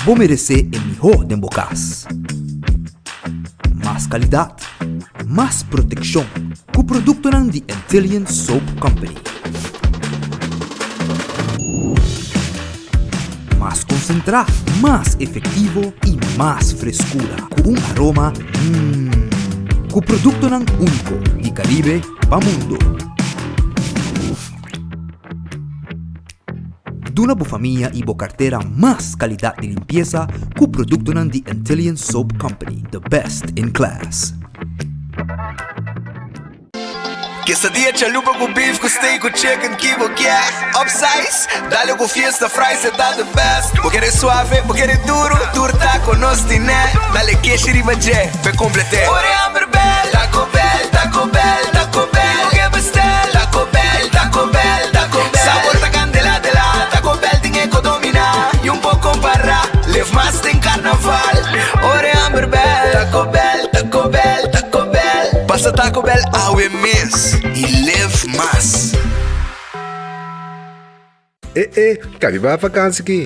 Bo meresé e mihó den bo kas. Mas kalidat, mas protekshon ku produktonan di Antillian Soap Company. Mas konsentrá, mas efektivo i mas freskura ku un aroma mmm. Ku produktonan úniko di Karibe pa mundu. Duna bo famia i bo kartera mas kalidat di limpiesa ku produktonan di Antillian Soap Company, the best in class. Quesadilla chalupa cu beef cu steak cu chicken ki bo kier Upsize, dale cu fiesta fries e ta the best Bo kere suave, bo kere duro, tur taco nos tine Dale keshi riba dje, p'e complete Ora e hamber bel, Taco Bell, Taco Bell, Taco Bell Ki bo ke bestel, Taco Bell, Taco Bell, Taco Bell Sabor ta candela de la, Taco Bell tin e co domina Y un poco compara, leef mas den carnaval Ora e hamber bel, Taco Bell, Taco Bell, Taco Bell Pasa Taco Bell awe mes y leef mas. E e, ka mi bai vakansi ki?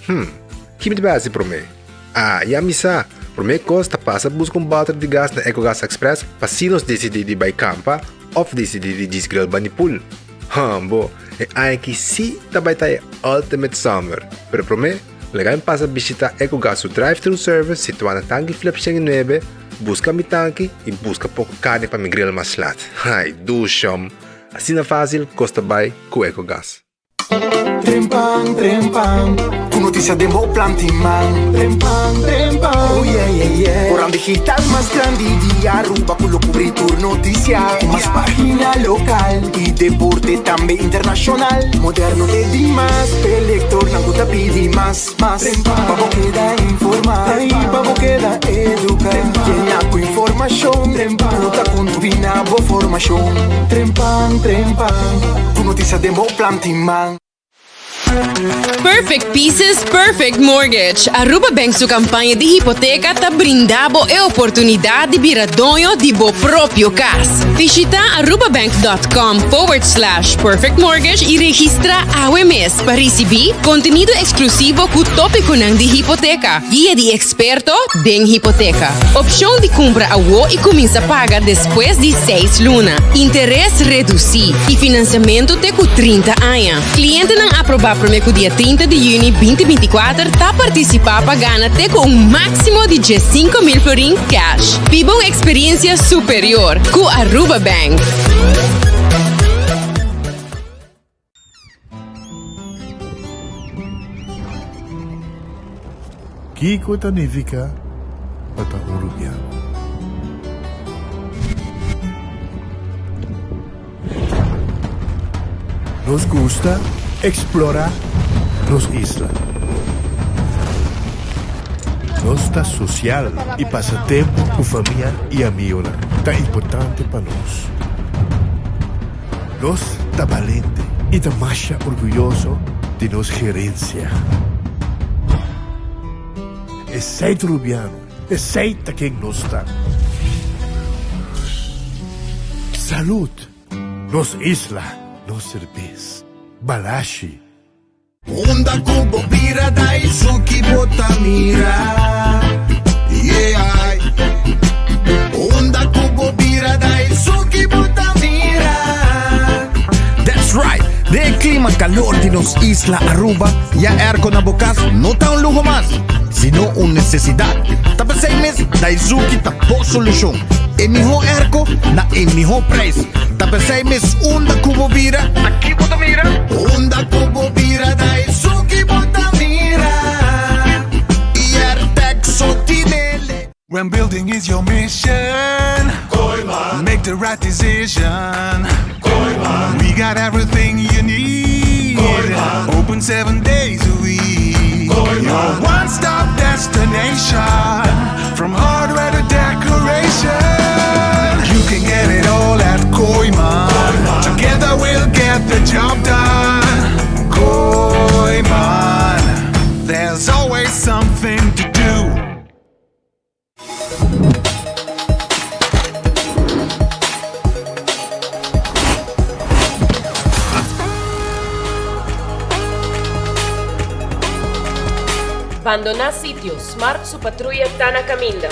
Hm, ki mi ta bai hasi promé? Ah, ya mi sa! Promé kos ta pasa buska un bòter di gas na Ecogas Express pa si nos disidí di bai kampa òf disidí di djis grill bani pool. Hambo, e aña aki sí ta bai ta e ultimate summer! Pero promé, laga mi pasa bishitá Ecogas su drive-thru service situá na Tanki Flip 109, buska mi tanki i buska poko karni pa mi grill mas lat. Ai, dushom! Asina fásil kos ta bai ku Ecogas. Trempan, trempan, ku notisia den bo planti man. Trempan, trempan, oh yeah, yeah, yeah. Koran digital mas grandi di Aruba ku lo kubri tur notisia. Ku mas pagina lokal i deporte tambe internashonal. Moderno te dimas, p'e lektornan ku ta pidi mas, mas. Pa bo keda informa i pa bo keda eduka. Yena ku informashon ku ta kontribuí na bo formashon. Trempan, trempan, ku notisia den bo planti man. Perfect Pieces, Perfect Mortgage. Aruba Bank su campaña di hipoteca ta brinda bo e oportunidad di bira doño di bo propio cas. Bishita arubabank.com forward slash perfect mortgage y registra awe mes pa ricibi contenido exclusivo cu topiconan di hipoteca, guia di experto den hipoteca, opcion di cumpra awo y cuminsa paga despues di seis luna, interes reduci y financiamento te cu 30 aña. Clientenan aproba prome cu dia 30 di juni 2024 ta participa pa gana te cu un maximo di 15,000 florin cash. Biba un experiencia superior cu Aruba Bank. Kiko ta nifiká pa ta un rubiano? Nos gusta eksplorá nos isla. Nos ta sosial i pasa tempu ku famia i amigonan ta importante pa nos. Nos ta balente i ta masha orguyoso di nos gerensia. Esei ta Rubiano, esei ta ken nos ta. Salud! Nos isla, nos serbes. Balashi. Unda ku bo bira Daisuki bo ta mira Yeah Unda ku bo bira Daisuki bo ta mira That's right! Den e klima kalor di nos isla Aruba, ya airco na bo kas no ta un luho mas, sino un nesesidat. Ta p'esei mes Daizuki ta bo solushon. E mihó airco na e mihó prijs. Ta p'esei mes unda ku bo bira, aki bo ta mira. Unda ku bo bira Daizuki bo ta mira Airtec so tinele. When building is your mission Kooyman Make the right decision Kooyman We got everything you need Kooyman Open seven days a week Kooyman Your one-stop destination From hardware to decoration You can get it all at Kooyman Kooyman Together we'll get the job done Kooyman There's always something to do Bandoná sitio, Smart su patruya ta na kaminda.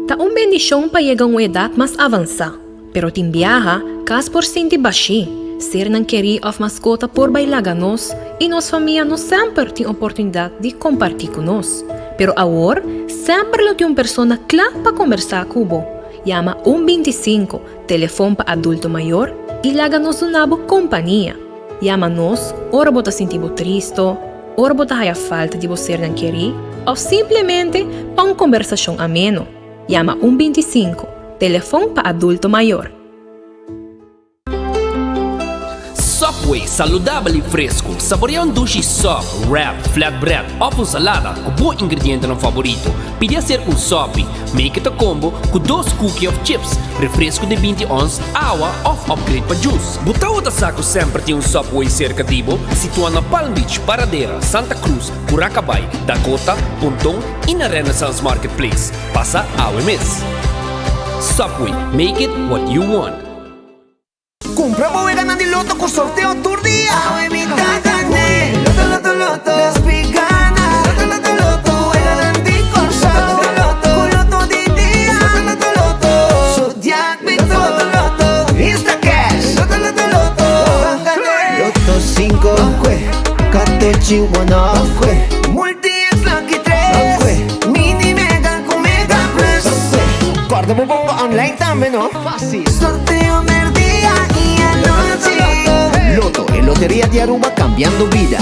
Ta un bendishon pa yega un edat mas avansá, pero tin biaha kas por sinti bashí, sernan kerí òf maskota por bai laga nos i nos famia no semper tin oportunidat di kompartí ku nos. Pero awor semper lo tin un persona kla pa kombersá ku bo. Yama un 25, telefon pa adulto mayor, i laga nos duna bo kompania. Yama nos ora bo ta sinti bo tristo, ora bo ta haya falta di bo sernan kerí òf simplemente pa un kombersashon ameno. Yama un 25, telefon pa adulto mayor. Subway, saludabel i fresku. Saborea un dushi sub, wrap, flatbread òf un salada ku bo ingredientenan faborito. Pidi hacer un sopi. Make it a combo ku dos cookie òf chips, refresku di 20 ons, awa òf upgrade pa juice. Bo tabata sa ku semper tin un Subway serka di bo? Situá na Palm Beach, Paradera, Santa Cruz, Curacabai, Dakota, Ponton i na Renaissance Marketplace. Pasa awe mes! Subway, make it what you want. Cumpra bo weganan di loto cu sorteo tur dia. Awe mi ta gane. Loto, loto, loto. Despi gana. Loto, loto, loto. Weganan di Corsou. Loto, loto, Cu loto di dia. Loto, loto, loto. Zodiac mi to. Loto, loto. Instacash. Loto, loto, loto. Ban gane. Loto 5. Katochi 1. Multi X lucky 3. Mini mega cu mega plus. Corda bo bomba online tambe no. Fácil. Sorteo merdia y anochi. Lotto, e loteria di Aruba cambiando bida.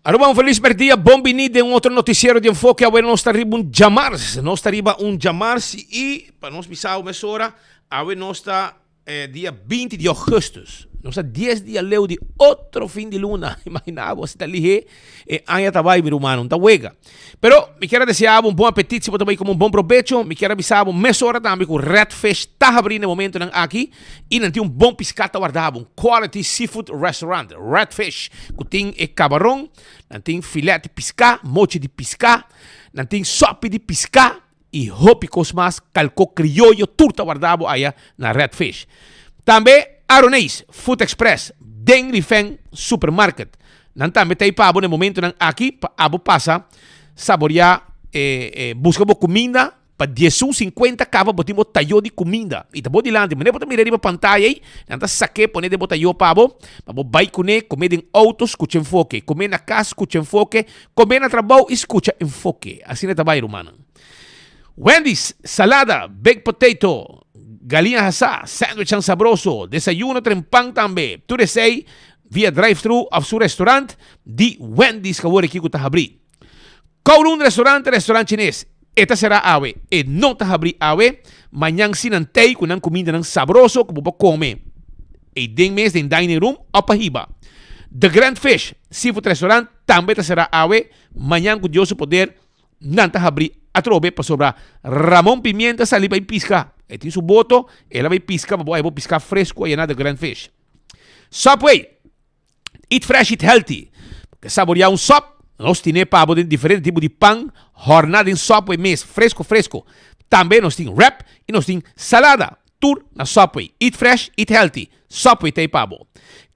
Aruba un feliz merdia, bon bini den un otro noticiero di Enfoke. Awe nos ta riba un djamars, nos ta riba un djamars y pa nos bisa awe mesora, awe nos ta eh, dia 20 di augustus. Nos ta 10 dia leu di otro fin di luna. Imagina bo, si ta lihe, e aña ta bai, mi rumano, ta wega. Pero mi kier a desea bo un bon apetit, si bo ta bai come un bon probecho. Mi kier a bisa bo mesora tambe cu Red Fish ta habri na e momentonan aki y nan tin un bon pisca ta warda bo, un quality seafood restaurant, Red Fish, cu tin e cabaron, nan tin filet di pisca, mochi di pisca, nan tin sopi di pisca y hopi cos mas, calco crioyo, tur ta warda bo aya na Red Fish. Tambe Aroneis Food Express den Rifen Supermarket. Nan tambe ta ei pa abo na e momentonan aki pa abo pasa saborea e busca bo cuminda pa diesun cincuenta caba bo tin bo tayo di cuminda y ta bo dilanti manera bo ta mira riba pantaya ei nan ta sake pone den bo tayo pa bo pa bo bay cune come den auto scucha enfoke come na cas scucha enfoke come na trabao y scucha enfoke asina ta bay rumannan Wendy's salada baked potato galiña hasa sandwichnan sabroso desayuno trempan tambe tur esey Via drive-thru of su restaurant di Wendy's ku awor aki ku ta habrí. Kowloon Restaurant, restaurant chines, e ta será awe, e no ta habrí awe. Mañan si nan tei ku nan kumindanan sabroso ku bo por kome ei den mes den dining room of pa hiba. The Grand Fish Seafood Restaurant tambe ta será awe, mañan ku Dios su poder Nan ta habrí atrobe pasobra Ramon Pimienta sali bai piska. E tin su boto, el a bai piska pa bo haya bo piská fresku ayá na The Grand Fish. Subway, Eat fresh, eat healthy. Bo ke saboreá un sòp? Nos tine pa bo den diferente tipo di pan hòrná den Subway mes, fresku fresku. Tambe nos tin wrap i nos tin salada. Tur na Subway. Eat fresh, eat healthy. Subway ta ei pa bo.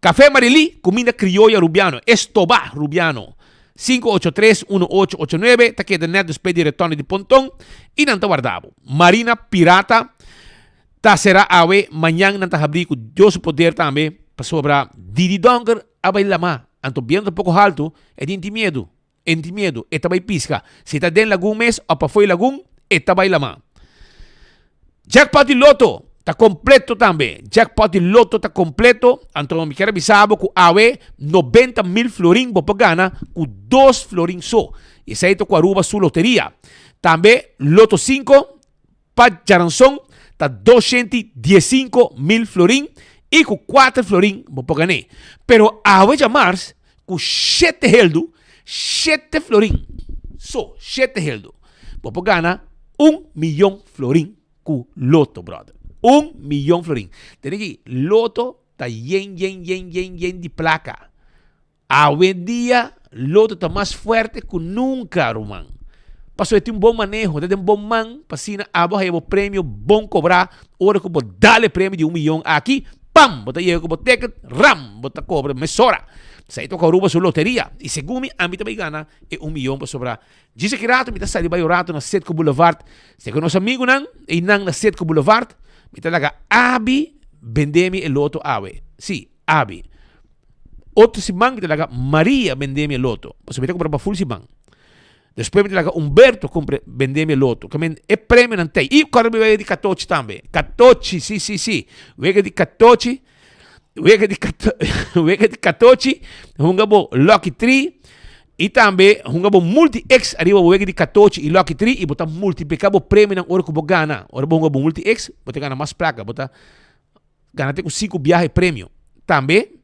Café Marilí, kuminda krioyo arubiano, estobá rubiano. 583 1889 ta keda nèt despues di retorno di Ponton i nan ta warda bo. Marina Pirata ta será awe, mañan nan ta habrí ku Dios su poder tambe pasobra Didi Donker a bai lamá, anto bientu ta poko haltu e tin tin miedu. E no tin miedu, e ta bai piska. Si e ta den lagun mes òf pafó e lagun, e ta bai lamá. Jackpot di loto ta kompleto tambe. Jackpot di loto ta kompleto. Anto mi kier a bisa bo ku awe 90 mil florin bo por gana ku dos florin so. Esei ta ku Aruba su loteria. Tambe Loto 5 Pa djaranson ta 215 mil florin i ku kuater florin bo por gané. Pero awe djamars ku shete heldu, shete florin so, shete heldu, bo por gana un miyon florin ku loto, brother. Un miyon florin. Tene ki loto ta yen yen yen yen yen di plaka. Awendia loto ta mas fuerte ku nunka, ruman. Pasobra e tin un bon maneho, ta den bon man pa asina abo haya bo premio bon kobrá ora ku bo dal e premio di un miyon aki, pam! Bo ta yega ku bo ticket, ram! Bo ta kobra mesora. Esei ta ku Aruba su loteria. I segun mi, ami ta bai gana e un miyon pasobra djis aki rato mi ta sali bai un rato na Citgo Boulevard. Esei ku nos amigunan einan na Citgo Boulevard, mi ta laga Abi bende mi e loto awe. Sí, Abi. Otro siman mi ta laga Maria bende mi e loto, pasobra mi ta kumpra pa ful siman. Despues mi ta laga Humberto kumpra bende mi e loto. Ke men e premionan ta ei. I kòrda mi wega di katochi tambe. Katochi, si, si, si. Wega di katochi, wega di kato, wega di katochi, hunga bo Lucky Tree i tambe hunga bo Multi X ariba bo wega di katochi i Lucky Tree i bo ta multipliká bo premionan ora ku bo gana. Ora bo hunga bo Multi X, bo ta gana mas plaka, bo ta Gana te ku sinku biaha e premio. Tambe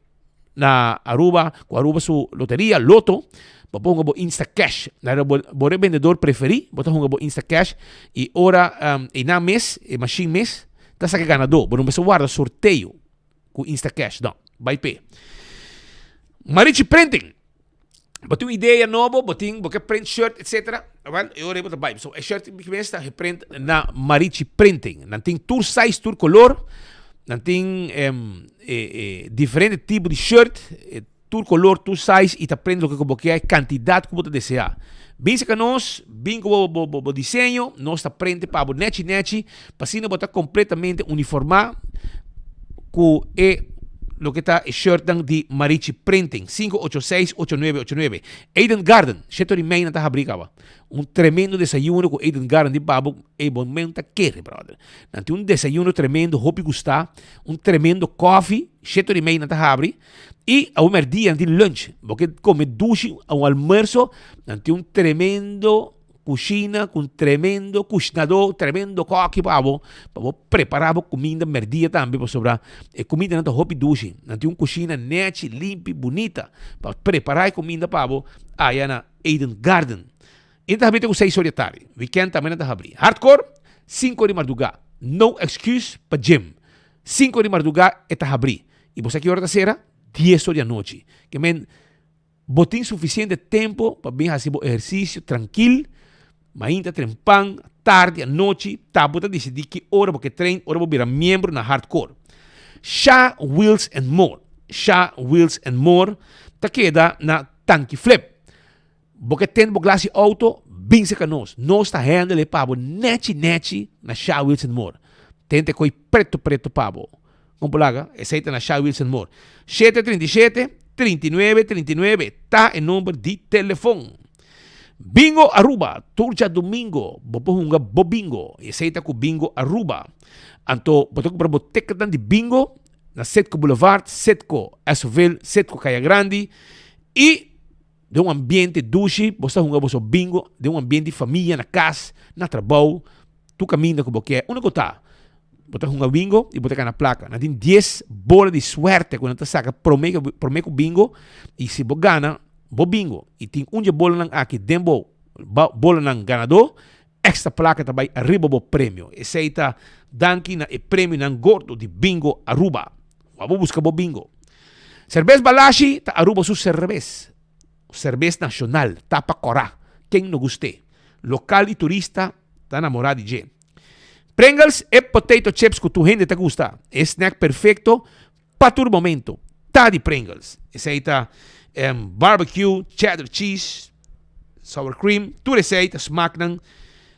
na Aruba ku Aruba su loteria, Lotto, bo por hunga bo Instacash. Na bo bo rebendedor preferí, bo ta hunga bo Instacash i ora einan mes, e mashin mes, ta saka e ganadó. Bo no mester warda sorteo ku Instacash, no. Bai p'e. Marichi Printing. Bo tin un idea nobo, bo tin, bo ke print shirt, etcetera. Wel, e ora ei bo ta bai. So, e shirt mi mes ta geprint na Marichi Printing. Nan tin tur size, tur color. Nan tin em, e, e, diferente tipo di shirt, e, tur color, tur size, i ta print loke ku bo ke, kantidat ku bo ta desea. Bin saka nos, bin ku bo, bo, bo, bo diseño, nos ta print pa bo nechi nechi, pa asina bo ta completamente uniformá ku e loke ta e shirtnan di Marichi Printing, 586-8989. Eden Garden, shete ora i mei nan ta habrí kaba. Un tremendo desayuno ku Eden Garden di pa bo, ey bo men ta kere, brother. Nan tin un desayuno tremendo, hopi gustá, un tremendo koffie, shete ora i mei nan ta habri. I awe mèrdia nan tin lunch, bo ke kome dushi, un almuerso, nan tin un tremendo Kushina ku un tremendo kushinadó, tremendo kòki pa bo, pa bo prepará bo kuminda mèrdia tambe, pasobra e kumindanan ta hopi dushi. Nan tin un kushina nèchi, limpi, bunita pa prepará e kuminda pa bo aya na Eden Garden. I nan ta habri te ku seis or di atardi. Wikènt tambe nan ta habri. Hardcore, sinku or di mardugá. No excuse pa gym. Sinku or di mardugá e ta habri. I bo sa ki ora ta sera? Dies or di anochi. Ke men. Bo tin sufisiente tempu pa bin hasi bo ehersisio trankil, mainta trempan, tardi, anochi, ta bo ta disidí ki ora bo ke train ora bo bira miembro na Hardcore. Sha Wheels and More Sha Wheels and More ta keda na Tanki Flip. Bo ke tende bo glas di outo? Bin serka nos. Nos ta handle e pa bo nechi nechi na Sha Wheels and More. Tente koi preto preto pa bo. Kon por laga? Esei ta na Sha Wilson Moore. 737 39 39 ta e number di telefon. Bingo Aruba, tur djadumingo bo por hunga bo bingo. Esei ta ku Bingo Aruba. Anto bo ta kumpra bo ticketnan di bingo na Citgo Boulevard, Citgo Esoville, Citgo Caya Grandi i den un ambiente dushi bo sa hunga boso bingo den un ambiente di famia na kas, na trabou. Tur kaminda ku bo ke, unda ku ta, bo ta hunga bingo i bo ta gana plaka. Nan tin dies bola di suerte ku nan ta saka prome prome ku bingo i si bo gana bo bingo i tin un dje bolanan aki den bo bolanan ganadó, extra plaka ta bai ariba bo premio. Esei ta danki na e premionan gordo di Bingo Aruba. Wou bo buska bo bingo. Serbes Balashi ta Aruba su serbes. Serbes nashonal, tapa kòrá. Ken no gust'é? Lokal i turista ta namorá di dje. Pringles, e potato chips ku tur hende ta gusta. E snack perfekto pa tur momento. ta di Pringles. Esei ta barbecue, cheddar cheese, sour cream, tur esei ta smaaknan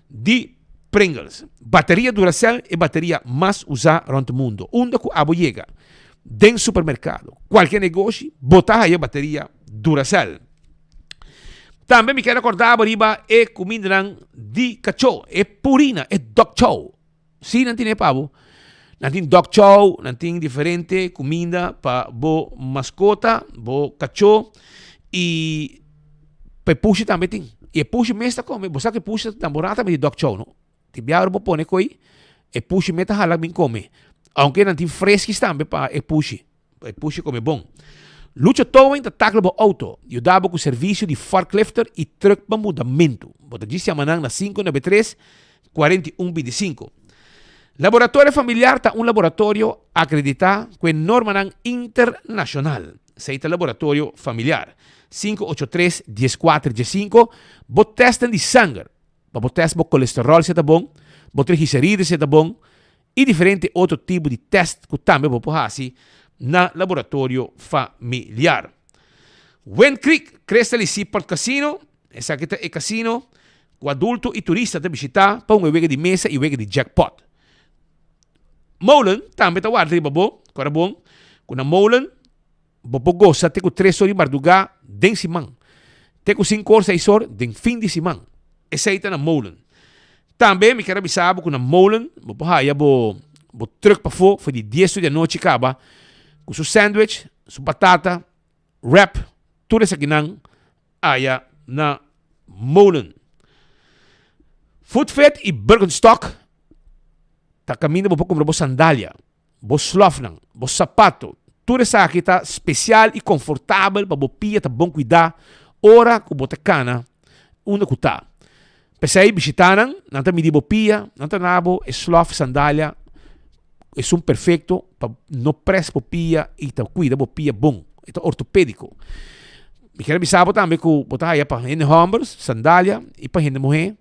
di Pringles. Bateria Duracell e bateria mas usa rond mundo. Unda cu abo yega, den supermercado, cualkier negoshi, bo ta haya bateria Duracell. Tambe mi kier recorda bo riba e cumindanan di cacho, e purina, e dog chow. Sí, nan tin e pa bo. Nan tin dog chow, nan tin diferente cuminda pa bo mascota, bo cacho y pa e pushi tambe tin. Y e pushi mes ta come. Bo sa cu e pushi ta nambora tambe di dog chow, no? Tin bia ora bo pone coi, e pushi mes ta hala bin come. Aunke nan tin freskis tambe pa e pushi. E pushi come bon. Lucho Towing ta takla bo auto, yuda bo cu servicio di forklifter y truck pa mudamentu. Bo ta djis yama nan na 593 41 25. Laboratorio Familiar ta un laboratorio acredita cu e normanan internacional. Esey ta Laboratorio Familiar. 583 14 15 Bo testnan di sanger pa bo test bo colesterol si e ta bon, bo triglicerides si e ta bon, i diferente otro tipo di test ku tambe bo por hasi na Laboratorio Familiar. Wind Creek Crystal i Seaport Casino, Esaki ta e casino ku adulto i turista ta bishitá pa hunga wega di mesa i wega di jackpot. Molen tambe ta warda riba bo, kòrda bon ku na Molen Bo por gosa te ku tres or di mardugá den siman, te ku sinku or, seis or den fin di siman. Esei ta na Molen. Tambe mi kier a bisa bo ku na Molen bo por haya bo bo trùk pafó for di dies or di anochi kaba ku su sandwich, su batata, wrap, tur esakinan aya na Molen. Foodfit i Birkenstock ta kaminda bo por kumpra bo sandalia. Bo slòfnan, bo sapato, tur esaki ta spesial i konfortabel pa bo pia ta bon kuidá ora ku bo ta kana unda ku ta. P'esei bishitá nan, nan ta midi bo pia, nan ta na bo e slòf, sandalia, esun perfekto pa no près bo pia i ta kuida bo pia bon, e ta ortopédiko. Mi kier a bisa bo tambe ku bo ta haya pa hende hòmber sandalia i pa hende muhé.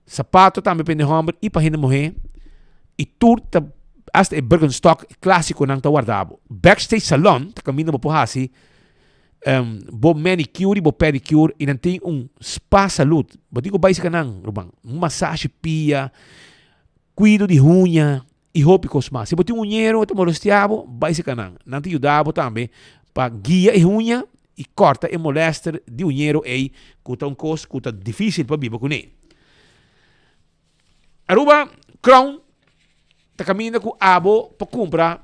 Sapato tambe pa hende homber y pa hende muhe y tur ta hasta e Birkenstock e clasiconan ta warda bo. Backstage Salon ta caminda bo por haci bo manicure y bo pedicure y nan tin un spa salud. Bo tin cu bay esaki nan ruman. Un masashi pia, cuido di huña y hopi cos mas. Si bo tin un huñero ta molestia bo, bay esaki nan. Nan ta yuda bo tambe pa guia e huña i kòrta e molèster di uñero ei ku ta un kos ku ta difísil pa biba kuné. Aruba Crown ta kaminda ku abo pa kumpra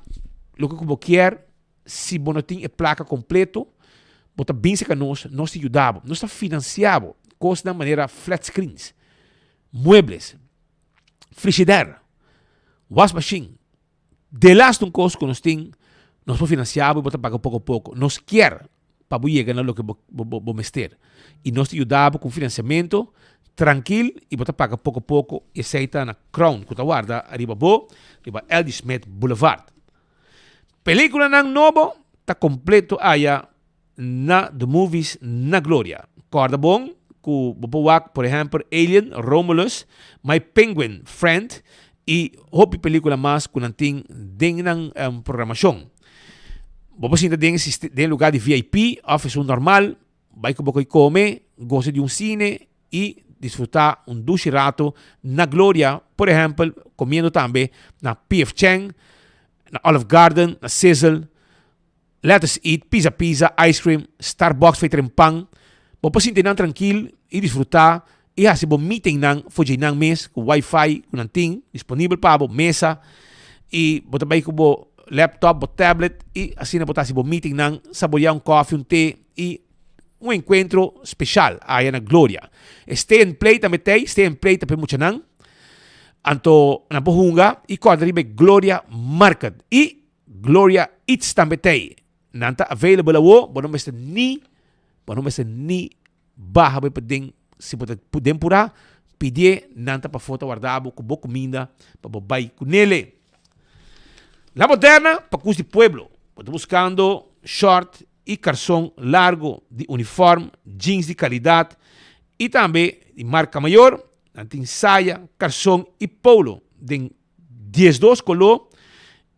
loke ku bo kier si bo no tin e plaka kompleto bo ta bin serka nos, nos ta yuda bo, nos ta finansia bo kosnan manera flat screens, muebles, frishider, wasmashin. Delaste un kos ku nos tin, nos por finansiá bo i bo ta paga poko poko. Nos kier pa bo yega na loke bo bo mester i nos ta yuda bo ku un finansiamentu trankil i bo ta paga poko poko i esei ta na Crown ku ta warda ariba bo riba LD Smith Boulevard. Pelikulanan nobo ta kompleto aya na The Movies na Gloria. Kòrda bon ku bo por wak por ehèmpel Alien, Romulus, My Penguin Friend i hopi pelíkula mas ku nan tin den nan programashon. Bo por sinta den den lugá di VIP òf esun normal, bai ku bo koi kome, gosa di un sine i disfrutá un dushi rato na Gloria, por ehèmpel komiendo tambe na PF Chang, na Olive Garden, na Sizzle. Let us eat, pizza pizza, ice cream, Starbucks fei tren pan. Bo por sinti nan trankil i disfrutá i hasi bo meetingnan for djei nan mes ku wifi ku nan tin disponibel pa bo, mesa i bo ta bai ku bo laptop, bo tablet i asina bo ta hasi bo meetingnan, saboreá un kòfi, un te i un enkuentro speshal aya na Gloria. E stay and play tambe t'ei, stay and play ta pa e muchanan. Anto nan por hunga i kòrda riba e Gloria Market i Gloria Eats tambe t'ei. Nan ta available awo, bo no mester ni, bo no mester ni baha bai paden, si bo ta den purá, pidié, nan ta pafó ta warda bo ku bo kuminda pa bo bai ku nele. La Moderna pa kus di pueblo, bo ta buskando short i karson largo di uniform, jeans di kalidat i tambe di marka mayor, nan tin saya, karson i polo den diesdos koló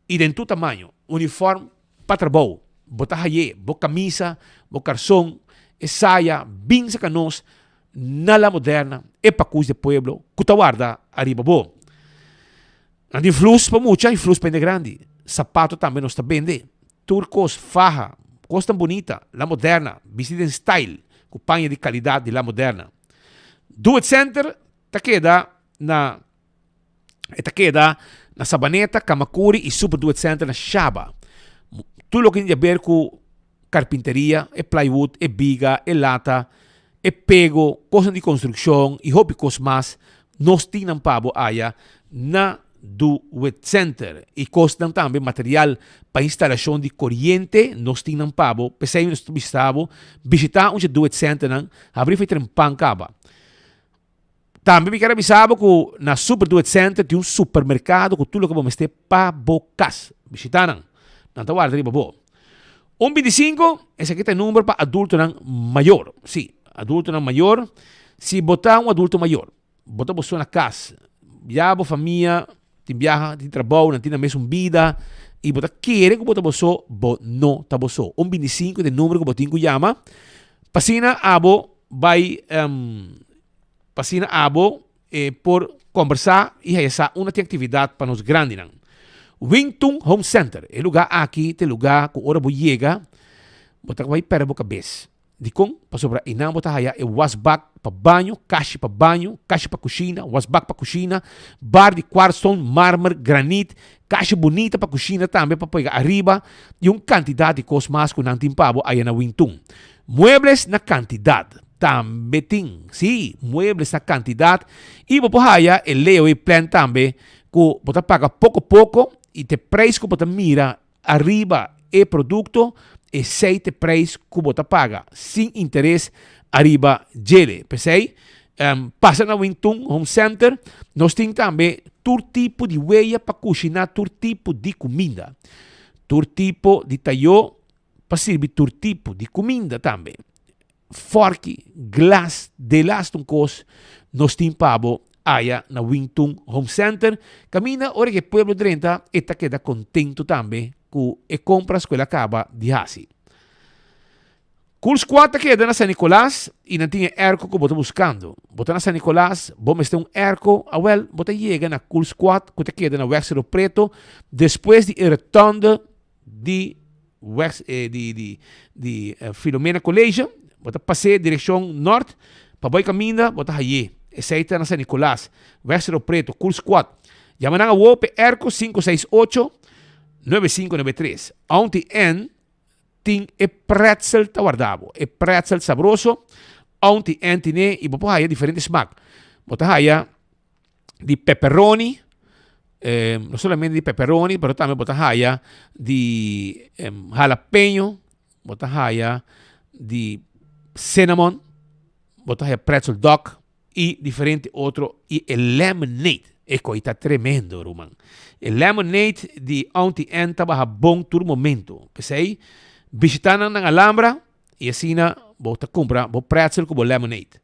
i den tur tamaño, uniform pa trabou. Bo ta hay'é, bo kamisa, bo karson, e saya, bin saka nos na La Moderna, e pakus di pueblo ku ta warda ariba bo. Nan tin flus pa mucha i flus pa hende grandi. Sapato tambe nos ta bende. Tur kos, faha, kosnan bunita, La Moderna, bisti den style ku paña di kalidat di La Moderna. Do It Center ta keda na E ta keda na Sabaneta, Kamakuri i Super Do It Center na Shaba. Tur loke tin di haber ku karpinteria, e plywood, e biga, e lata, e pego, kosnan di konstrukshon i hopi kos mas, nos tin nan pa bo aya na Do It Center. I kosnan tambe material pa instalashon di koriente nos tin nan pa bo. P'esei nos ta bisa bo bishita un dje Do It Centernan, habri for e trempan kaba. Tambe mi kier a bisa bo ku na Super Do It Center tin un supermerkado ku tur loke bo mester pa bo kas. Bishita nan. Nan ta warda riba bo. Un bintisinku, esaki ta e number pa adultonan mayor. Sí, adultonan mayor. Si bo ta un adulto mayor, bo ta bo so na kas, ya bo famia tin biaha, tin trabou, nan tin nan mesun bida i bo ta kere ku bo ta bo so, bo no ta bo so. Un bintisinku ta e number ku bo tin ku yama pa asina abo bai pa asina abo por kombersá i haya sa unda tin aktividat pa nos grandinan. Wingtun Home Center, e lugá aki ta e lugá ku ora bo yega bo ta bai pèrdè bo kabes. Dikon? Pasobra einan bo ta haya e wasbak pa baño, kashi pa baño, kashi pa kushina, wasbak pa kushina, bar di kwartstone, marmer, granit, kashi bunita pa kushina tambe pa pega ariba i un kantidat di kos mas ku nan tin pa bo aya na Wingtun. Muebles na kantidat tambe tin. Sí, muebles na kantidat i bo por haya e layaway plan tambe ku bo ta paga poko poko i te preis ku bo ta mira ariba e produkto esei te preis ku bo ta paga sin interes ariba djele. P'esei pasa na Wingtun Home Center nos tin tambe tur tipo di weya pa kushiná tur tipo di kuminda, tur tipo di tayó. pa sirbi tur tipo di kuminda tambe. Fòrki, glas, delas un kos nos tin pa bo aya na Wingtun Home Center. Kaminda ora ku e pueblo drenta e ta keda kontentu tambe ku e kompras ku el a kaba di hasi. Cool Squad ta keda na San Nicolas i nan tin e airco ku bo ta buskando. Bo ta na San Nicolas, bo mester un airco, awèl bo ta yega na Cool Squad ku ta keda na Weg Cerro Preto despues di e rotonde di West eh, di di di eh, Filomena College, bo ta pas'é direkshon nort, pa bai kaminda bo ta hay'é. Esei ta na San Nicolas, West Cerro Preto, Cool Squad. Yama nan awo p'e airco 568 9593. Auntie Ann tin e pretzel ta warda bo. E pretzel sabroso, Auntie Ann tin'é i bo por haya diferente smak. Bo ta haya di pepperoni, eh, no solamente di pepperoni, pero tambe bo ta haya di eh, jalapeño, bo ta haya di cinnamon, bo ta haya pretzel dog y diferente otro y e lemonade. E koi ta tremendo, ruman. E lemonade di Auntie Ann ta baha bon tur momento. P'esei, bishita nan nan Alhambra I asina bo ta kumpra bo pretzel ku bo lemonade.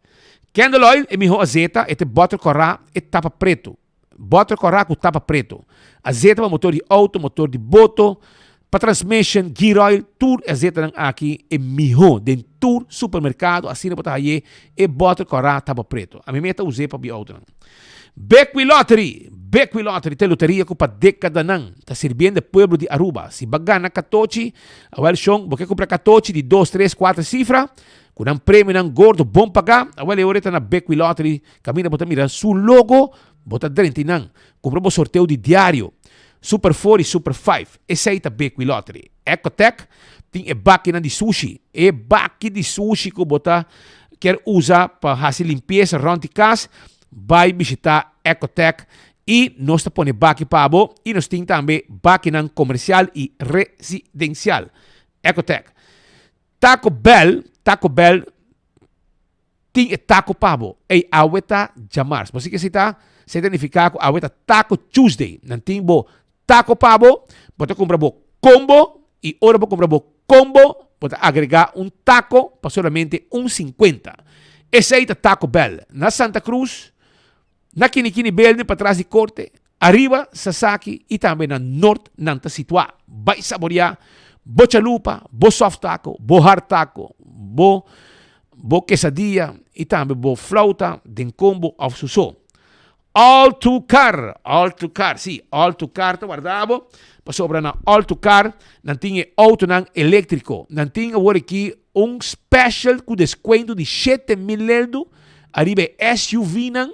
Candle oil e miho azeta, e ta bòter kòrá, e tapa pretu. Bòter kòrá ku tapa pretu. Azeta pa motor di outo, motor di boto, pa transmission, gear oil, tur e azetanan aki e miho den tur supermerkado, asina bo ta haye e bòter kòrá tapa pretu. Ami mes ta us'é pa mi outonan. Bequi Lottery, Bequi Lottery ta e loteria ku pa dekadanan ta sirbiendo e pueblo di Aruba. Si bo a gana katochi, awel shon, bo ke kumpra katochi di dos, tres, kuater sifra, ku nan premionan gordo bon pagá, awel e ora e ta na Bequi Lottery, kaminda bo ta mira su logo, bo ta drenta einan. Kumpra bo sorteo di diario, Super Four i Super Five, esei ta Bequi Lottery. Ecotec tin e bakinan di sushi, e baki di sushi ku bo ta kier usa pa hasi limpiesa rònt di kas, bai bishitá Ecotec i nos ta pone baki pa bo i nos tin tambe bakinan komersial i residensial. Ecotec. Taco Bell, Taco Bell tin e taco pa bo. Ey, awe ta djamars. Bo si ke si ta? Esei ta nifiká ku awe ta Taco Tuesday. Nan tin bo taco pa bo, bo ta kumpra bo combo i ora bo kumpra bo combo bo ta agregá un taco pa solamente un sinkuenta. Esei ta Taco Bell na Santa Cruz, na Kinikini Building patras di Korte, ariba Sasaki i tambe na Noord nan ta situá. Bai saboriá. Bo chalupa, bo soft taco, bo hard taco, bo bo quesadilla y tambe bo flauta den combo of su so. All to Car, All to Car, si, All to Car ta warda bo, pasobra na All to Car nan tin e autonan electrico. Nan tin awor aki un special cu descuento di 7000 leldo ariba e SUV nan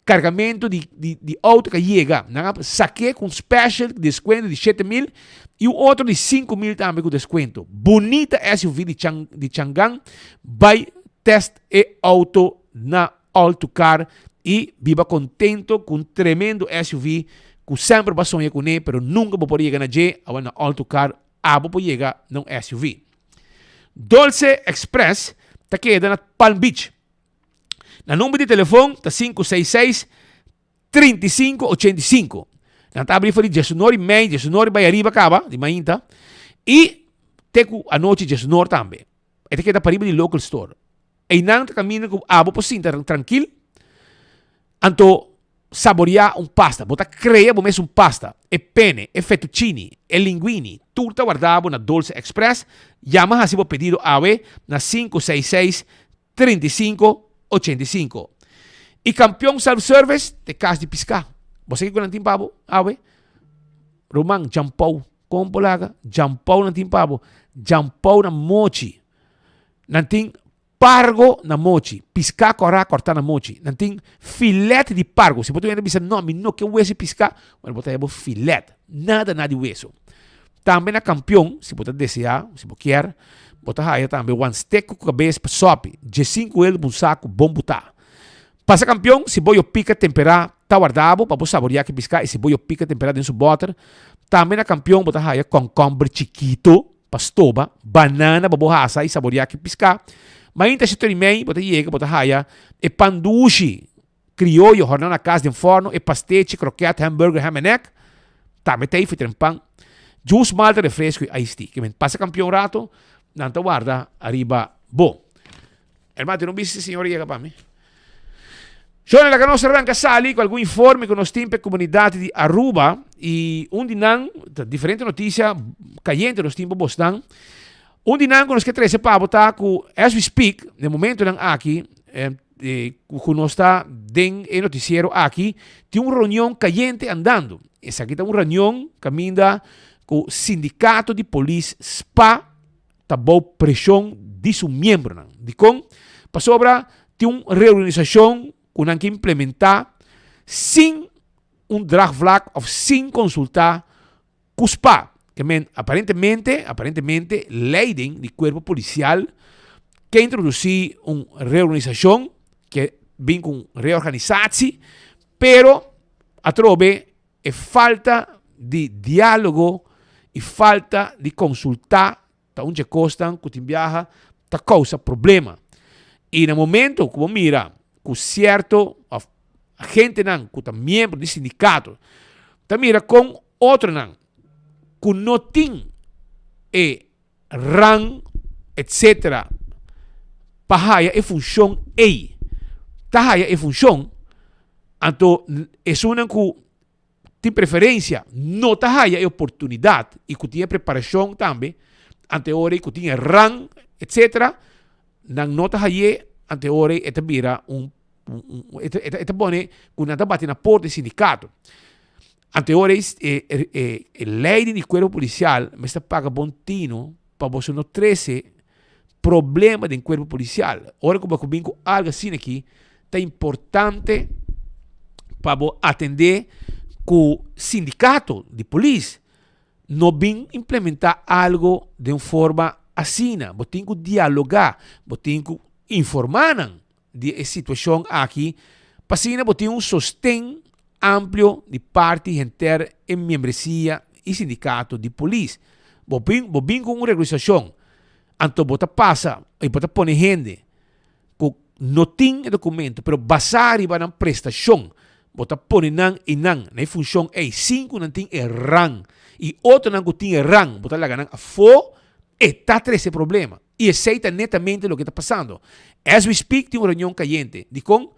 Cargamento di di di auto ka yega. Nan a saké ku un special descuento di 7000 y un otro di 5000 tambe ku descuento. Bunita SUV di Chang di Changan bai test e auto na All to Car y biba contento ku un tremendo SUV ku semper bo a soña kuné pero nunca bo por yega na dje, awor na All to Car abo por yega na un SUV. Dolce Express ta keda na Palm Beach. Na number di telefon ta 566 35 85. Nan ta abri for di diesunor y mei, diesunor bai ariba kaba, di mainta, y te ku anochi diesunor tambe. E ta keda pariba di local store. Einan ta kaminda ku abo por sinta trankil, anto saboreá un pasta. Bo ta krea bo mes un pasta. E pene, e fettuccini, e linguini, tur ta warda bo na Dolce Express. Yama hasi bo pedido awe na 566 35, 85. Y Campeon Self Service te cas di pisca. Bo sa kico nan tin pa bo awe? Ruman, jampou. Con bo laga? Jampou nan tin pa bo. Jampou na mochi. Nan tin pargo na mochi. Pisca cora corta na mochi. Nan tin filet di pargo. Si bo ta bisa, no, mi no ke weso di pisca, bueno, bo ta haya bo filet. Nada, nada di weso. Tambe na Campeon, si bo ta desea, si bo kier, bo ta haya tambe wan steak ku kabes pa sopi, djesinku el un saku bon butá. Pasa Campeon, si bo yo pika temperá ta warda bo pa bo saboreá ki piská i si bo yo pika temperá den su bòter. Tambe na Campeon bo ta haya kònkòmber chikito pa stoba, banana pa bo hasa i saboreá ki piská. Mainta shete ora i mei bo ta yega bo ta haya e pan dushi Crioyo, horná na cas den forno, e pastechi, kroket, hamburger, ham en egg, tambe ta ei fitren pan, juice, malta, refresco y iced tea. Ke men pasa campeon rato, nan ta warda ariba bo. Hermano, tin un bisti señor a yega pa mi. Shona, laga nos arranca sali cu algun informe cu nos tin pa e comunidad di Aruba y un di nan, ta diferente noticia cayente nos tin pa bosnan. Un di nan ku nos ke trese pa bo ta ku as we speak, den momentonan aki ku nos ta den e notisiero aki, tin un reunion kayente andando. Esaki ta un reunion kaminda ku sindikato di polis spa ta bou preshon di su miembronan. Dikon? Pasobra tin un reorganisashon ku nan ke implementá sin un draagvlak òf sin konsultá Ku spa, ke men aparentemente, aparentemente leiding di kuerpo polisial ke introdusí un reorganisashon, ke bin ku un reorganisatie, pero atrobe e falta di diálogo i falta di konsultá Ta un dje kosnan ku tin biaha ta kousa problema. I na momento ku bo mira ku sierto òf agentenan ku ta miembro di sindikato ta mira kon otronan ku no tin e rang etsetera pa haya e funshon ei ta haya e funshon, anto esunnan ku tin preferencia no ta haya e oportunidad y cu tin e preparacion tambe ante ora y cu tin e rang etcetera nan no ta haye ante ora e ta bira un e ta e ta pone cu nan ta bati na porta di sindicato ante ora e e e leiding di cuerpo policial mester paga bon tino pa boso no trece problema den cuerpo policial. Ora cu bo bin cu algo asina aki, ta importante pa bo atende cu sindicato di polis. No bin implementa algo den un forma asina. Bo tin cu dialoga, bo tin cu informa nan di e situacion aki, pa asina bo tin un sosten amplio di parti henter e miembresia y sindicato di polis. Bo bin, bo bin cu un regularisacion, anto bo ta pasa y bo ta pone hende cu no tin e documento, pero basa riba nan prestacion, bo ta pone nan eynan na e funcion ey, sin cu nan tin e rang, y otronan cu tin e rang, bo ta laga nan afo, e ta trece problema. Y esey ta netamente loke ta pasando. As we speak tin un reunion cayente. Dicon?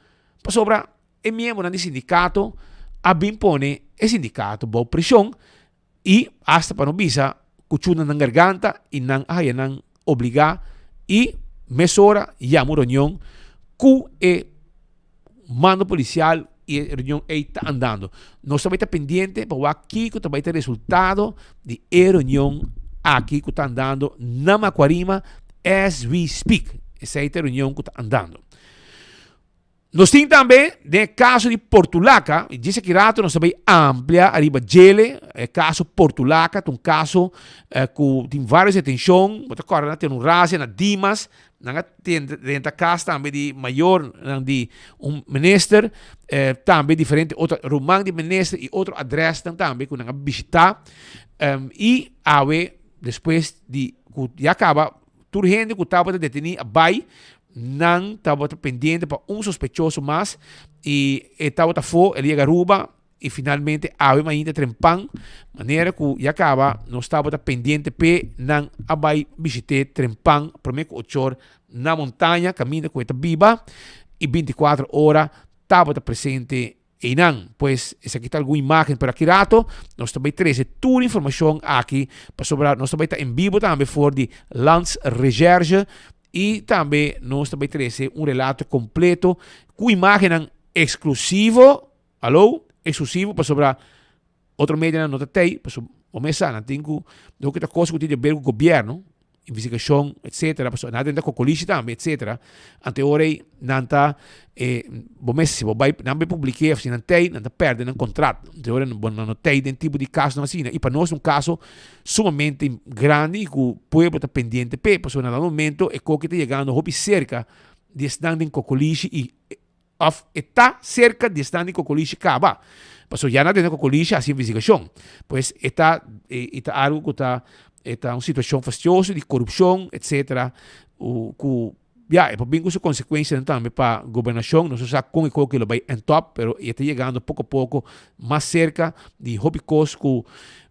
Pasobra e miembronan di sindicato a bin pone e sindicato bou presion y hasta pa no bisa Cuchu na nan garganta y nan a haya nan obliga y mesora yama un reunion cu e mando policial y e reunion ey ta andando. Nos ta bay ta pendiente pa wak kico ta bay ta resultado di e reunion aki cu ta andando na Macuarima as we speak. Esey ta e reunion cu ta andando. Nos tin tambe den e caso di Portulaca, y djis aki rato nos ta bay amplia ariba djele, e caso Portulaca ta un caso cu tin varios detencion, bo ta corda nan a tene un razzia na Dimas, nan a drenta cas tambe di mayornan di un minister, tambe diferente otro ruman di minister y otro adresnan tambe cu nan a bishita, y awe despues di cu ya caba Tur hende ku tabata detení a bai, nan tabata pendiente pa un sospechoso mas i e tabata afó, el yega Aruba i finalmente awe mainta trempan, manera ku ya kaba nos tabata pendiente p'e, nan a bai bishit'é trempan promé ku ochor na montaña kaminda ku e ta biba i bintikuater ora tabata presente Einan, pues, esaki ta algun imagen, pero aki rato nos ta bay trece tur informacion aki, pasobra nos ta bay ta en bibo tambe for di Landsrecherche y tambe nos ta bay trece un relato completo cu imagennan exclusivo, alo, exclusivo, pasobra otro medianan no ta tey, pasobra bo mes sa, nan tin cu, loke ta cos cu tin di haber cu gobierno, investigacion etcetera pasobra nan a drenta cocolishi tambe etcetera ante ora ey nan ta e bo mes si bo bay nan bay publike of si nan tey nan ta perde nan contrat ante ora bo nan no tey den tipo di casonan asina y pa nos un caso sumamente grandi y cu pueblo ta pendiente p'e pasobra na dado momento e koki ta yegando hopi cerca di esnan den cocolishi y Of e ta serka di esnan di Kokolishi kaba. Pasobra ya nan tene Kokolishi hasi investigashon. Pues e ta e ta algu ku ta e ta un situashon fastioso di korupshon etsetera ku ya e por bin ku su konsekuensianan tambe pa gobernashon. Nos no sa kon e koki lo bai end up pero e ta yegando poko poko mas serka di hopi kos ku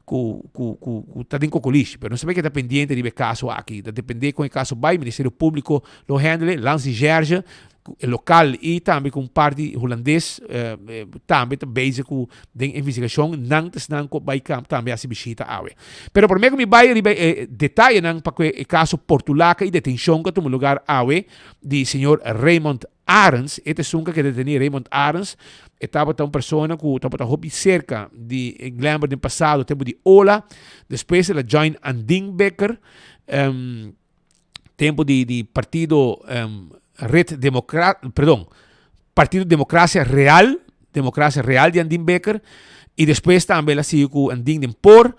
ku ku ku ku ta den Kokolishi. Pero nos ta bai keda pendiente riba e kaso aki. Ta depende kon e kaso bai. Ministerio Públiko lo handle. Lansi Gerge e lokal i tambe ku un parti hulandes tambe ta bezig ku den investigashon nan ta esnan ku bai kamp tambe hasi bishita awe. Pero prome ku mi bai riba e detayenan pa ku e kaso Portulaca i detenshon ku a tuma lugar awe di señor Raymond Arends, e ta esun ku a keda deteni Raymond Arends, e tabata un persona ku tabata hopi serka di Glenbert den pasado tempu di ola, despues el a join Andin Bikker. Tempo di di partido um, Red Democrat, perdón, Partido Democracia Real, Democracia Real di Andin Becker, y después tambe la sigue cu Andin den Por.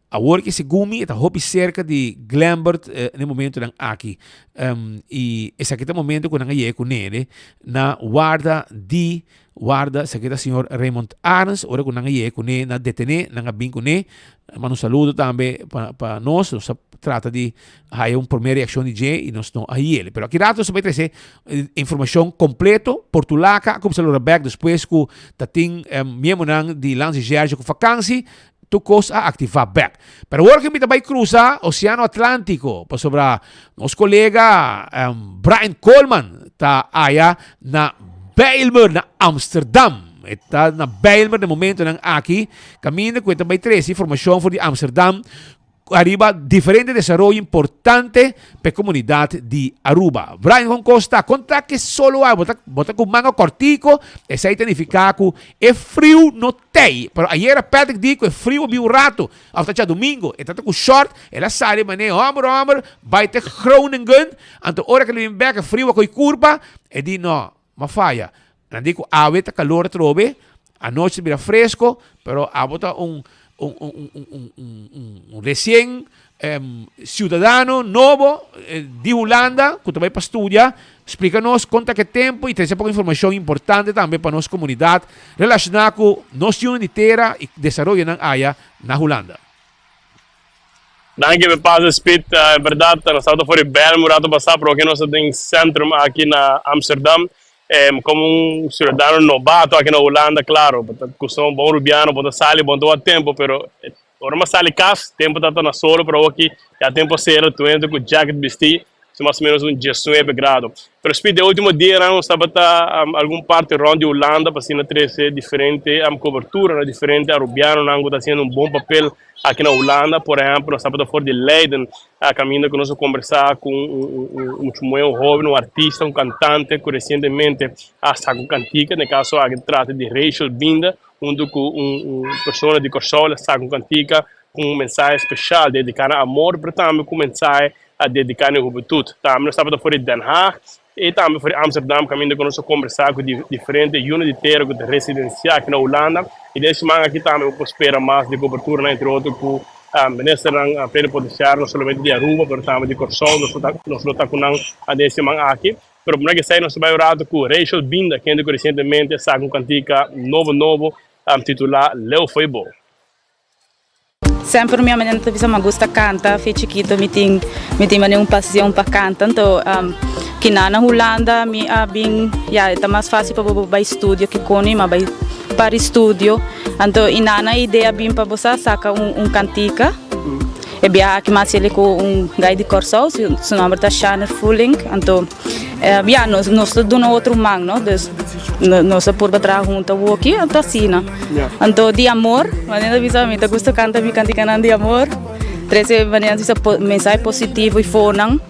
Awor que segun mi, ta hopi cerca di Glembert eh, en momento dan aki. Um, y esaki ta momento cu nan a yega cu nene na warda di warda, esaki ta señor Raymond Arends, ora cu nan a yega cu ne na detene, nan a bin cu ne. Manda un saludo tambe pa, pa nos. Nos a trata di haya un primer reaccion di dje y nos no a hiele. Pero aki rato nos ta bay trece eh, informacion completo. Portulaca a cuminsa lora bek despues cu ta tin eh, miembronan di Landsrecherche cu vakantie. Tur cos a activa bek. Pero awor cu mi ta bay cruza Oceano Atlantico pasobra nos colega eh, Brian Coleman ta aya na Bijlmer na Amsterdam. E ta na Bijlmer den momentonan aki, kaminda ku e ta bai trese informashon for di Amsterdam ariba diferente desaroyo importante pa e komunidat di Aruba. Brian Juan Costa, konta ke solo a bo ta bo ta ku manga kòrtiko, esei ta nifiká ku e friu no tei. Pero ayera Patrick di ku e friu a bin un rato, òf ta djadumingo, e ta ta ku short, el a sali manera hòmber hòmber bai te Groningen, anto ora ku el a bin bèk e friu a koi kurpa, e di no, M'a faya. Nan di ku awe ta kalor atrobe, anochi ta bira fresko, pero abo ta un un un un un un un un resien siudadano nobo di Hulanda ku ta bai pa studia. Splika nos kon ta ke tempu i trese poko informashon importante tambe pa nos komunidat relashoná ku nos yunan di tera i desaroyonan aya na Hulanda. Danki mi pasa Speed, en berdad nos tabata for di Belm un rato pasa pero oke nos ta den centrum aki na Amsterdam. Como un ciudadano nobato aki na Hulanda claro bo ta custuma bon rubiano bo ta sali bo no ta wak tempo pero ora mi a sali cas tempo tabata na solo pero awoki ya tempo a cera tur hende cu jacket bisti. So mas o menos un diesnuebe grado. Pero speed de ultimo dianan nos tabata algun parti rond di Hulanda pa asina trece diferente cobertura na diferente Arubianonan cu ta haciendo un bon papel aki na Hulanda. Por ehempel nos tabata for di Leiden caminda cu nos a combersa cu un mucho muhe, un hoben, un artista, un cantante cu recientemente a saca un cantica, den e caso aki ta trata di Rachel Binda hunto cu un persona di Corsou el a saca un cantica cu un mensahe special dedica na amor pero tambe cu un mensahe a dediká na e hubentut. Tambe nos tabata for di Den Haag i tambe for di Amsterdam kaminda ku nos a kombersá ku diferente yunan di tera ku ta residensiá aki na Hulanda. I den e siman aki tambe bo por spera mas di koberturanan entre otro ku ministernan plenipotenciario no solamente di Aruba pero tambe di Kòrsou. Nos lo ta nos lo ta ku nan den e siman aki. Pero promé ku esei nos ta bai un rato ku Rachel Binda kende ku resientemente a saka un kantika nobo nobo titulá Leu Foi Bo. Semper mi manera ta bisa mi gusta canta fe chikito mi tin mi tin manera un pasion pa canta anto kina na Hulanda mi a bin ya e ta mas facil pa bo bai studio ke kono mi a bai para studio anto i nana idea bin pa bo sa saca un cantica e biaha aki mi a haciel cu un guy di Corsou su nomber ta Shaner Fulink anto Ya, nos nos ta duna otro man, no? Dus nos ta purba traha hunto awoki, anto asina. Anto di amor, manera ta bisa mi ta gusta kanta mi kantikanan di amor, trese manera ta bisa mensahe positivo i fonan,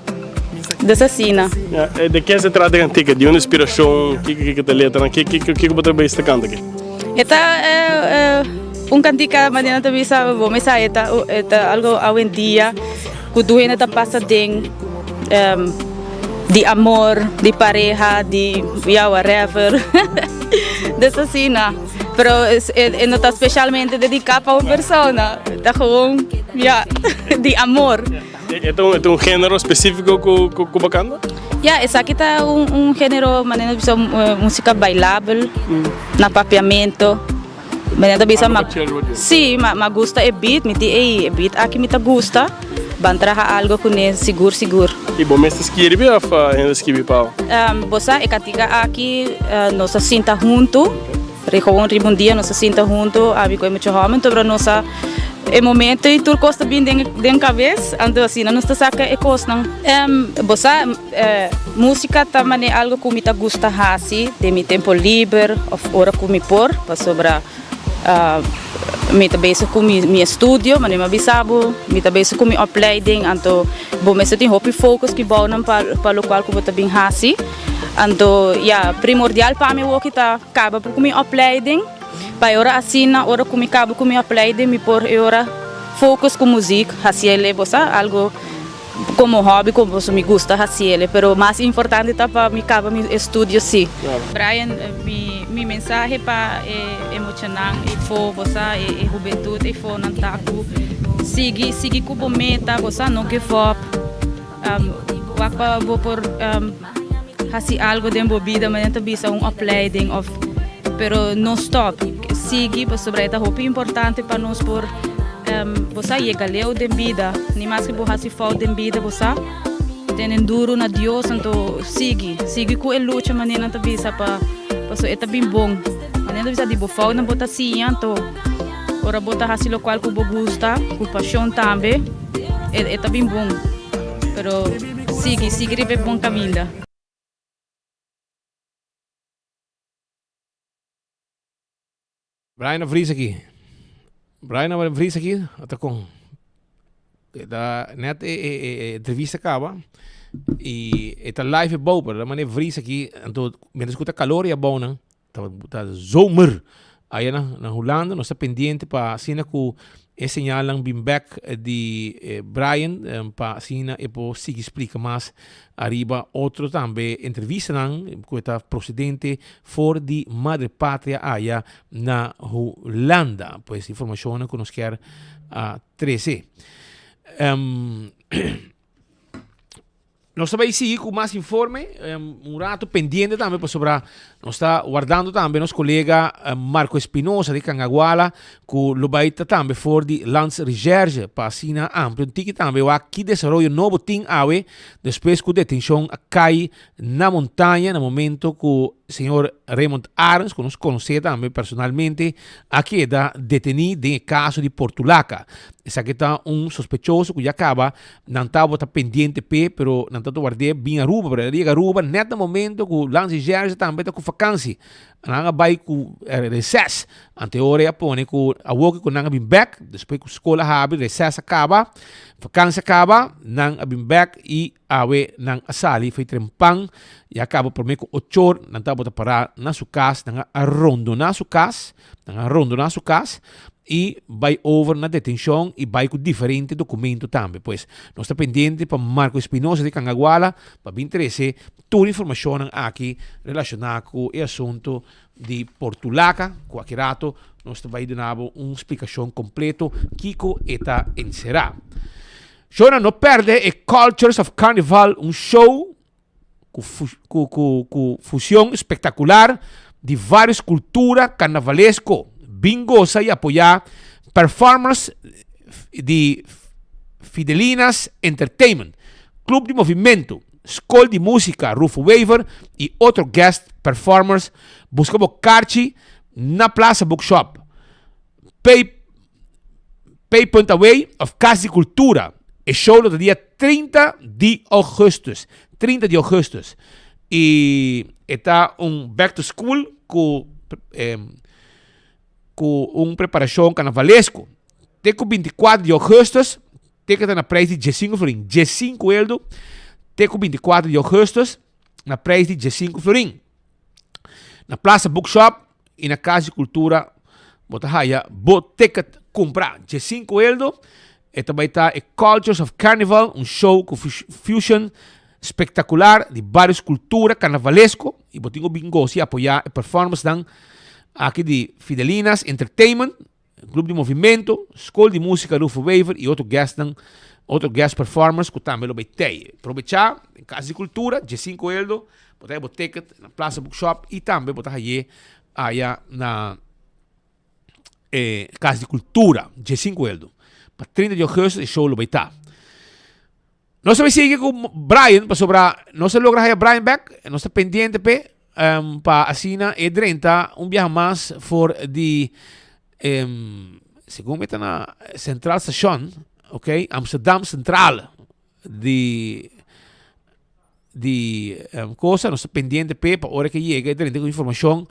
dus asina. Ya, e de ke se trata e kantika? Di un inspirashon? Kiko kiko ta letranan? Kiko kiko bo ta bisa ta kanta aki? E ta un kantika manera ta bisa bo mesa e ta e ta algo awendia ku tur hende ta pasa den. Di amor, di pareha, di ya whatever. Dus asina. Pero e no ta specialmente dedica pa un persona. Ta gewoon, ya, di amor. E ta un genero specifico cu cu bo canta? Ya, esaki ta un genero manera bisa musica bailabel na papiamento. Manera ta bisa ma si ma gusta e beat mi di ey e beat aki mi ta gusta ban traha algo cune sigur sigur. Y bo mes ta skirbi of hende ta skirbi pa bo? Bo sa e cantica aki nos a sinta hunto gewoon riba un dia nos a sinta hunto ami cu e mucha homen pero nos a e momento y tur cos ta bin den cabes anto asina nos ta saca e cosnan. Bo sa Músika ta manera algu ku mi ta gusta hasi den mi tempu liber òf ora ku mi por, pasobra mi ta bezig ku mi estudio, manera mi a bisa bo, mi ta bezig ku mi opleiding, anto bo mester tin hopi focus ki bounan pa lokual ku bo ta bin hasi. Anto ya, primordial pa mi awoki ta kaba ku mi opleiding, pa e ora asina ora ku mi kaba ku mi opleiding mi por e ora focus ku muzik, hasi el bo sa algu. Como hobby como pasobra mi gusta haciele pero mas importante ta pa mi caba mi estudio si. Brian mi mi mensahe pa e e muchanan eyfo bo sa e e hubentud eyfo nan ta cu sigui sigui cu bo meta bo sa no give up wak pa bo por haci algo den bo bida manera ta bisa un opleiding of pero no stop sigui pasobra e ta hopi importante pa nos por bo sa yega leu den bida ni maske bo haci fout den bida bo sa tene duro na Dios anto sigui sigui cu e lucha manera nan ta bisa pa pasobra e ta bin bon manera nan ta bisa di bo foutnan bo ta siña anto ora bo ta haci locual cu bo gusta cu pasion tambe e ta bin bon pero sigui sigui riba e bon caminda. Brian a vries aki. Brian a vries aki, ata kon. E ta net e e e entrevista kaba i e ta live e bou, pero ta mane vries aki, anto mientras ku ta kalor i abounan, ta ta zomer aya na na Hulanda, nos ta pendiente pa asina ku e señalnan bin bek di Brian pa asina e por sigui splika mas ariba otro tambe entrevistanan ku e ta prosedente for di Madre Patria aya na Hulanda. Pues informashonnan ku nos kier a trese. Nos ta bai sigui ku mas informe un rato pendiente tambe pasobra nos ta wardando tambe nos kolega Marco Espinosa di Cangaguala ku lo bai ta tambe for di Landsrecherche pa asina amplia un tiki tambe wak ki desaroyo nobo tin awe despues ku detenshon a kai na montaña na momento ku. señor Raymond Arends, ku nos konosé tambe personalmente, a keda detení den e kaso di Portulaca. Esaki ta un sospechoso ku ya kaba nan tabata pendiente p'e, pero nan ta ward'é bin Aruba, pero el a yega Aruba nèt na momento ku Lancy Jersey tambe ta ku fakansi. Nan a bai ku reses. Ante ora e a pone ku awoki ku nan a bin bèk, despues ku skol a habri, reses a kaba, fakansi a kaba, nan a bin bèk i awe nan a sali for e trempan i a kaba promé ku ochor nan tabata pará na su kas, nan a rondoná su kas, nan a rondoná su kas i bai over na detenshon i bai ku diferente dokumento tambe. Pues nos ta pendiente pa Marco Espinosa di Cangaguala pa bin trese Tur informashonnan aki relashoná ku e asuntu di Portulaca, ku aki rato nos ta bai duna bo un splikashon kompleto kiko e ta enserá. Shownan no pèrdè e Cultures of Carnival, un show ku ku ku ku fusion spektakular di vários kultura karnavalesko. Bin gosa i apoyá performers di Fidelinas Entertainment, Club di Movimento, Skol di Músika Rufo Wever i otro guest performers. Buska bo karchi na Plaza Bookshop, Pay Pay Punt Away of Kas di Kultura. E show lo ta dia 30 di ougùstùs, 30 di ougùstùs. I e ta un back to school ku ku un preparashon karnavalesko. Te ku 24 di ougùstùs. Ticket ta na prijs di diesinku florin. Diesinku eldo te ku 24 di augustus na prijs di diesinku florin. Na Plaza Bookshop i na Kas di Kultura bo ta haya bo ticket kumpra. Diesinku eldo e ta bai ta e Cultures of Carnival, un show ku fusion spektakular di varios kultura karnavalesko i bo tin ku bin gosa i apoya e performancenan aki di Fidelinas Entertainment. Grup di Movimento, Skol di Músika Rufo Wever i otro guestnan, otro guest performers ku tambe lo bai tei. Probechá den Kas di Kultura, djesinku eldo, bo ta haña bo ticket na Plaza Bookshop i tambe bo ta hañ'é aya na e Kas di Kultura, djesinku eldo. Pa 30 di augustus e show lo bai ta. Nos ta bai sigui ku Brian pasobra nos a logra haya Brian bek, nos ta pendiente p'e um, pa asina e drenta un biaha mas for di um, segun mi ta na Centraal Station, ok, Amsterdam Centraal di di um, cosa, nos ta pendiente p'e pa ora ke yega e drenta ku informashon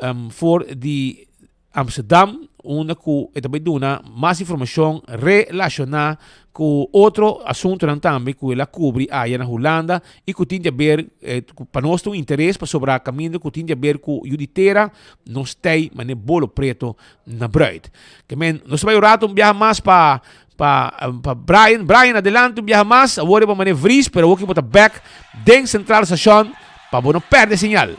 um, for di Amsterdam, unda ku e ta bai duna mas informashon relashoná ku otro asuntunan tambe ku el a kubri aya na Hulanda i ku tin di aber ku pa nos ta un interes pasobra kaminda ku tin di aber ku yu di tera nos tei manera bolo preto na bruid. Ke men nos ta bai un rato un biaha mas pa pa pa Brian. Brian adelante un biaha mas awor e bo manera vries pero awor ki bo ta bek den Centraal Station pa bo no perde señal.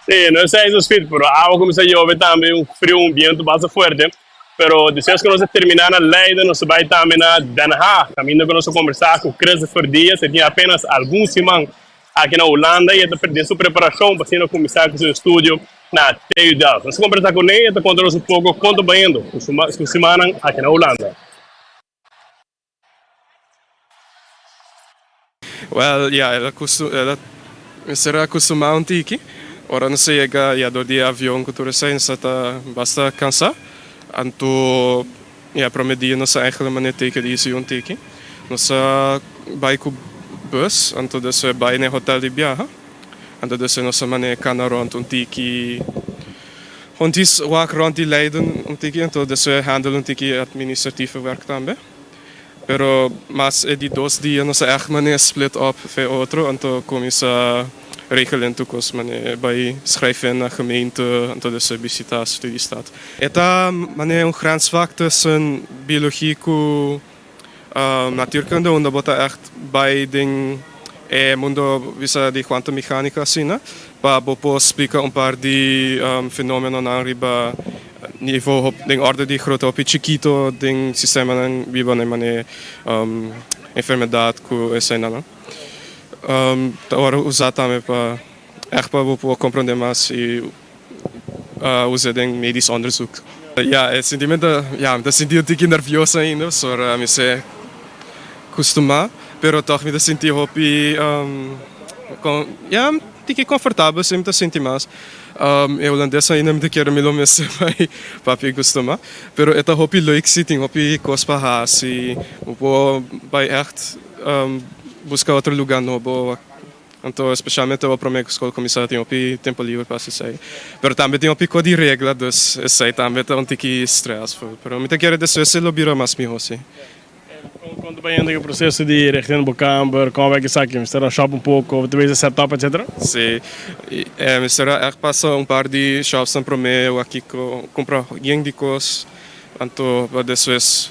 Sí, no esei nos fit, pero awa cuminsa yobe tambe, un frio, un biento basta fuerte. Pero despues cu nos a termina na Leiden, nos a bay tambe na Den Haag, caminda cu nos a conversa cu Christopher Diaz. E tin apenas algun siman aki na Hulanda y e ta den su preparacion pa asina cuminsa cu su estudio na TU Delft. Nos a conversa cu ne y e ta conta nos un poco con ta bayendo cu su simannan aki na Hulanda. Wel, ya, el a custu, el a mester a custumá un tiki. Ora nos a yega, ya, dor di e avion cu tur esei, nos a ta basta cansá. Anto, ya, prome dia nos a eigenlijk manera take it easy un tiki. Nos a bai cu bus, anto despues bai na e hotel di biaha. Anto despues nos a manera cana rond un tiki, hontis wak rond di Leiden un tiki, anto despues handle un tiki administratieve werk tambe. Pero mas e di dos dia nos a ègt manera split op fe otro, anto kuminsá regelen tur kos manera bai schrijven na gemeente, anto despues bisitá studiestad. E ta manera un grensvak tussen biologie ku natuurkunde unda bo ta ègt bai den e mundo bisa di kwantummechanica asina pa bo por splika un par di fenomenonan riba Nivo hop den orde di grote hopi chikito den sistemanan biba na e manera enfermedad cu eseinan. Ta ora usa tambe pa echt pa bo por comprende mas y usa den medisch onderzoek. Ya e sentimento ya mi ta sinti un tiki nervioso ainda pasobra mi se custuma pero toch mi ta sinti hopi. Ya tiki komfortabel si mi ta sinti mas. E hulandes ainda mi ta kere mi lo mester bai papia kustuma. Pero e ta hopi leuk si tin hopi kos pa hasi. Bo por bai ègt buska otro luga nobo. Anto especialmente awor prome cu scol cuminsa tin hopi tempo liber pa haci esey. Pero tambe tin hopi co di regla dus esey tambe ta un tiki stressful. Pero mi ta kere despues e lo bira mas miho si. Con ta bayendo e proceso di rechten bo camber, con a bay cu esaki? Mester a shop un poco, bo ta bezig set up etcetera? Si, mester a echt pasa un par di shopsnan prome wak kico cumpra yen di cos anto pa despues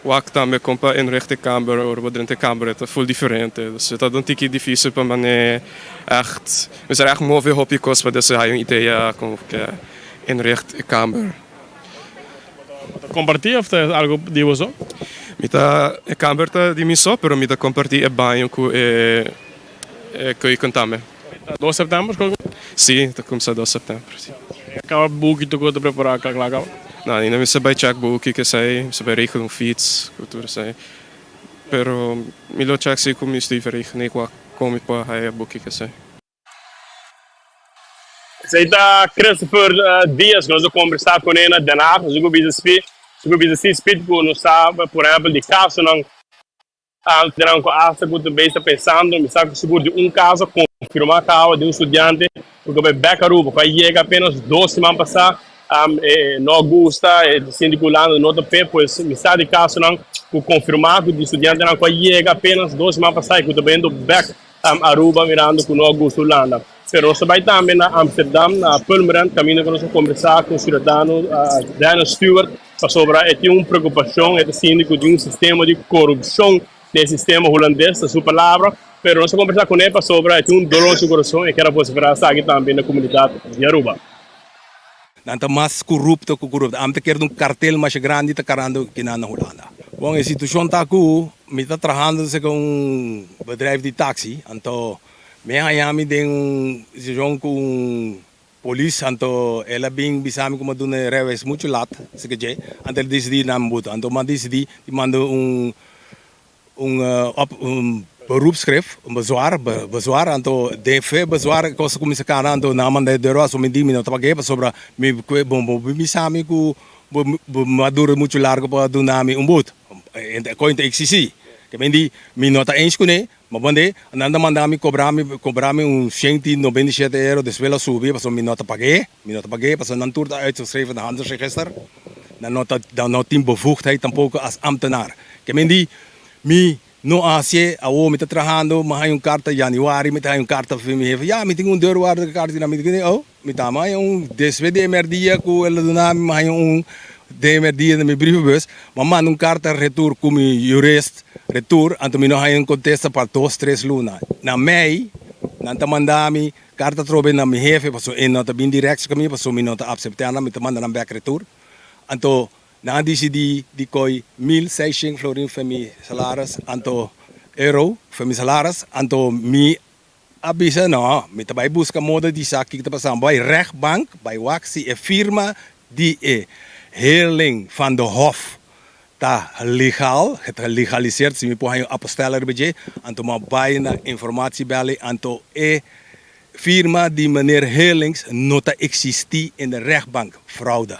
Wak tambe kon pa inricht e kamber ora bo drenta e kamber e ta ful diferente. Dus e ta un tiki dificil pa mane echt, mester echt move hopi kos pa despues haya un idea kon ke inricht e kamber. Bo ta komparti of ta algo di bo so? Mi ta, e kamber ta di mi so pero mi ta komparti e baño ku e keuken tambe. Ta dos september skol kuminsá? Si, ta kuminsá dos september, si. E kaba buki tur ku ta prepará kla kla kaba? No, ainda mester bai check buki kesei, mester bai regel un fiets ku tur esei. Pero mi lo check si ku mi stuur regel i wak kon mi por haya buki kesei. Esei ta Christopher Diaz ku nos a kombersá kuné na Den Haag. Nos a kubisa spi, nos a kubisa si spit ku nos sa por ehèmpel di kasonan. Antenan ku asta ku ta bay ta pensando, mi sa ku sigur di un kaso konfirmá kawa di un studiante ku ta bay bek Aruba ku a yega apenas dos siman pasá, e no a gusta, e ta sinti ku Hulanda no ta p'e, pues mi sa di kasonan ku konfirmá ku di studiantenan ku a yega apenas dos siman pasá i ku ta bayendo bek Aruba mirando ku no a gusta Hulanda. Pero nos ta bay tambe na Amsterdam, na Purmerend, kaminda ku nos a kombersá ku siudadano Dennis Stewart, Pasobra e tin un preokupashon, e ta sinti ku tin un sistema di korupshon den e sistema hulandes, ta su palabra. Pero nos a kombersá kuné pasobra e tin un dolor den su kurason, e kier a vosiferá esaki tambe na komunidat di Aruba. Nan ta mas korupto ku korupto. Ami ta kere un kartel masha grandi ta karando kinan na Hulanda. Bon, e situashon ta ku mi ta trahando serka un bedrijf di taksi, anto mi a haña mi den un situashon ku un Polis, anto el a bin bisa mi ku mi a duna e rijbewijs muchu lat, si ke dje, anto el a disidí na mi buta. Anto mi a disidí di manda un un op un beroepschrift, un bezwaar, bezwaar, anto den fe bezwaar e kos a kuminsá kana, anto nan a manda e deur aso, mi di mi no ta pag'é pasobra mi kue bo bo bisa mi ku bo bo mi a dura muchu largu pa duna mi un but. E kos ta eksistí. Ke men di mi no ta eens kuné, Ma band'é, nan ta manda mi kobra mi kobra mi un shenti nobenta i shete euro, despues lo subi pasobra mi no ta pag'é, mi no ta pag'é pasobra nan tur ta uitgeschreven na handelsregister, nan no ta nan no tin bevoegdheid tampoko as ambtenaar. Ke men di, mi no a hasié, awor mi ta trahando, mi a haña un karta januari, mi ta haña un karta for mi hefe, ya mi tin un deurwaarder kaart di nan, mi di, oh, mi ta haña un, despues di e merdia ku el a duna mi, mi a haña un den e merdia den mi brievenbus, mi a manda un karta retour ku mi jurist retour, anto mi no haña un kontesta pa dos tres luna. Na mei nan ta manda mi karta atrobe na mi hefe pasobra e no ta bin direct serka mi pasobra mi no ta apseptá nan, mi ta manda nan bèk retour. Anto nan a disidí di koi 1600 florin for mi salaris, anto euro for mi salaris, anto mi A bisa, No, mi ta bai buska moda di sa kiko ta pasando. Bo bai rechtbank, bai wak si e firma di e Heerling van de Hof ta legal, het gelegaliseerd, si mi por haña un apostèl riba dje. Anto mi a bai na informatiebelly, anto e firma di meneer Heerlings no ta eksistí in de rechtbank. Fraude.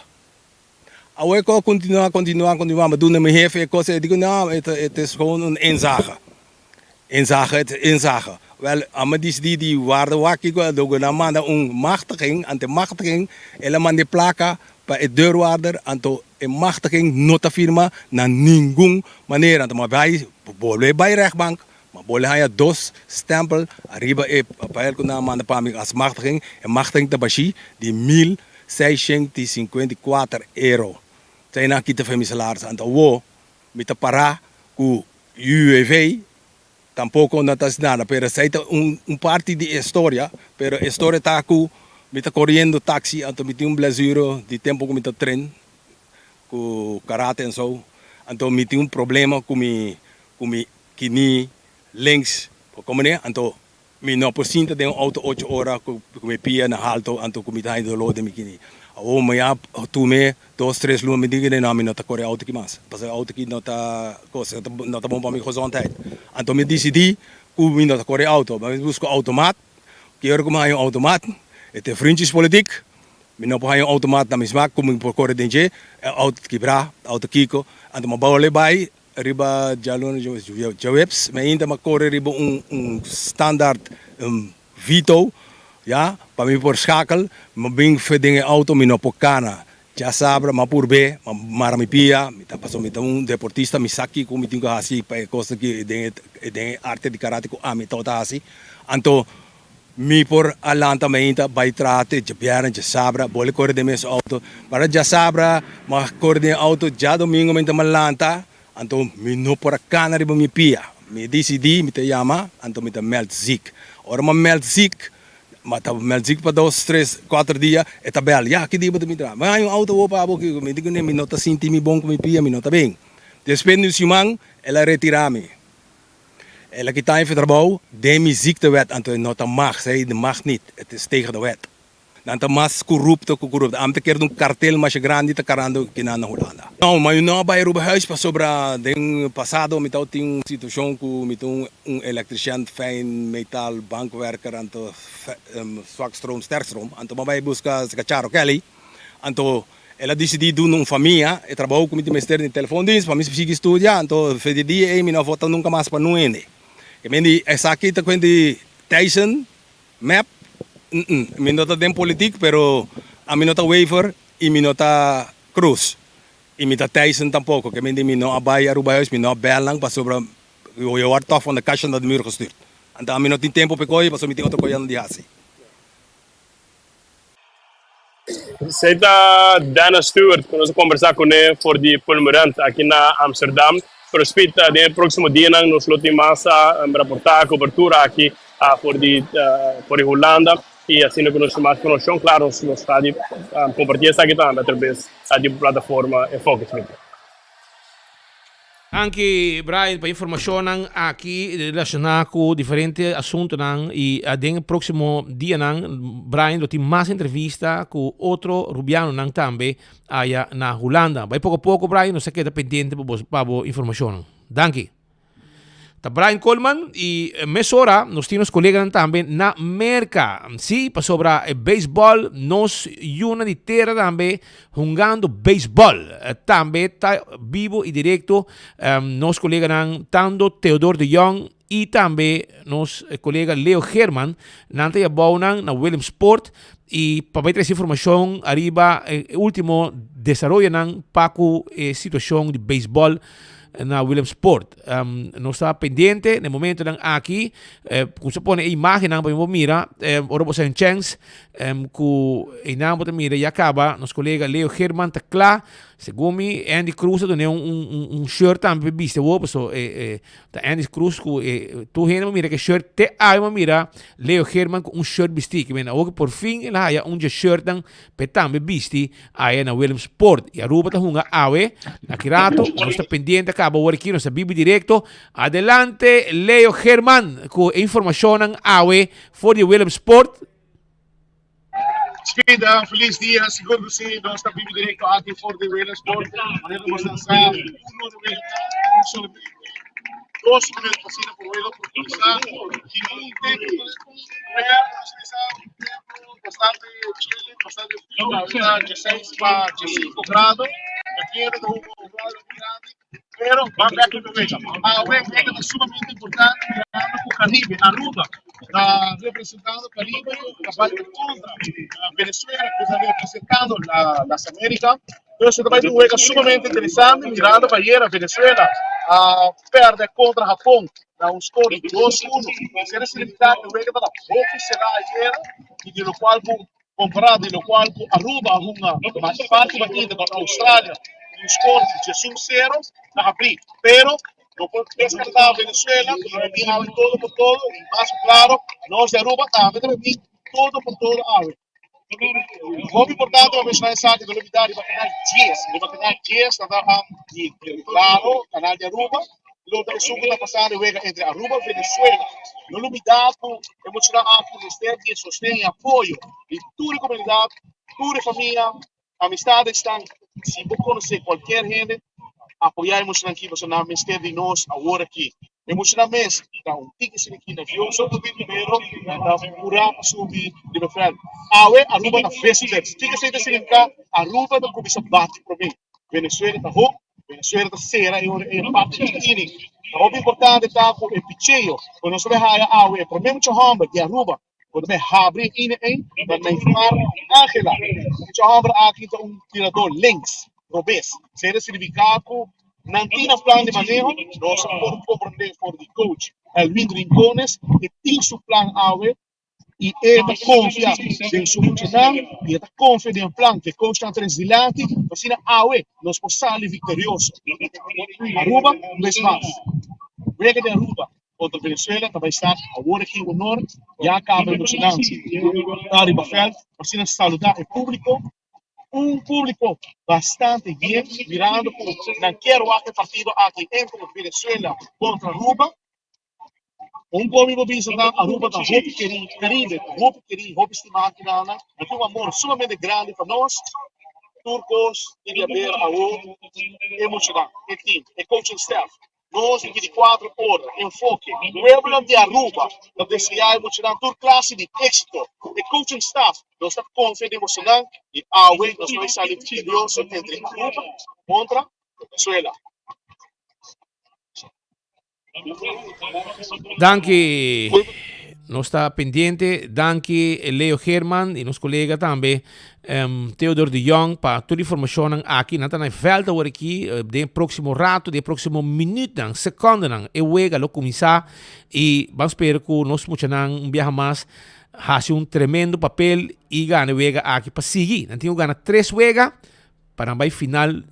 Awe ku a kontinuá, kontinuá, kontinuá, mi a duna mi hefe e kos, e di ku no, het is gewoon un inzage. Inzage, het is inzage. Wel, ami a disidí di warda wak kiko el dogo. Nan manda un machtiging, anto e machtiging, el a manda e plaka pa e deurwaarder, anto e machtiging no ta firma na ningun manera. Anto mi a bai, bolbe bai rechtbank, mi a bolbe haña dos stempel ariba e papel ku nan a manda pa mi as machtiging. E machtiging ta bashí di 1654 euro. Esei nan a kita for mi salaris. Anto awor mi ta pará ku UWV tampoco no ta haci nada, pero esey ta un parti di e storia, pero e storia ta cu mi ta coriendo taxi anto mi tin un blesure di tempo cu mi ta train cu karate en so, anto mi tin un problema cu mi cu mi kini links, comprende? Anto Mi no por sinta den un auto ocho ora cu mi pia na halto anto cu mi ta haña dolor den mi kini. Awor mi a tume dos tres luna mi di no mi no ta core auto aki mas pasobra e auto aki no ta cosa no ta bon pa mi gezondheid. Anto mi a dicidi cu mi no ta core auto mi a busca un automat. Ki ora ku mi haña un outomat, e ta e vriendjespolitiek, mi no por haña un outomat na mi smak ku mi por kore den dje, e outo ta kibrá, outo kiko, anto mi a bole bai riba djaluna, djaweps, mi ainda mi a kore riba un un standaard Vito, Ya, pa mi por schakel, mi bin fe den e auto, mi no por cana. Djasabra, m'a purb'é, m'a mara mi pia, mi ta pasobra mi ta un deportista, mi sa kico mi tin cu haci pa e cosnan ki den e den e arte di karate cu ami tabata haci. Anto mi por a lanta mainta bay traha te djabièrnè, djasabra, bole core den mes auto. Para djasabra m'a core den e auto, djadomingo mainta m'a lanta, Anto mi no por a cana riba mi pia. Mi dicidi, mi ta yama, anto mi ta meld ziek. Ora mi a meld ziek, mi ta meld ziek pa dos, tres, cuater dia, e ta bel, ya, ki dia bo ta bin traha? Mi haña un auto awor pa abo, kico? Mi di cune, mi no ta sinti mi bon cu mi pia, mi no ta bin. Despues di un siman, el a retira mi. El a kita mi for trabou den mi ziektewet, anto e no ta mag, zei, mag niet, het is tegen de wet. Nan ta mas corupto cu corupto. Ami ta kere un cartel masha grandi ta carando kinan na Hulanda. No, ma mi no a bay Aruba huis pasobra den pasado mi tabatin un situacion cu mi ta un electrician fijn metaal bankwerker anto zwak stroom sterk stroom anto mi a bay busca Charo Kelly anto el a dicidi duna un famia e trabou cu mi tin mester den telefoondienst pa mi sigui studia anto fe di dia ey mi no a vota nunca mas pa nuende. Ke men di esaki ta cuenta di Tyson Mep, Mm-mm, mi no ta den politiek, pero ami no ta Wever y mi no ta Croes. Y mi ta Thijssen tampoco. Ke mende mi no a bay Aruba Huis, mi no a bel nan pasobra je wordt toch van de kastje naar de muur gestuurd. Anto ami no tin tempo p'e koe pasobra mi tin otro koenan di haci. Esei ta Dana Stewart ku nos a kombersá kuné for di Purmerend aki na Amsterdam. Pero spit den e próksimo dianan nos lo tin mas raportá kobertura aki for di for di Hulanda i asina ku nos tin mas informashon klaro nos lo sta di kompartí esaki tambe atrabes di plataforma Enfoke Smith. Danki Brian pa informacionnan aki relaciona cu diferente asuntonan y den e proximo dianan Brian lo tin mas entrevista cu otro Rubianonan tambe aya na Hulanda. Bay poco poco Brian nos ta keda pendiente pa bo pa bo informacionnan. Danki. Ta Brian Koolman y mesora nos tin nos coleganan tambe na Merca. Sí, pasobra e baseball nos yuna di tera tambe hungando baseball. Tambe ta bibo y directo nos coleganan tanto Theodor de Jong y tambe nos colega Leo Geerman. Nan ta yabou nan na Williamsport y pa bay trece informacion ariba e ultimo desaroyonan pa cu e situacion di baseball na Williamsport. Nos ta pendiente na e momentonan aki. Ku sa pone e imagennan pa bo mira, ora bo sa un chance ku einan bo ta mira ya kaba nos kolega Leo Geerman ta kla. Segun mi Andy Cruz a duna un un un shirt tambe pa bisti awor paso e ta Andy Cruz ku e tur hende bo mira ku e shirt te awe bo mira Leo Geerman ku un shirt bisti. Ke men awor ku por fin el a haya un dje shirtnan P'e tambe bisti aya na Williamsport y Aruba ta hunga awe. Na ki rato nos ta pendiente a caba ora aki nos ta bibi directo. Adelante Leo German cu e informacionnan awe for di Williamsport. Spida, feliz dia. Sigur cu si, nos ta bibi directo aki for di Williamsport. Manera cu boso sa, uno de wega ta solamente dos minuut pa asina por wega por cuminsa. Y un tempo, un wega, nos ta bisa, un tempo. Bastante chilly, bastante frio, ahorita 16 pa 15 grado. E viento ta un grado grandi, pero van back in de wega. Awe wega ta sumamente importante mirando cu Caribe, Aruba ta representando Caribe, ta bai contra Venezuela cu ta representando la, las Americas. Dus ta bai un wega sumamente interesante mirando pa ayera Venezuela a perde contra Japon na un score di dos uno. Esei ta significa cu e wega tabata hopi cera ayera y di locual cu compara di locual cu Aruba a hunga mas parti batida contra Australia di un score di diesun cero ta habri. Pero no por descarta Venezuela cu lo bin awe todo por todo y mas cu claro nos di Aruba tambe ta bin todo por todo awe. Hopi importante pa mencioná esaki, no olvidá riba canal 10, riba canal 10 ta ta di Claro, canal di Aruba, lo ta esun cu ta pasando e wega entre Aruba y Venezuela. No olvidá cu e muchanan aki mester di e sosten y apoyo di tur e comunidad, tur e famia, amistades esnan. Si bo conoce cualkier hende, apoya e muchanan aki pasobra nan mester di nos awor aki. E muchanan mes ta un tiki siniki nervioso, pero nan ta purá pa subi riba e vèlt. Awe Aruba ta visitors. Kiko esei ta signifiká? Aruba ta kuminsá bati promé. Venezuela ta hoek, Venezuela ta sera e ora e parti di inning. Ta hopi importante ta ku e picheo ku nos ta bai haya awe, e promé mucha hòmber di Aruba ku ta bai habri e inning ei ta Neymar Angela. E mucha hòmber aki ta un tiradó links, robes. Esei ta signifiká ku nan tin nan plan di maneho. Nos a por komprondé for di coach Elwin Rincones e tin su plan awe i e ta konfia den su muchanan i e ta konfia den e plan ku e coachnan tres dilanti pa asina awe nos por sali viktorioso. Aruba un bes mas. Wega di Aruba kontra Venezuela ta bai start awor aki honor ya kaba e muchanan ta riba vèlt pa asina saluda e públiko. Un públiko bastante yen mirando ku nan kier wak e partido aki entre Venezuela kontra Aruba. Un komi bo bisa ta Aruba ta hopi keri, Caribe ta hopi keri, hopi stima kinan. Nan tin un amor sumamente grandi pa nos. Tur kos tin di haber awor e muchanan, e team, e coaching staff. Nos di 24 ora, Enfoke, pueblo di Aruba ta desea e muchanan tur clase di exito. E coaching staff, nos ta confia den bosonan y awe nos ta bay sali victorioso entre Aruba contra Venezuela. Danki. Nos ta pendiente. Danki Leo Geerman y nos colega tambe um, Theodor de Jong pa tur informacionnan aki. Nan ta na e veld awor aki eh, den próximo rato, den próximo minuutnan, secondenan e wega lo cuminsa y ban spera cu nos muchanan un biaha mas haci un tremendo papel y gana e wega aki pa sigui. Nan tin cu gana tres wega pa nan bai final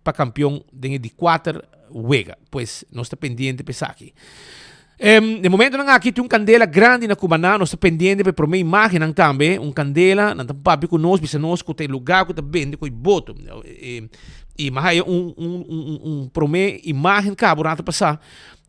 pa kampion den e di kuater wega. Pues nos ta pendiente pa esaki. Em, den momentonan aki tin un kandela grandi na Cumaná. Nos ta pendiente pa e promé imágennan tambe. Un kandela, nan ta papia ku nos, bisa nos ku ta e lugá ku ta bende ku e boto. E, i mi a haya un, un, un, un promé imágen kaba un rato pasá.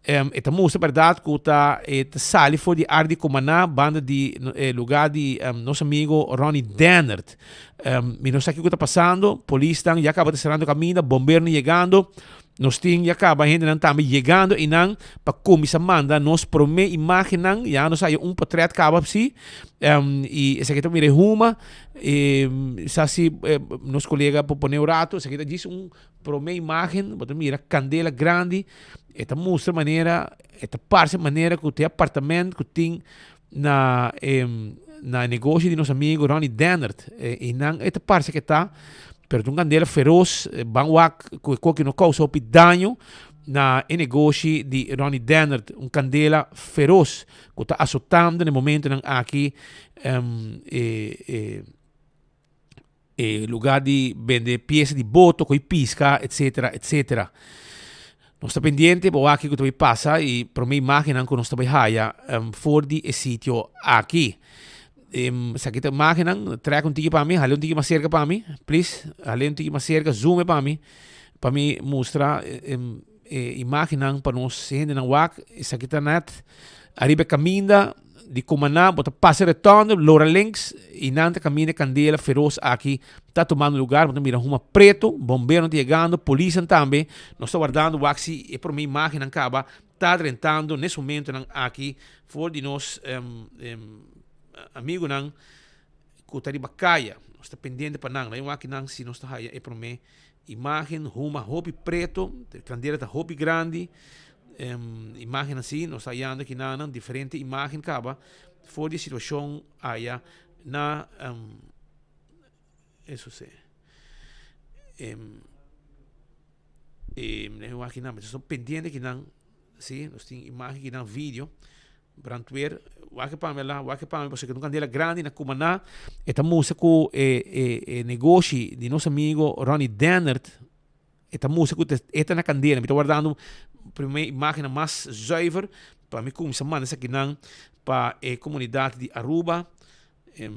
Em, e ta mustra bèrdat ku ta e ta sali for di área di Cumaná, banda di e lugá di em, nos amigo Ronnie Dennert. Em, mi no sa kiko ta pasando, polisnan ya kaba ta serando kaminda, bomberonan yegando, nos tin ya kaba hendenan tambe yegando einan pa kuminsá manda nos promé imágennan, ya nos haya un potrèt kaba si, em, i esaki ta mira e huma, e sa si nos kolega por pone un rato, esaki ta djis un Prome imagen, bo ta mira candela grandi, e ta mustra manera, e ta parce manera cu te apartament cu tin na e na e negoshi di nos amigo Ronnie Dennert. E, y nan e ta parce que ta, pero ta un candela feroz, ban wak cu e koki no causa hopi daño na e negoshi di Ronnie Dennert. Un candela feroz cu ta azotando na e momentonan aki e, e. E lugar di bende pieza di boto, coi pisca, etcetera, etcetera. Nos ta pendiente pa wak kico ta bay pasa y prome imagennan cu nos ta bay haya um, for di e sitio aki. Um, esaki ta imagennan, trek un tiki pa mi, hale un tiki mas cerca pa mi, please, hale un tiki mas cerca, zoom e pa mi, pa mi mustra um, e imagennan pa nos hendenan wak. Esaki ta net ariba e caminda di Cumaná, bo ta pasa e rotonde, lora links y nan ta caminda e candela feroz aki ta tumando lugar. Bo ta mira huma preto, bomberonan ta yegando, polisnan tambe. Nos ta wardando wak si e prome imagennan caba ta drentando nes momentonan aki for di nos amigonan cu ta riba caya. Nos ta pendiente pa nan. Laga wak nan si nos ta haya e prome Imagen huma hopi preto, e kandela ta hopi grandi. Imagen asi nos ta hayando aki nanan diferente imagen kaba for di e situacion aya na eso si aki nan, mi ta pendiente aki nan si nos tin imagen aki nan video. Brandweer, wak pa mi ala, wak pa mi, pasobra ku un kandela grandi na Cumaná, e ta mustra ku e e e negoshi di nos amigo Ronnie Dennert, e ta mustra ku e ta na kandela. Mi ta wardando prome imagennan mas zuiver pa mi kuminsá manda esakinan pa e komunidat di Aruba. E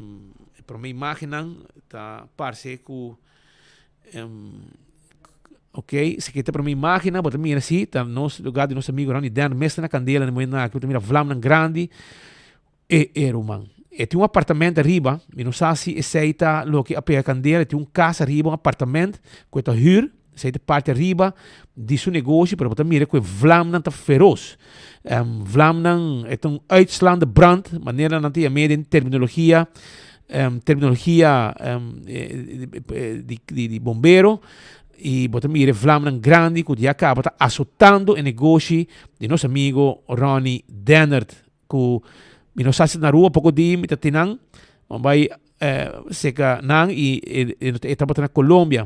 prome imagennan ta parse ku Ok, esaki ta prome imagennan, bo ta mira si ta nos lugar di nos amigo Ronnie Dan mes ta na kandela na momentonan aki, bo ta mira vlamnan grandi. E e ruman, e tin un apartamento ariba, mi no sa si esei ta loke a pega kandela, e tin un kas ariba, un apartamento ku e ta hür, esei ta parti ariba di su negoshi, pero bo ta mira ku e vlamnan ta feros. Um, vlamnan, e ta un uitslaande brand, manera nan ta yam'é den terminologia, um, terminologia um, di, di, di bombero. I bo ta mira e vlamnan grandi ku ya kaba ta asotando e negoshi di nos amigo Ronnie Dennert. Ku mi no sa si na Aruba poko di mi ta tin nan, mi bai seka nan i e tabata na Colombia.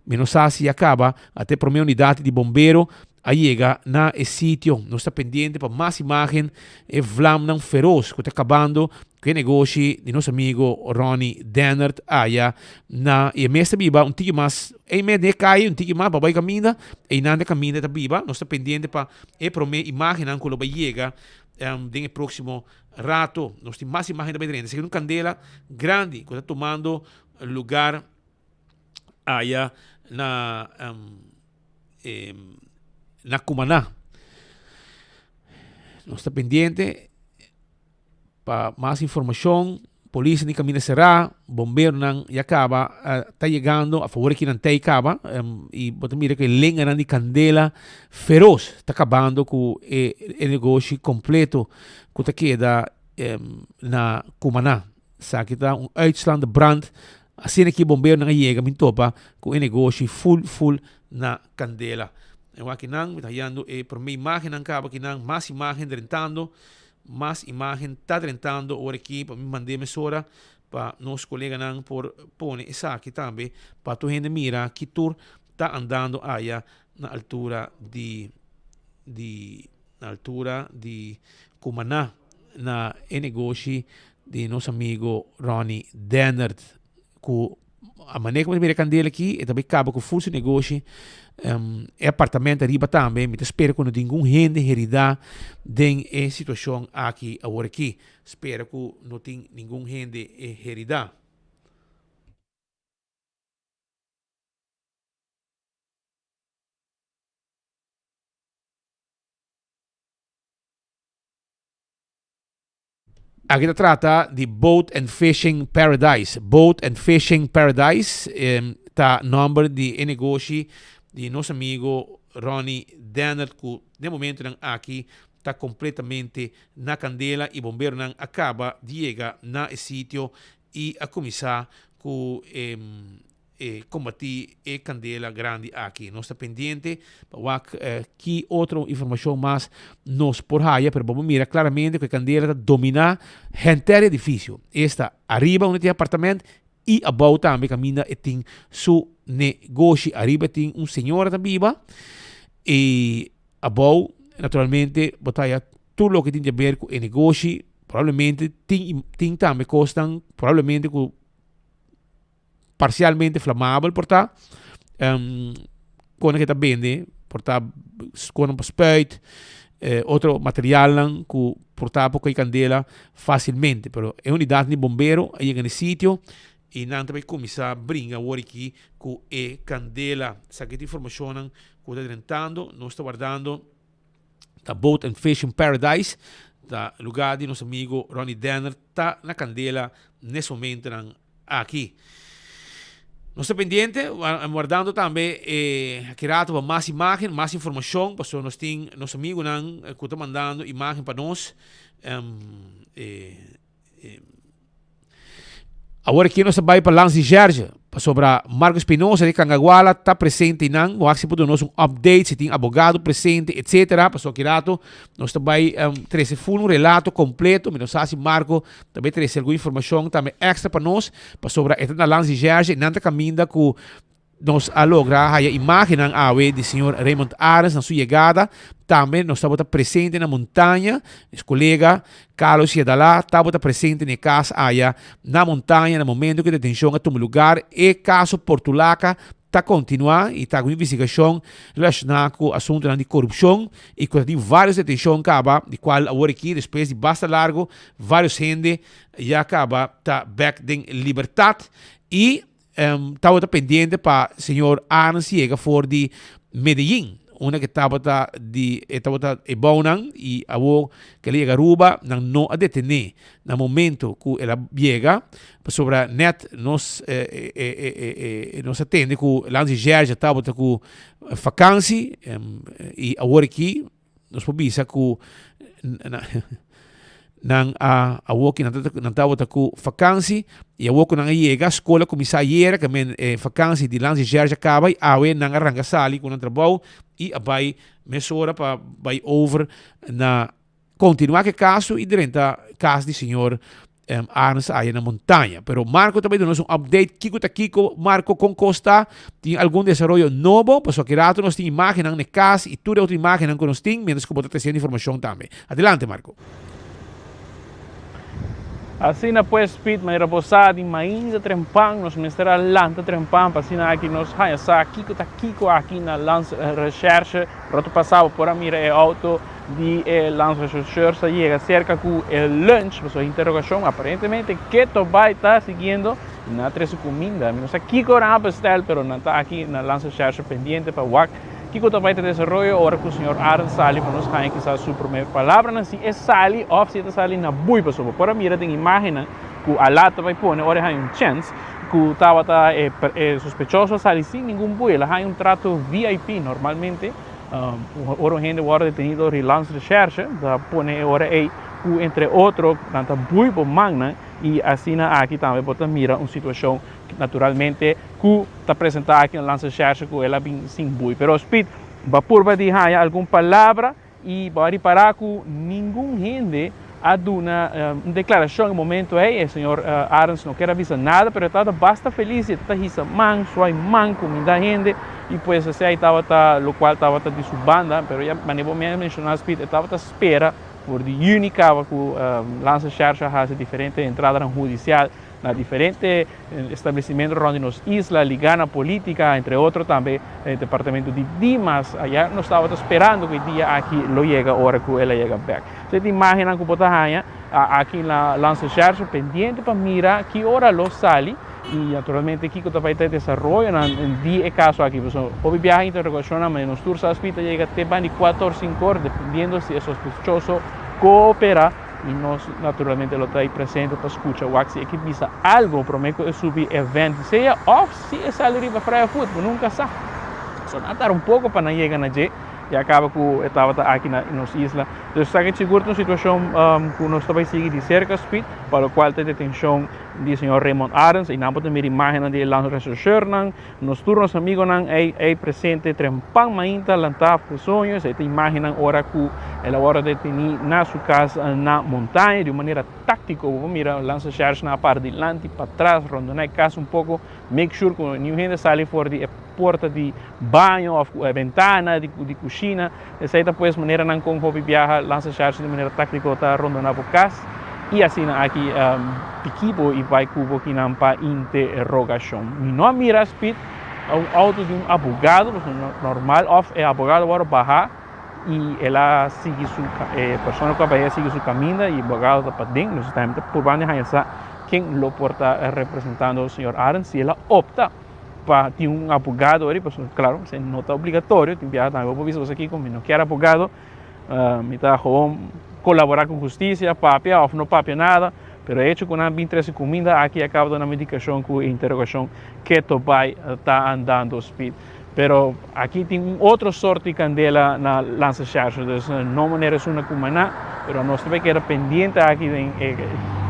Mi no sa si ya kaba ata e prome unidat di bombero a yega na e sitio. Nos ta pendiente pa mas imagen e vlamnan feros ku ta kabando ku e negoshi di nos amigo Ronnie Dennert aya na i e mes ta biba un tiki mas ei mes den e kaye un tiki mas pa bai kaminda einan den kaminda e ta biba. Nos ta pendiente pa e prome imagennan ku lo bai yega den e proximo rato. Nos tin mas imagen ta bai drenta. Esaki un candela grandi cu ta tumando lugar aya na na Cumaná. Nos ta pendiente pa mas informacion. Polis ni caminda cerá, bomberonan ya caba ta yegando, a favor aki nan tey caba, y bo ta mira cu e lenganan di candela feroz ta cabando cu e negoshi completo cu ta keda na Cumaná. Esaki ta un uitslaande brand, asina ki bomberonan a yega bin topa cu e negoshi full full na candela. En wak akinan mi ta hayando e prome imagennan caba akinan, mas imagen drentando. Mas imagen ta drentando ora aki pa mi mand'é mesora pa nos koleganan por pone esaki tambe pa tur hende mira ki tur ta andando aya na altura di di na altura di Cumaná na e negoshi di nos amigo Ronnie Dennert ku a manera ku mi ta mira e kandela aki e ta bai kaba ku ful su negoshi. E apartamento ariba tambe mi ta spera ku no tin ningun hende herida den e situashon aki awor aki. Spera ku no tin ningun hende herida. Aki ta trata di Boat and Fishing Paradise. Boat and Fishing Paradise ta nomber di e negoshi di nos amigo Ronnie Dennert cu den momentonan aki ta completamente na candela y bomberonan a caba di yega na e sitio y a cuminsa cu e e kombatí e kandela grandi aki. Nos ta pendiente pa wak ki otro informashon mas nos por haya, pero bo por mira klaramente ku e kandela ta dominá henter e edifisio. Esta ariba unda tin apartament i abou tambe kaminda e tin su negoshi. Ariba tin un señora ta biba i abou naturalmente bo ta haya tur loke tin di aber ku e negoshi. Probablemente tin tin tambe kosnan probablemente ku parcialmente flamabel por ta, kona ke ta bende por ta kona pa spuit, otro materialnan ku por ta por koi kandela fasilmente. Pero e unidat di bombero a yega na e sitio i nan ta bai kuminsá bringa awor aki ku e kandela. Esaki ta informashonnan ku ta drentando, nos ta wardando ta Boat and Fishing Paradise, ta lugar di nos amigo Ronnie Denner ta na candela nes momentonan aki. Nos ta pendiente, wardando tambe e aki rato pa mas imagen, mas informacion, pasobra nos tin nos amigonan cu ta mandando imagen pa nos. Awor aki nos ta bai pa Lans di Jerge, pasobra Marco Espinosa di Cangaguala ta presente einan. Bo wak si por duna nos un update, si tin abogado presente, etcetera. Pasobra aki rato nos ta bai trese full un relato completo. Mi no sa si Marco ta bai trese algun informacion tambe extra pa nos, pasobra e ta na Lans di Jerge i nan ta caminda cu Nos a logra haya imagennan awe di señor Raymond Arends na su yegada. Tambe nos tabata presente na Montaña. Nos colega Carlos Yedalá tabata presente na e cas aya na Montaña na momento cu e detencion a tuma lugar. E caso Portulaca ta continua y ta cu investigacion relaciona cu asuntonan di corupcion y cu ta tin varios detencion caba di cual awor aki despues di basta largo varios hende ya caba ta bek den libertad y Tabata pendiente pa señor Arns yega for di Medellin, unda ke tabata di e tabata e bounan y awor ke el a yega Aruba nan no a detene na momento ku el a yega pasobra net nos nos a tende ku Lanzi Gerge tabata ku vakansi y awor aki. Nos por bisa ku nan a awoki nan ta nan tabata ku vakansi i awor ku nan a yega skol a kuminsá ayera ke men e vakansi di Landsrecherche a kaba i awe nan a ranka sali ku nan trabou i a bai mesora pa bai over na kontinuá ku e kaso i drenta kas di señor Arns aya na montaña. Pero Marco ta bai duna nos un update kiko ta kiko. Marco, kon kos ta? Tin algun desaroyo nobo? Pasobra ki rato nos tin imagennan na e kas i tur e otro imagennan ku nos tin mientras ku bo ta tresiendo informashon tambe. Adelante, Marco. Asina pues, Piet, manera bo sa di mainta trempan, nos mester a lanta trempan pa asina aki nos haña sa kiko ta kiko aki na Landsrecherche. Rato pasa bo por a mira e auto di e landsrechercheurs a yega cerca cu e lunch, pasobra interrogacion aparentemente keto bay ta siguiendo y nan a trece cuminda. Mi no sa kico nan a bestel, pero nan ta aki na landsrecherche pendiente pa wak kico ta bay ta desaroyo ora cu señor Arends sali pa nos haña kisas su prome palabranan, si e sali of si e ta sali na bui, pasobra bo por a mira den imagennan cu a laat ta bay pone ora e haña un chens cu tabata e sospechoso a sali sin ningun bui, el a haña un trato VIP normalmente. Ora un hende wòrdu detení dor di Landsrecherche, ta pone e ora ei ku entre otro nan ta bui bo mannan i asina aki tambe bo ta mira un situashon naturalmente ku ta presentá aki na Landsrecherche ku el a bin sin bui. Pero Speed bo a purba di haña algun palabra i bo a ripará ku ningun hende a duna un declaracion e momento ey, e señor Arends no kier a bisa nada, pero e tabata basta feliz y e tabata hisa man, suai man, cuminda hende y pues esey tabata locual tabata di su banda, pero ya manera bo mi a menciona Speed, e tabata spera for di juni caba cu Landsrecherche a haci diferente entradanan hudicial na diferente establecimento rond di nos isla, ligá na política, entre otro tambe e departamento di Dimas. Aya nos tabata sperando ku e dia aki lo yega ora ku el a yega bek. So e imagennan ku bo ta haña aki na Landsrecherche pendiente pa mira ki ora lo sali i naturalmente kiko ta bai ta e desaroyonan di e kaso aki. Pasobra hopi biaha interogashonnan manera nos tur sa spita yega te banda di kuater or sinku or dependiendo si e sospechoso koopera. I nos naturalmente lo ta ei presente pa skucha wak si e ke bisa algo prome ku e subi e vent sea òf si e sali riba frije voet, bo nunka sa. So nan a tarda un poko pa nan yega na dje, ya kaba ku e tabata aki na nos isla. Dus esaki sigur ta un situashon ku nos ta bai sigui di serka Speed, pa lokual ta e detenshon di señor Raymond Arends i nan por ta mira imagennan di e landsrechercheurnan. Nos tur nos amigonan ei ei presente trempan mainta lantá fu soño, esei ta imágennan ora ku el a wòrdu detení na su kas na Montaña di un manera táktiko. Bo por mira landsrecherchenan a para dilanti, patras, rondoná e kas un poko, make sure ku niun hende sali for di e porta di baño òf ku e bentana di di kushina. Esei ta pues maneranan kon hopi biaha landsrecherche di manera táktiko ta rondoná bo kas i asina aki piki bo i bai ku bo kinan pa interogashon. Mi no a mira Speed un auto di un abogado, pasobra normal òf e abogado wòrdu baha i el a sigui su e persona ku a bai a sigui su kaminda i e abogado ta paden. Nos tambe ta purbando di haña sa ken lo por ta representando señor Arends si el a opta pa tin un abogado ori, pasobra claro esei no ta obligatorio, tin biaha tambe bo por bisa bo sa kiko mi no kier abogado, mi ta gewoon colabora cu husticia, papia of no papia nada, pero e hecho cu nan bin trece cuminda aki a caba duna mi indicacion cu e interogacion keto bay ta andando speed. Pero aki tin un otro soort di candela na Landsrecherche, dus no manera esuna cu maná, pero nos ta bay keda pendiente aki den e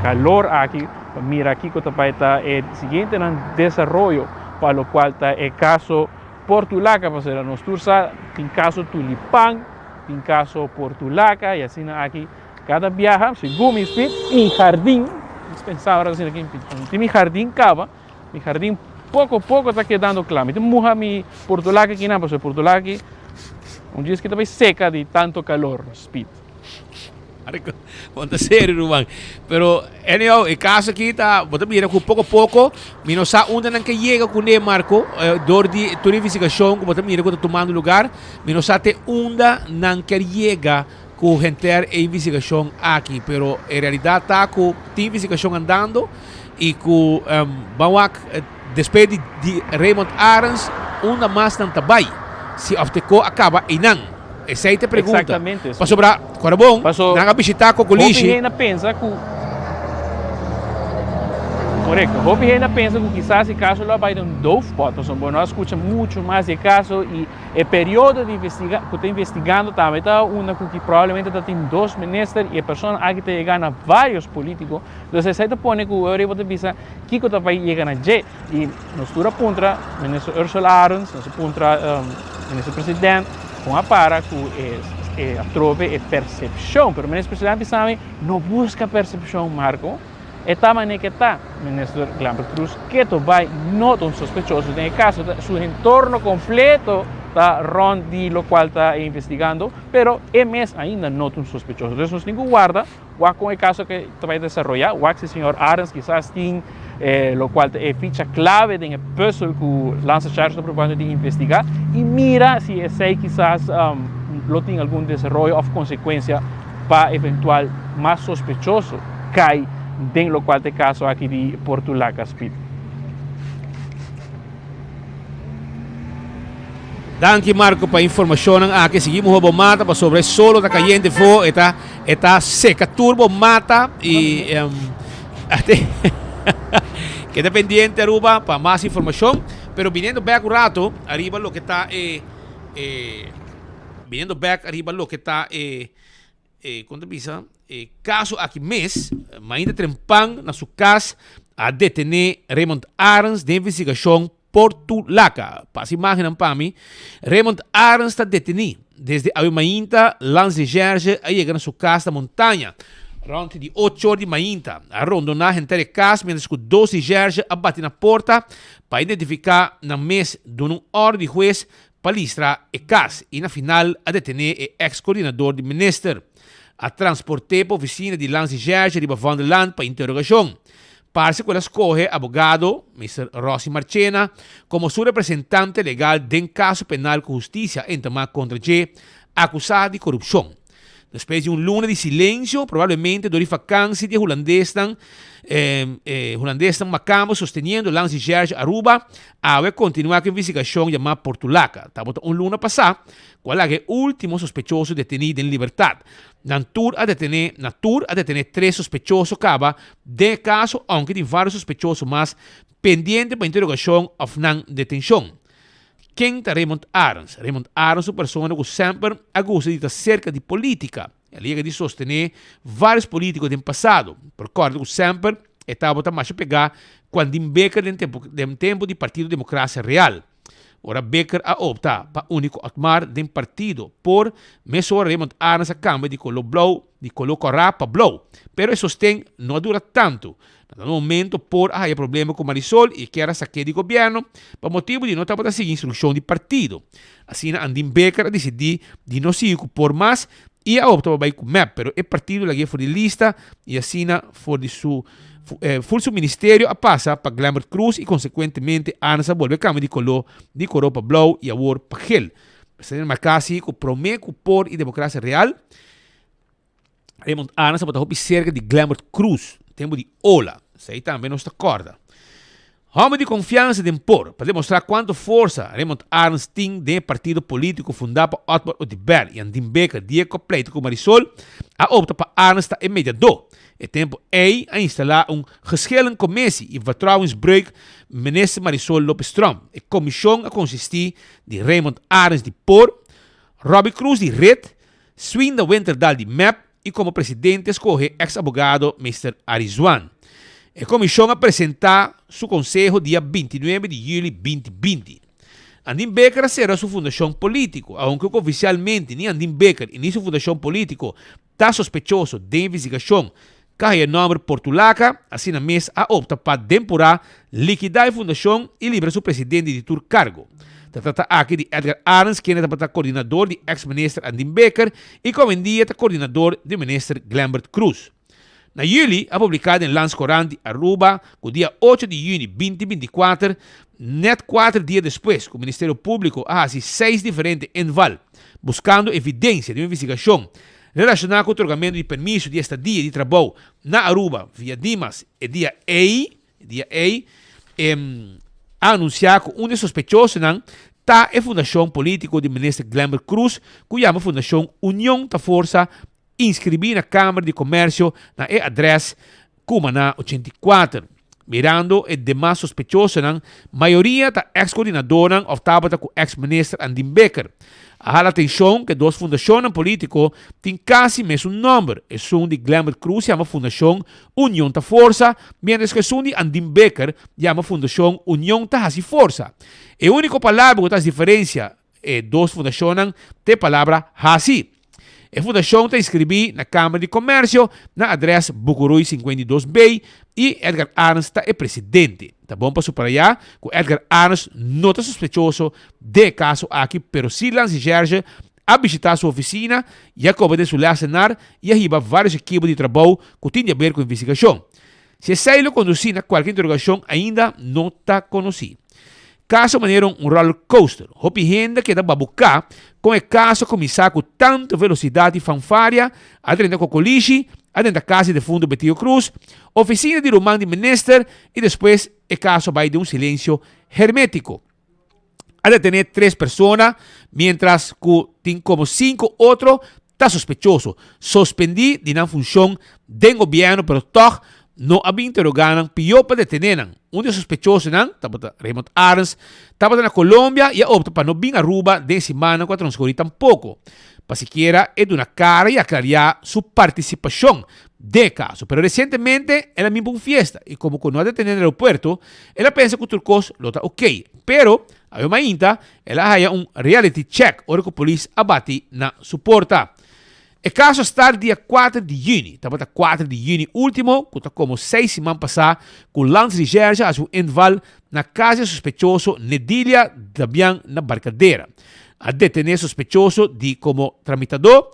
calor aki pa mira kico ta bay ta e siguientenan desaroyo pa locual ta e caso Portulaca, pasobra nos tur sa tin caso Tulipan, tin caso Portulaca y asina aki cada biaha, segun mi spit, mi jardin, mi pensa ora asina aki, tin mi jardin caba, mi jardin poco poco ta kedando cla, mi ta muha mi Portulaca akinan, pasobra Portulaca aki un djis ki ta bay seca di tanto calor, spit. Bon ta serio ruman. Pero anyhow e caso aki ta bo ta mira cu poco poco mi no sa unda nan ke yega cune Marco door di tur investigacion cu bo ta mira cu ta tumando lugar mi no sa te unda nan kier yega cu henter e investigacion aki pero e realidad ta cu tin investigacion andando y cu ban wak despues di di Raymond Arends unda mas nan ta bay si of te co a caba eynan. Esei ta e pregunta. Exactamente. Pasobra, kora bon, Paso, nan a bishitá hopi Kokolishi. hende a pensa ku. Korekto. Hopi hende a pensa ku kisas e kaso lo a bai den un doofpot, pasobra bo no a skucha muchu mas di e kaso i e periodo di investiga ku ta investigando tambe ta unda ku ki probablemente ta tin dos minister i e persona aki ta yega na varios politiko. Dus esei ta pone ku ora bo ta bisa kiko ta bai yega na dje. I nos tur a puntra minister Ursula Arends, nos a puntra minister president kon a para ku e atrobe e persepshon. Pero minister president a bisa mi no buska persepshon Marco. E ta manera ke ta, Minister Glenbert Cruz keto bai no ta un sospechoso den e caso, su entorno completo ta rond di locual ta investigando, pero e mes ainda no ta un sospechoso. Entonces nos tin cu warda, wak con e caso ke ta bai desaroya, wak si señor Arends kisas tin locual ta e ficha clave den e puzzel cu Landsrecherche ta probando di investiga y mira si esey kisas lo tin algun desaroyo of consecuencia pa eventual mas sospechoso kai den lokual ta e kaso aki di Portulaca Speed. Danki Marco pa informacionnan aki. Sigui muho bo mata pasobra e solo ta cayente fo e ta e ta seca tur bo mata y um, keda pendiente Aruba pa mas informacion. Pero viniendo back un rato ariba loke ta e e Biniendo bek ariba loke ta e e kon ta bisa e kaso aki mes, mainta trempan na su kas a detené Raymond Arends den investigashon Portulaca. Pasa imagennan pa mi. Raymond Arends ta detení. Desde awe mainta Landsrecherche a yega na su kas na Montaña. Rònt di ocho or di mainta a rondoná henter e kas miéntras ku dos recherche a bati na porta pa identifiká nan mes duna un òrdu di hues pa listra e kas i na final a detené e eks koordinador di minister. A transport'é pa ofisina di Landsrecherche riba Vondelland pa interogashon. Parse ku el a skohe abogado, Mister Rossi Marchena, komo su representante legal den kaso penal ku hustisia a entamá kontra dje, akusá di korupshon. Despues di un luna di silensio, probablemente dor di vakansi di e hulandesnan, e hulandesnan makamba sosteniendo Landsrecherche Aruba, awe kontinuá ku investigashon yamá Portulaca. Tabata un luna pasá ku a laga e último sospechoso detení den libertat. Nan tur a detené na tur a detené tres sospechoso kaba den e kaso, ounke tin vários sospechoso mas pendiente pa interogashon òf nan detenshon. Ken ta Raymond Arends? Raymond Arends un persona ku semper a gusta di ta serka di politika. El a yega di sostené vários polítiko den pasado. Por kòrda ku semper e tabata masha pegá ku Andin Bikker den tempu den tempu di Partido Democracia Real. Ora Bikker a opta pa uni ku Otmar den partido por, mesora Raymond Arends a kambia di koló blou di koló kòrá pa blou. Pero e sosten no a dura tantu. Na dado momento por a haya problema ku Marisol i kier a sak'é di gobièrnu pa motibu di no tabata sigui instrukshon di partido. Asina Andin Bikker a disidí di no sigui ku por mas i a opta pa bai ku mep, pero e partido lag'é for di lista i asina for di su ful su ministerio a pasa pa Glenbert Croes i konsekuentemente Arends a bolbe kambia di koló di koro pa blou i awor pa gel. Mester remarká si ku promé ku por i Demokrasia Real, Raymond Arends tabata hopi serka di Glenbert Croes, tempu di ola. Esei tambe nos ta kòrda. Hòmber di konfiansa den por, pa demostrá kuantu forsa Raymond Arends tin den e partido polítiko fundá pa Otmar Oduber i Andin Bikker dia ku a pleita ku Marisol, a opta pa Arends ta e mediadó. E tempu ei a instalá un geschillencommissie i vertrouwensbreuk minister Marisol Lopez Tromp. E komishon a konsistí di Raymond Arends di por, Robbie Croes di red, Swinda Winterdal di mep i komo presidente skohe eks abogado Mister Arie Zwaan. E komishon a presentá su konseho dia bintinuebe di yüli binti binti. Andin Bikker a sera su fundashon polítiko, aunke ku ofisialmente ni Andin Bikker i ni su fundashon polítiko ta sospechoso den investigashon ku a haya nòmber Portulaca, asina mes a opta pa den purá likidá e fundashon i libra su presidente di tur kargo. Ta trata aki di Edgar Arends kende tabata kordinador di eks minister Andin Bikker i ku awendia ta kordinador di minister Glenbert Croes. Na yüli a publiká den Landscourant di Aruba ku dia ocho di yüni binti 24, nèt kuater dia despues ku Ministerio Públiko a hasi seis diferente inval buskando evidensia di un investigashon Relashoná ku otorgamentu di permiso di estadia di trabou na Aruba via Dimas e dia ei, e dia ei, e a anunsiá ku un di e sospechosonan ta e fundashon polítiko di minister Glenbert Croes ku yama Fundashon Union ta Forsa inskribí na Kámara di Komersio na e adrès Cumaná 84. Mirando e demas sospechosonan, mayoria ta ex coordinadornan of tabata cu ex minister Andin Bikker. A hala atencion cu e dos fundacionnan politico tin casi mesun nomber, esun di Glenbert Croes yama Fundacion Union ta Forsa, mientras cu esun di Andin Bikker yama Fundacion Union ta Haci Forsa. E unico palabra cu ta haci diferencia E dos fundashonnan ta e palabra hasi. E fundashon ta inskribí na Kamer di Komersio na adrès Bukuruy 52 B i Edgar Arends ta e presidente. Ta bon pa suprayá ku Edgar Arends no ta sospechoso den e kaso aki pero si Lancy Gerge a bishitá su ofisina i a koba den su lèsenar i a hiba vários ekipo di trabou ku tin di aber ku investigashon. Si esei lo kondusí na kualke interogashon ainda no ta konosí. Kaso manera un roller coaster. Hopi hende a keda babuká kon e kaso a kuminsá ku tantu velosidat i fanfaria, a drenta Kokolishi, a drenta kas di defuntu Betillo Cruz, ofisina di ruman di minister i despues e kaso a bai den un silensio hermétiko. A detené tres persona, miéntras ku tin komo sinku otro ta sospechoso, sospendí di nan funshon den gobièrnu pero tòg no a bin interogá nan pió pa detené nan. Un di e sospechosonan tabata Raymond Arends, tabata na Colombia i a opta pa no bin Aruba den e simannan ku a transkurí tampoko, pa sikiera e duna kara i aklariá su partisipashon den e kaso. Pero resientemente el a bin pa un fiesta i komo ku no a detené na aeropuerto, el a pensa ku tur kos lo ta okey. Pero awe mainta El a haya un reality check ora cu polis a bati na su porta. E caso a start dia kuater di juni. Tabata kuater di juni ultimo, cu ta como seis siman pasa, cu Landsrecherche a haci un inval na cas di e sospechoso Nedilia Dabian na Barcadera. A detene e sospechoso di como tramitador.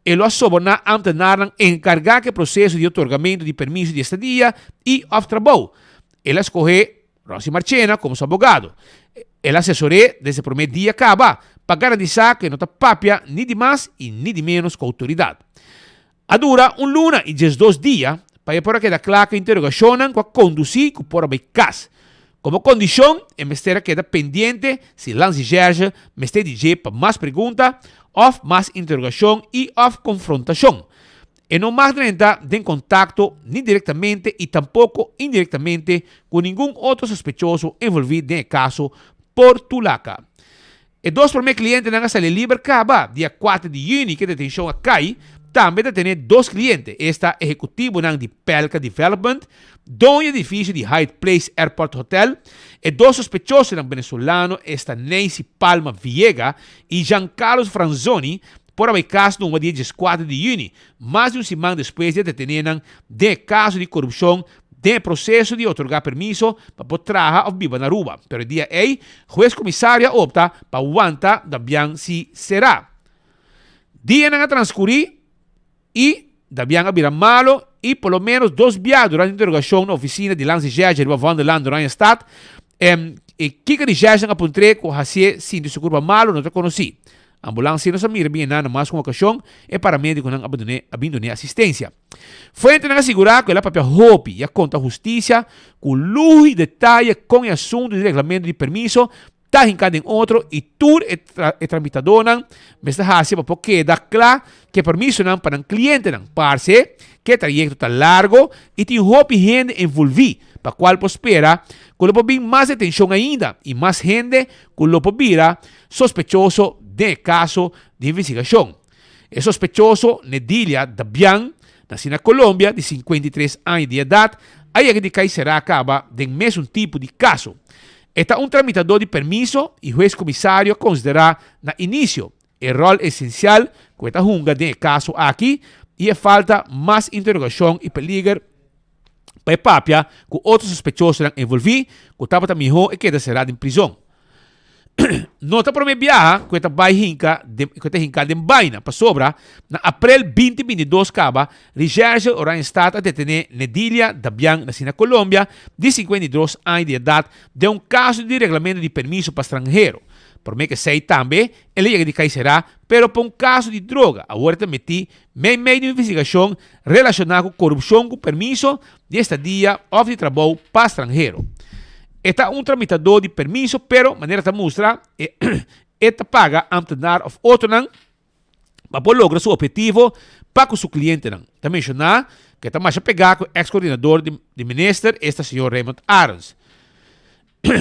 E lo a soborna ambtenarnan encarga cu e proceso di otorgamento di permiso di estadia y of trabou. El a scoge Rosy Marchena komo su abogado. El a asesor'é desde promé dia kaba pa garantisá ku e no ta papia ni di mas i ni di ménos ku outoridat. A dura un luna i diesdos dia pa e por a keda kla ku e interogashonnan ku a kondusí ku por a bai kas. Komo kondishon e mester a keda pendiente si Lancy Gerge mester di dje pa mas pregunta òf mas interogashon i òf konfrontashon. E no mag drenta den kontakto ni direktamente i tampoko indirektamente ku ningun otro sospechoso envolví den e kaso Portulaca. E dos promé klientenan a sali liber kaba dia kuater di yüni ku e detenshon a kai. Tambe ta tene dos kliente, esta ehekutivonan di Pelka Development, doño di edifisio di Hyatt Place Airport Hotel. E dos sospechosonan venezolano, esta Neisy Palma Villega i Jean Carlos Franzoni, Por a bai kas numa dia dieskuater di yüni, mas di un siman despues di a detené nan den e kaso di korupshon den e proseso di otorgá permiso pa por traha òf biba na Aruba. Pero e dia ei, hues komisario a opta pa wanta Dabian si será. Dianan a transkurí i Dabian a bira malo i por lo ménos dos bia durante interogashon na ofisina di Lansi Jeje riba Vondellaan Oranjestad, e kiko di Jeje a puntr'é ku hasié sinti su kurpa malo no ta konosí. Ambulans nos a mira bin enan na mas ku un okashon, e paramedikonan a dun'é a bin dun'é asistensia. Fuentenan a sigurá ku el a papia hopi i a konta hustisia ku luho i detaye kon e asuntu di reglamentu di permiso ta hinká den otro i tur e e tramitadónan mester hasi pa por keda kla ku e permisonan pa nan klientenan. Parse ku e trayekto ta largo i tin hopi hende envolví pa kual por spera ku lo por bin mas detenshon ainda i mas hende ku lo por bira sospechoso den e kaso di investigashon. E sospechoso, Nedilia Dabian, nasí na Colombia, di 53 aña di edat, a yega di kai será kaba den mesun tipo di kaso. E ta un tramitadó di permiso i hues komisario a konsiderá na inisio e ròl esensial ku e ta hunga den e kaso aki i e falta mas interogashon i peliger pa e papia ku otro sospechosonan envolví ku tabata mihó e keda será den prizon. No ta promé biaha ku e ta bai hinka den ku e ta hinká den baina, pasobra na aprel 2022 kaba Recherche Oranjestad a detené Nedilia Dabian nasí na Colombia di 52 aña di edat den un kaso di reglamentu di permiso pa stranhero. Promé ku esei tambe el a yega di kai será pero pa un kaso di droga. Awor e ta metí meimei di un investigashon relashoná ku korupshon ku permiso di estadia òf di trabou pa stranhero. E ta un tramitadó di permiso, pero manera ta mustra e e ta paga ambtenaar òf otronan pa por logra su ophetivo. pa ku su klientenan. Ta menshoná ku e ta masha pegá ku eks koordinador di minister, esta señor Raymond Arends.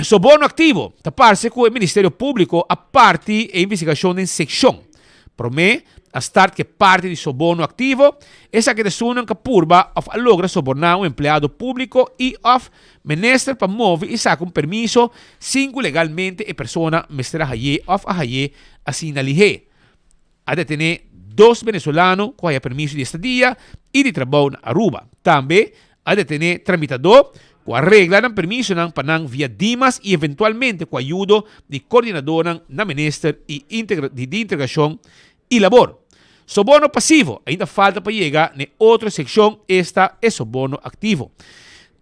Soborno aktivo, ta parse ku e Ministerio Públiko a parti e investigashon den sekshon. Promé a start ku e parti di soborno aktivo, esaki ta esunnan ku a purba òf a logra soborná un empleado públiko i òf minister pa move i saka un permiso sin ku legalmente e persona mester a hay'é òf a hay'é asina lihé. A detené dos venezolano ku haya permiso di estadia i di trabou na Aruba. Tambe a detené tramitadó ku a regla nan permisonan pa nan via Dimas i eventualmente ku ayudo di kordinadónan na Minister i di Integrashon i Labor. Soborno pasivo, ainda falta pa yega n'e otro sekshon, esta e soborno aktivo.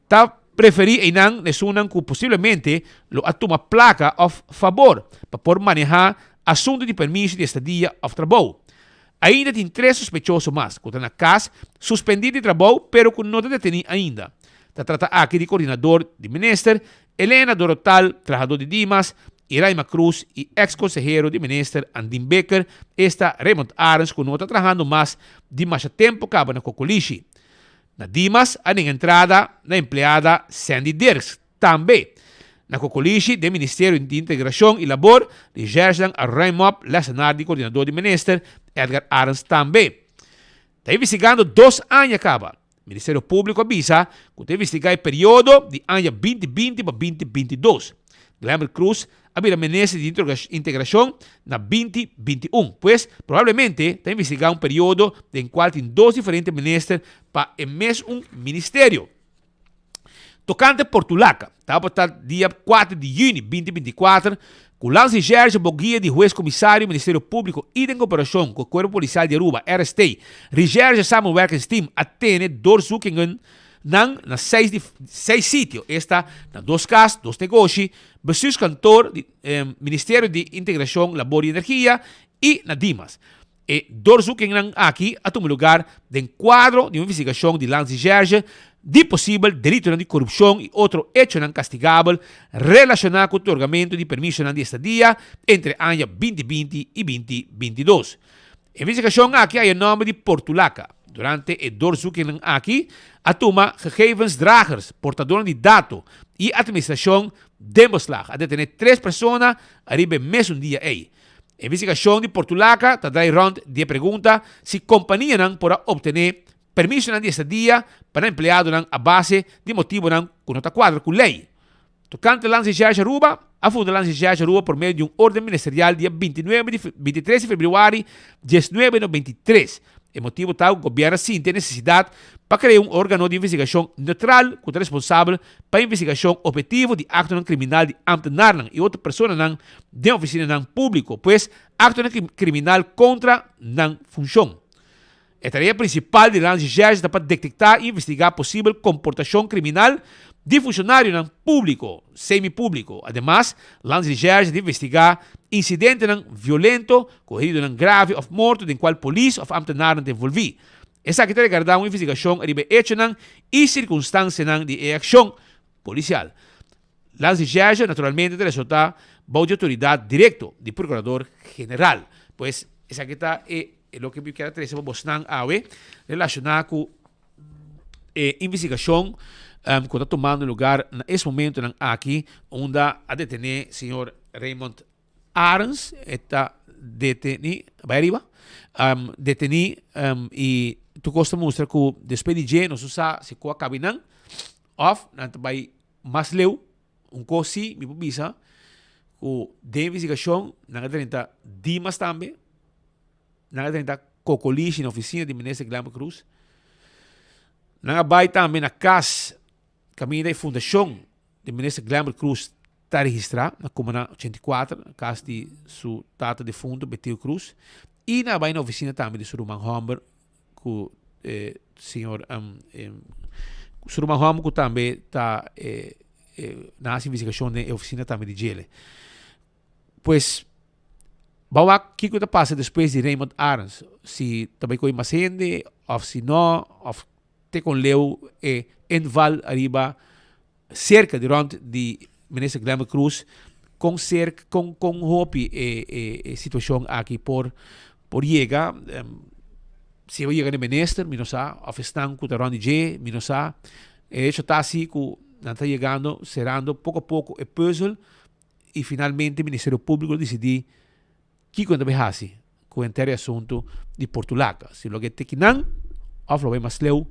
Ta preferí einan n'esunnan ku posiblemente lo a tuma plaka òf fabor pa por manehá asuntu di permiso di estadia òf trabou. Ainda tin tres sospechoso mas ku ta na kas suspendí di trabou pero ku no ta detení ainda. Ta trata aki di kordinador di minister, Elena Dorotal, trahadó di Dimas, Iraima Cruz i eks konsehero di minister Andin Bikker, esta Raymond Arends ku no ta trahando mas di masha tempu kaba na Kokolishi. Na Dimas a nen entrada na empleada Sandy Dirks. Tambe na Kokolishi den Ministerio di Integracion y Labor, recherchenan a ruim op lesenaar di coordinador di minister Edgar Arends tambe. Ta investigando dos aña caba. Ministerio Publico a bisa cu ta investiga e periodo di aña 2020 pa 2022. Glenbert Croes a bira minister di Integracion na 2021. Pues, probablemente ta investiga un periodo den cual tin dos diferente minister pa e mes un ministerio. Tocante Portulaca, tabata dia 4 di juni 2024 cu Lancy Gerge bo guia di Huez Comisario Ministerio Publico y den cooperacion cu e Cuerpo Policial di Aruba, RST, Recherche Samenwerkingsteam a tene doorzoekingen nan na seis di seis sitio, esta na dos cas, dos negoshi, bestuurskantoor di Ministerio di Integracion, Labor y Energia y na Dimas. E doorzoekingnan aki a tuma lugar den cuadro di un investigacion di Lanzi Gerge di posibel delitonan di corupcion y otro echonan castigabel relaciona cu otorgamento di permisonan di estadia entre aña 2020 y 2022. E investigacion aki a haya nomber di Portulaca. Durante e doorzoekingnan aki a tuma gegevensdragers, portadornan di dato y administracion den beslag. A detene tres persona ariba e mesun dia ey. E investigashon di Portulaca ta drai rònt di e pregunta si kompanianan por a optené permisonan di estadia pa nan empleadonan a base di motibonan ku no ta kuadra ku lei. Tokante Landsrecherche Aruba, a funda Landsrecherche Aruba por medio di un orden ministerial dia 29 di 23 di febrüari 1993. E motibu ta ku gobièrnu a sinti e nesesidat pa krea un órgano di investigashon neutral ku ta responsabel pa investigashon ophetivo di aktonan kriminal di ámtenarnan i otro personanan den ofisinanan públiko, pues aktonan kriminal kontra nan funshon. E tarea prinsipal di Landsrecherche ta pa detektá i investigá posibel komportashon kriminal di funshonarionan públiko, semi-públiko. Ademas, Landsrecherche ta investigá insidentenan violento ku heridonan grave òf morto den kual polis òf ámtenarnan ta envolví. Esaki ta regardá un investigashon riba e echonan i sirkunstansianan di e akshon polisial. Landsrecherche naturalmente ta resultá bou di outoridat direkto di Prokurador General. Pues esaki ta e loke mi kier a trese pa bosnan awe relashoná ku e investigashon ku ta tumando lugar na es momentonan aki unda a detené señor Raymond Arends e ta deteni, bai ariba, deteni i tur kos ta mustra ku despues di dje nos no sa si ku a kabi nan òf nan ta bai mas leu. Un kos si mi por bisa ku den investigashon nan a drenta Dimas tambe, nan a drenta Kokolishi na ofisina di minister Glenbert Croes, nan a bai tambe na kas kaminda e fundashon di minister Glenbert Croes ta registrá na Kumana 84, na kas di su tata defunto Betio Croes, i nan a bai na ofisina tambe di su ruman hòmber ku e señor su ruman hòmber ku tambe ta nan hasi investigashon den e ofisina tambe di djele. Pues ban wak kiko ta pasa despues di Raymond Arends, si ta bai kohe mas hende òf si no òf te kon leu e inval ariba serka di rònt di Minister Glenbert Croes kon serka kon kon hopi e e e situashon aki por por yega. Si e yega na e minister, mi no sa, of esnan ku ta rònt di dje, mi no sa. E hecho ta asi ku nan ta yegando, serando poko a poko e pùzel i finalmente Ministerio Públiko lo disidí kiko nan ta bai hasi ku henter e asuntu di Portulaca. Si lo ke tiki nan of lo bai mas leu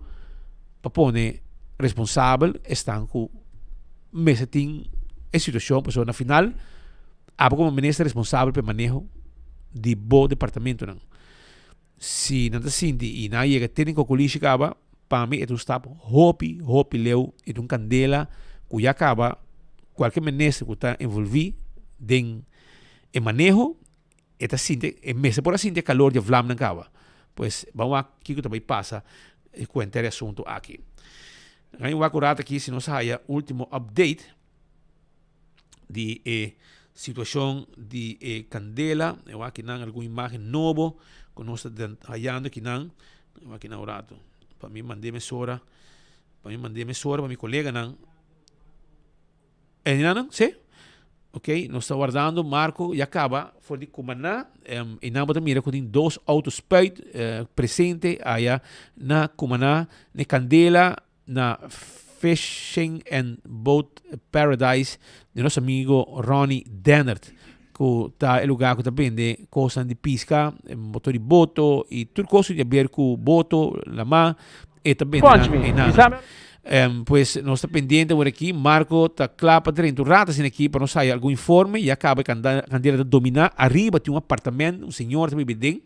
pa pone responsabel esnan ku mester tin e situashon pasobra na final abo komo minister responsabel pa e maneho di bo departamentonan. Si nan ta sinti i nan a yega te den kokolishi kaba, pa mi e ta un stap hopi, hopi leu, e ta un kandela ku ya kaba kualke minister ku ta envolví den e maneho, e ta sinti, e mester por a sinti e kalor di e vlamnan kaba. Pues, ban wak kiko ta bai pasa ku henter e asuntu aki. Nan wak un rato aki si nos haya ultimo update. di e situacion di e candela. E wak akinan algun imagen nobo cu nos ta hayando akinan. E wak akinan un rato. Pa mi mande mesora, pa mi mande mesora pa mi coleganan. E nan, si? Ok, nos ta wardando Marco ya caba for di Cumaná. E nan bo ta mira cu tin dos auto spuit presente aya na Cumaná. Ne candela na Fishing and Boat Paradise di nos amigo Ronnie Dennert ku ta e lugar ku ta bende kosnan di piska, motor di boto i tur kos ku tin aber ku boto, lamá, e ta bende nan einan. Pues nos ta pendiente awor aki, Marco ta kla pa drenta un rato asina aki pa nos haya algun informe, ya kaba e kandela ta dominá, ariba tin un apartament, un señor ta bibi den.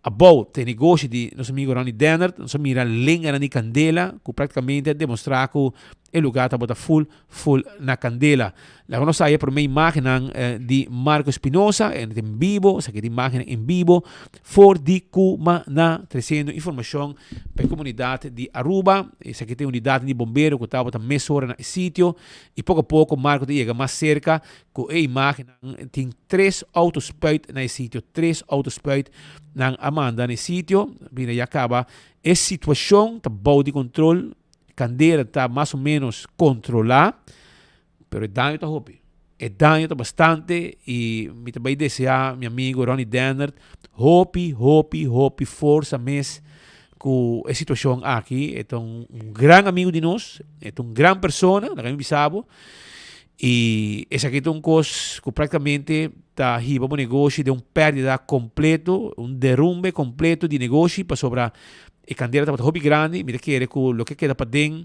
Abou ta e negoshi di nos amigo Ronnie Dennert, nos a mira lenganan di candela cu practicamente a demostra cu e lugar tabata full full na candela. Laga nos haya prome imagennan di Marco Espinosa, e ta en bibo, esaki ta imagennan en bibo for di Cumana, treciendo informacion pa e comunidad di Aruba. Esaki ta e unidadnan di bombero cu tabata mesora na e sitio y poco a poco Marco ta yega mas cerca cu e imagennan. Tin tres auto spuit na e sitio, tres auto spuit nan a manda na e sitio. Mira ya caba e situacion ta bou di control, candela ta mas o menos controla, pero e daño ta hopi. E daño ta bastante y mi ta bay desea mi amigo Ronnie Dennert hopi, hopi, hopi forsa mes cu e situacion aki. E ta un gran amigo di nos, e ta un gran persona, laga mi bisa bo. Y esaki ta un cos cu practicamente ta hiba bo negoshi den un perdida completo, un derumbe completo di negoshi, pasobra e candela tabata hopi grandi, mi ta kere cu loke keda paden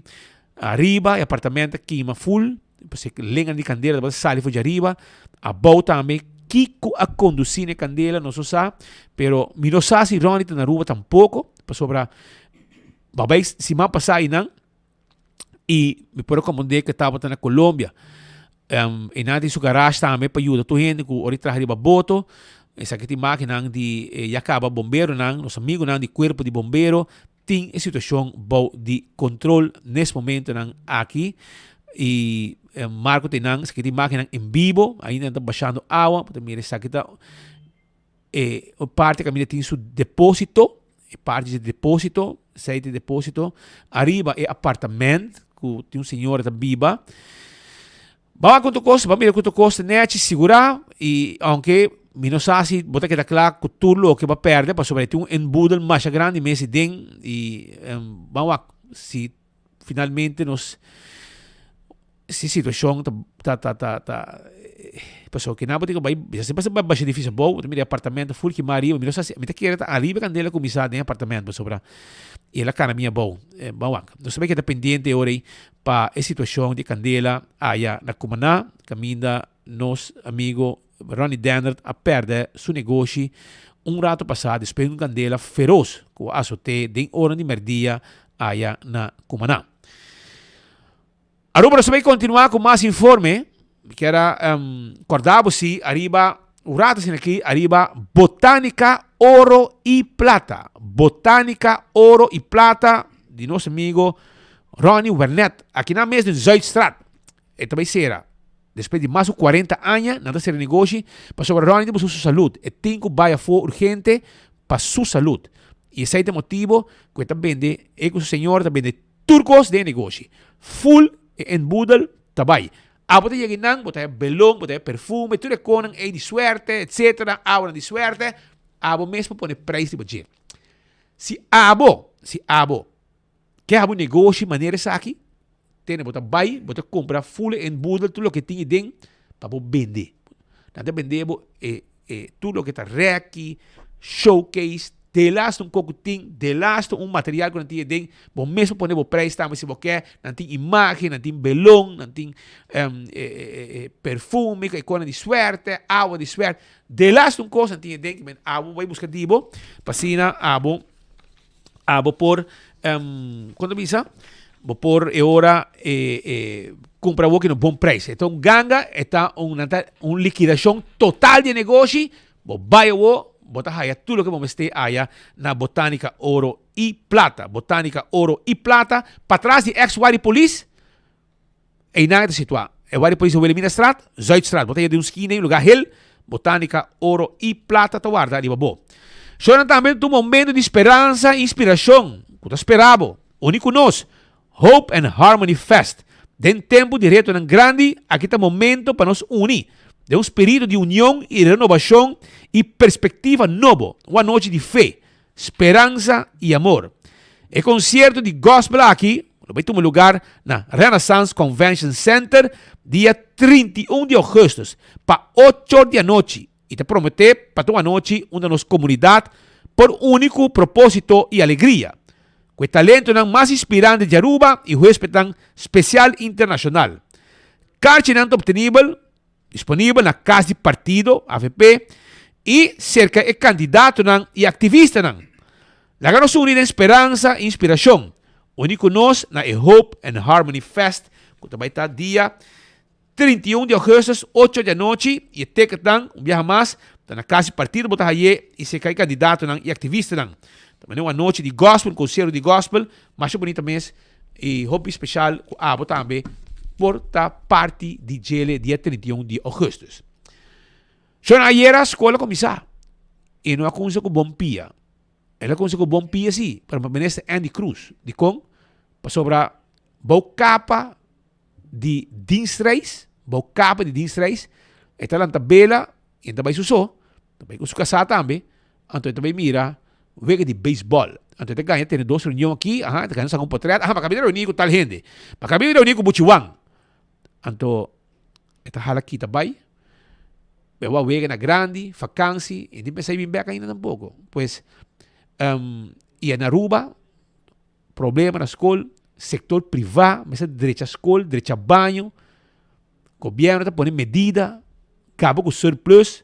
ariba e apartamento a kima full, pasobra e lenga di candela tabata sali for djariba, abou tambe, kico a conduci na e candela nos no sa, pero mi no sa si Ronnie ta na Aruba tampoco, pasobra babay siman pasa eynan. Y mi por a comprende que tabata na Colombia. Um, e nan tin su garage tambe pa yuda tur hende ku ora traha riba boto. Esaki tin makinan di eh, ya kaba bomberonan, nos amigunan di cuerpo di bombero tin e situacion bou di control nes momentonan aki. Y eh, Marco tin nan, esaki tin makinan en vivo, ainda nan ta bashando awa, bo ta mira esaki ta E parti kaminda tin su deposito, e parti di deposito, esei ta e deposito, ariba e apartament ku tin un señora ta biba. Ban wak ku tur kos, ban mira ku tur kos ta nechi, sigurá, i aunke mi no sa si bo ta keda kla ku tur loke bo a pèrdè, pasobra e tin un enboedel masha grandi mes den, i ban wak si finalmente nos si situacion ta ta ta ta ta pasobra kinan bo tin ku bai bisa si bai basha edificio abou bo ta mira e apartamento ful kima ariba mi no sa si mi ta kere ta ariba kandela kuminsá den e apartamento pasobra el a kana mi abou ban wak nos ta bai keda pendiente e ora ei pa e situacion di kandela aya na Cumaná kaminda nos amigo Ronnie Dennert a pèrdè su negoshi un rato pasá despues di un kandela feros ku a asot'é den oran di mèrdia aya na Cumaná. Aruba nos ta bai kontinuá ku mas informe. Mi kier a kòrda bo si ariba un rato asina aki ariba Botanica Oro y Plata. Botanica Oro y Plata di nos amigo Ronnie Wernet. Aki nan mes den Zuidstraat. E ta bai sera. Despues di mas ku cuarenta aña nan ta sera negoshi pasobra Ronnie ta busca su salud. E tin ku bai afó urgente pa su salud. I esei ta e motibo ku e ta bende, e ku su señora ta bende tur kos den e negoshi. Full e enboedel ta bai. Abo ta yega einan, bo ta haya belon, bo ta haya perfume, tur e konan ei di suerte, etcetera, awanan di suerte, abo mes por pone prijs riba dje. Si abo, si abo ke habu negoshi manera esaki, tene bo ta bai, bo ta kumpra full en boedel tur loke tin aden pa bo bende. Nan ta bende bo e e tur loke ta rèki, showcase, delaste un koko tin, delaste un material ku nan tin aden, bo mes por pone bo prijs tambe si bo ke, nan tin imagen, nan tin belon, nan tin perfume, e kosnan di suerte, awa di suerte, delaste un kos nan tin aden, men abo bai buska di bo, pa asina abo abo por kon ta bisa bo por e ora kumpra awoki na bon prijs. E ta un ganga, e ta un nan ta un likidashon total di e negoshi, bo bai awo bo ta haya tur loke bo mester haya na Botanica Oro y Plata. Botanica Oro y Plata, patras di ex Wari Polis, einan e ta situa. E Wari Polis na Wilhelminastraat, Zuidstraat. Bo ta haya den un skina, un lugar hel, Botanica Oro y Plata ta warda riba bo. Shownan tambe ta un momento di speransa y inspiracion cu ta spera bo. Uni cu nos, Hope and Harmony Fest. Den tempo di retonan grandi, aki ta momento pa nos uni den un spirito di union y renobacion y perspectiva nobo, un anochi di fe, speransa y amor. E concierto di gospel aki lo bay tuma lugar na Renaissance Convention Center dia 31 di augustus pa ocho or di anochi y ta promete pa ta un anochi unda nos comunidad por uni cu proposito y alegria, cu e talentonan mas inspirante di Aruba y huespednan special internacional. Carchinan ta obtenibel Disponibel na Cas di Partido, avp, y cerca e candidatonan y activistanan. Laga nos uni den speransa y inspiracion. Uni cu nos na e Hope and Harmony Fest cu ta bay ta dia 31 di augustus ocho di anochi y e ticketnan un biaha mas ta na Cas di Partido bo ta haye y cerca e candidatonan y activistanan. Ta mane un anochi di gospel, un concierto di gospel masha bunita mes. Y hopi special cu abo tambe por ta parti di djele dia 31 di augustus. Shon ayera school a cuminsa y no a cuminsa cu bon pia. El a cuminsa cu bon pia si, pero pa minister Andy Cruz. Dicon? Pasobra bou capa di dienstreis, bou capa di dienstreis, e ta lanta bela y e ta bay su so, ta bay cu su casa tambe, Anto e ta bay mira wega di beisbòl. Anto e ta gaña tene dos reunion aki, aha, e ta gaña saka un potret, aha, mi a kaba di reuní ku tal hende, mi a kaba di reuní ku Buchiwan. Anto e ta hala kita bay, e wak wega na grandi, fakansi, e no pensa bin bek ainda tampoko. Pues, i na Aruba, problema na skol, sektor privá mester drecha skol, drecha baño, gobièrnu ta pone medida, kaba ku surplus.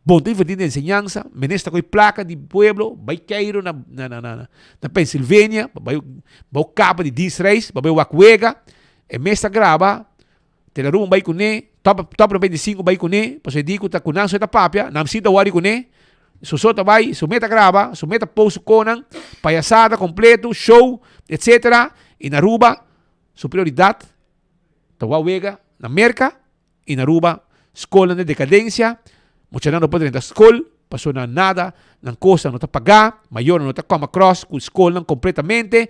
Bon ta inverti den enseñansa, minister ta koy plaka di pueblo bai Cairo na na na na na Pennsylvania pa bai bou kapa di dienstreis pa bai wak wega e mes ta graba Telaruma bai kuné top top 95 bai kuné pasobra e di ku ta ku nan so e ta papia nan si ta wòri kuné su so ta bai su mes ta graba su mes ta post su konan payasada kompleto show etcetera i na Aruba su prioridat ta wak wega na Merka. In Aruba skolnan den dekadensia, muchanan no por drenta skol pasobra nan nada, nan kosnan no ta pagá, mayornan no ta kòm across ku skolnan kompletamente,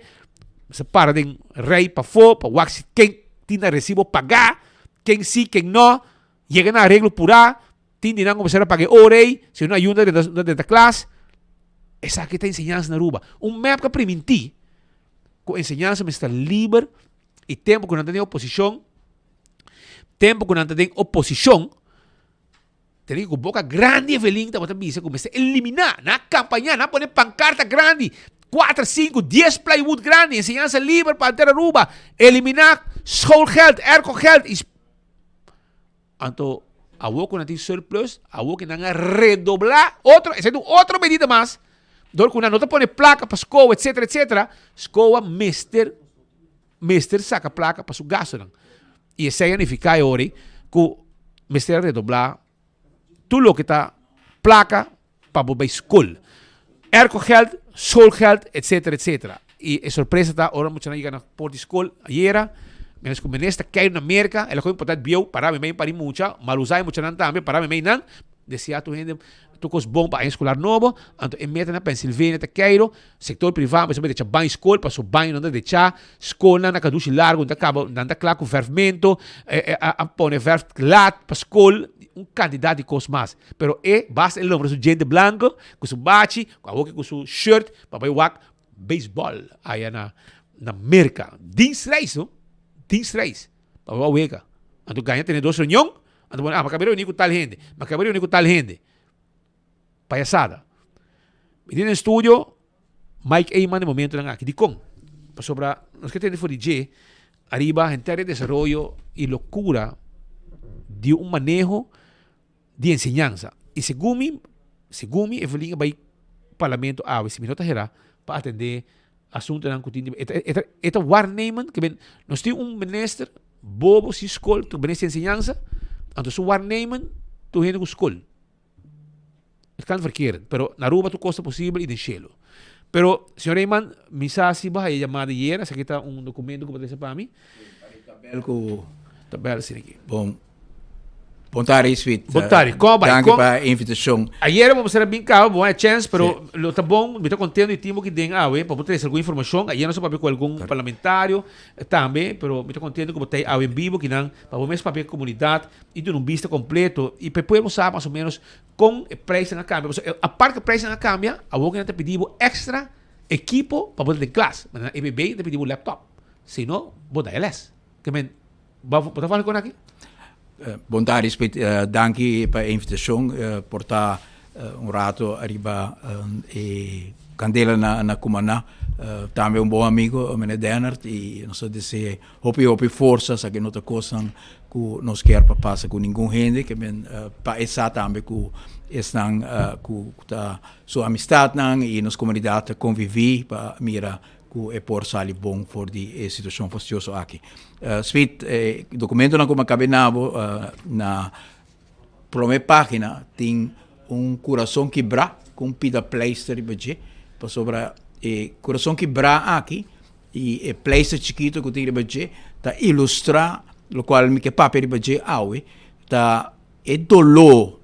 mester para den rei pafó pa wak si ken tin nan resibo pagá, ken si ken no, yega na areglo purá, tin di nan ku mester a paga e ora ei, si no ayuda na drenta klas. Esaki ta enseñansa na Aruba. Un mep ka primintí ku enseñansa mester ta liber i tempu ku nan ta den oposishon, Tempu ku nan ta den oposishon, tene ku boka grandi Evelyn tabata bisa ku mester eliminá. Nan a kampañá, nan a pone pankarta grandi, kuater, sinku, dies plywood grandi, enseñansa liber pa henter Aruba, eliminá schoolgeld, aircogeld. Anto awor ku nan tin surplus, awor ku nan a redoblá otro, esei ta un otro medida mas, dor ku nan no ta pone plaka pa skoa, etcetera, etcetera, skoa mester mester saca placa pa su gastonan. Y esey a nifica e ora cu mester a redobla tur loke ta placa pa bo bay school. Airco geld, schoolgeld, etcetera, etcetera. Y e sorpresa ta ora muchanan yega na por di school ayera, mientras cu minister kei na Merca, el a coge un portal bieu para mi mey pa di mucha, mal usa e muchanan tambe, para mi mey nan, desea tur hende tur cos bon pa aña escolar nobo, anto e meta na Pennsylvania ta keiro, Sector priva mester drecha baño skol paso bañonan ta drechá, skolnan na kadushi largu nan ta kaba nan ta kla ku verfmento, a pone verf lat pa skol. un kantidat di kos mas. Pero e basta e lombra su djente blanko ku su bachi, ku awoki ku su shirt pa bai wak beisbòl aya na na Merka. Dienstreis no, dienstreis pa bai wak wega. Anto gaña tene dos reunion, anto bo ah mi a kaba di reuní ku tal hende, mi a kaba di reuní ku tal hende. Payasada. Mi tin den studio Mike Eman e momentonan aki. Dikon? Pasobra nos ke tende for di dje ariba henter e desaroyo i lokura di un maneho di enseñansa. I segun mi, segun mi Evelyn a bai parlamento awe, si mi no ta hera, pa atende asuntonan ku tin di, e ta, e ta, e ta waarnemen ke ben, nos tin un minister bobo sin skol, ku minister di enseñansa, anto su waarnemen tur hende ku skol. Het kan verkeerd, pero na Aruba tur cos ta posibel y den cielo. Pero, señor Eman, mi sa si bo haya llamada ayer, esaki ta un documento cu bo ta trece pa mi. Tabel cu... Tabel, asina aki. Bon, bon tardi, Sweet. Bon tardi. Con bai? Danki pa e invitacion. Ayer bo mester a bin caba, bo haya chance, pero lo ta bon, mi ta contento di tin bo aki den awe, pa bo trece algun informacion. Ayer nos a papia cu algun parlamentario tambe, pero mi ta contento cu bo ta awe en bibo kinan, pa bo mes papia cu comunidad. I duna un bista kompleto i pa e pueblo sa mas o menos kon e prijsnan a kambia. Pasobra apart ku e prijsnan a kambia, awor ku nan ta pidi bo ekstra ekipo pa bo ta den klas. Manera na EBB nan ta pidi bo laptop, si no bo da e les. Ke men, bo ta fala kon aki? Bon tardi Spit, danki pa e invitashon. Por ta un rato ariba e kandela na Cumaná. Tambe un bon amigo, meneer Dennert, i nos ta desea Hopi hopi forsa sa ke no ta kosnan ku nos kier pa pasa ku ningun hende ke men pa e sa tambe ku esnan ku ta su amistatnan i nos komunidat ta konvivi pa mira ku e por sali bon for di e situashon fastioso aki. Smith, e dokumentonan ku mi a kabe na bo na prome pagina tin un kurason kibrá ku un pida pleister riba dje pasobra e kurason kibrá aki I e pleister chikito ku tin riba dje ta ilustrá lokual mi ke papia riba dje awe, ta e doló,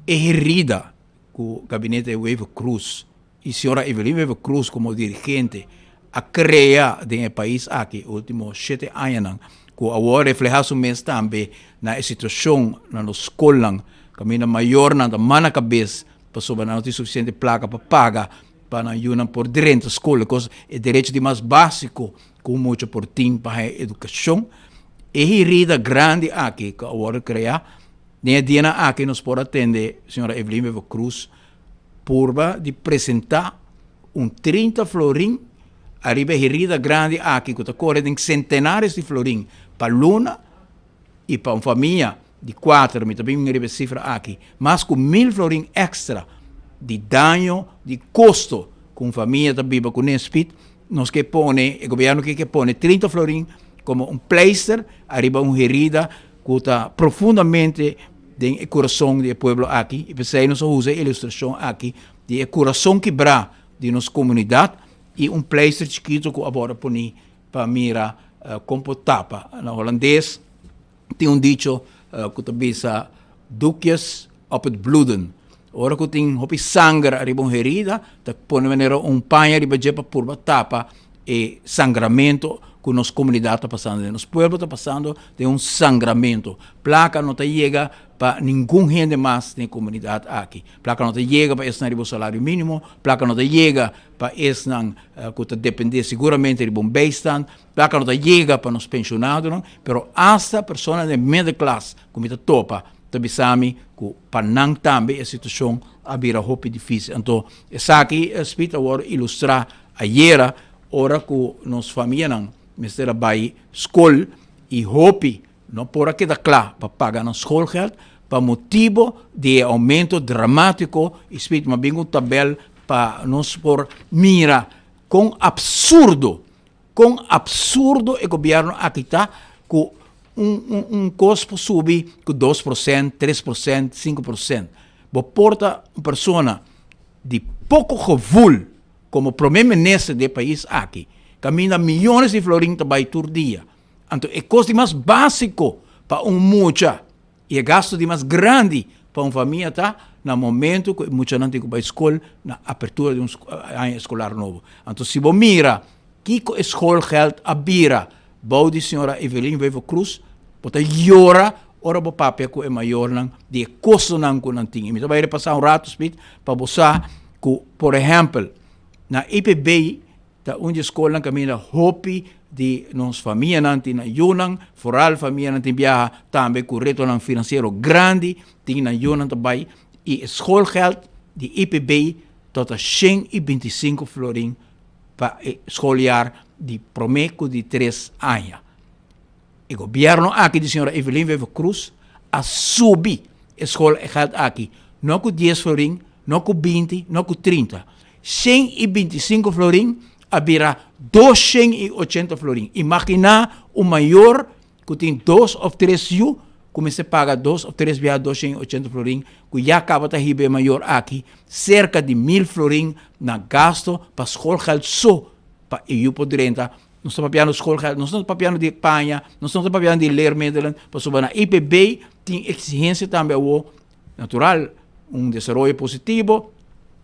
e herida ku Gabinete Wever-Croes i señora Evelyn Wever-Croes komo dirigente a krea den e pais aki ultimo shete añanan, ku awor a reflehá su mes tambe na e situashon na nos skolnan kaminda mayornan ta mana kabes pasobra nan no tin sufisiente plaka pa paga Pa nan yunan por drenta skol, kos e derecho di mas básiko ku un mucha por tin pa haña edukashon. E herida grandi aki ku a wòrdu kreá, den e dianan aki nos por a tende señora Evelyn Wever Croes purba di presentá un 30 florin ariba e herida grandi aki ku ta kore den sentenares di florin pa luna i pa un famia di kuater, mi ta bin riba e sifra aki, mas ku mil florin èkstra di daño di kosto ku un famia ta biba kuné spit, nos ke pone, e gobièrnu ke ke pone 30 florin komo un pleister ariba un herida ku ta profundamente den e kurason di e pueblo aki, i p'esei nos a usa e ilustrashon aki di e kurason kibrá di nos komunidat i un pleister chikitu ku a wòrdu poni pa mira kon por tapa. Na holandes tin un dicho ku ta bisa doekjes op het bloeden. Ora ku tin hopi sanger ariba un herida, ta pone manera un paña riba dje pa purba tapa e sangramento ku nos komunidat ta pasando den. Nos pueblo ta pasando den un sangramento. Plaka no ta yega pa ningun hende mas den e komunidat aki. Plaka no ta yega pa esnan riba un salario minimo, plaka no ta yega pa esnan ku ta dependé siguramente riba un bijstand, plaka no ta yega pa nos penshonadonan, pero asta personanan den middelklas ku mi ta topa ta bisa mi ku pa nan tambe e situashon a bira hopi difísil. Anto esaki Speed a wòrdu ilustrá ayera ora ku nos famianan mester a bai skol i hopi no por a keda kla pa paga nan schoolgeld pa motibo di e aumento dramátiko i Speed mi a bin ku un tabèl Pa nos por mira kon absurdo, kon absurdo e gobierno aki ta ku un un un kos por subi ku 2%, 3%, 5%. Bo por ta un persona di poko gevoel komo prome minister di e pais aki, kaminda miyones di florin ta bai tur dia. Anto e kos di mas básiko pa un mucha I e gasto di mas grandi pa un famia ta na momento ku e muchanan tin ku bai skol na apertura di un aña eskolar nobo. Anto si bo mira kiko e schoolgeld a bira bou di señora Evelyn Wever Croes, bo ta yora. ora bo papia ku e mayornan di e kostonan ku nan tin. I mi ta bai repasá un ratu Smith pa bo sa ku por ehèmpel na EPB ta un di e skolnan kaminda hopi di nos famianan tin nan yunan, foral famianan tin biaha tambe ku retonan finansiero grandi tin nan yunan ta bai i e schoolgeld di EPB ta 125 florin pa e schooljaar di prome ku di tres aña. E gobierno aki di señora Evelyn Wever Croes a subi e schoolgeld aki no ku dies florin, no ku binti, no ku trinta. 125 florin a bira 280 florin. Imagina un mayor ku tin dos of tres yu ku mester paga dos of tres biaha 280 florin ku ya kaba ta hiba e mayor aki serka di mil florin na gasto pa schoolgeld so pa e yu por drenta. Nos ta papiando schoolgeld, nos no ta papiando di paña, nos no ta papiando di leermiddelen, pasobra na EPB tin exigencia tambe awo, natural, un desaroyo positivo,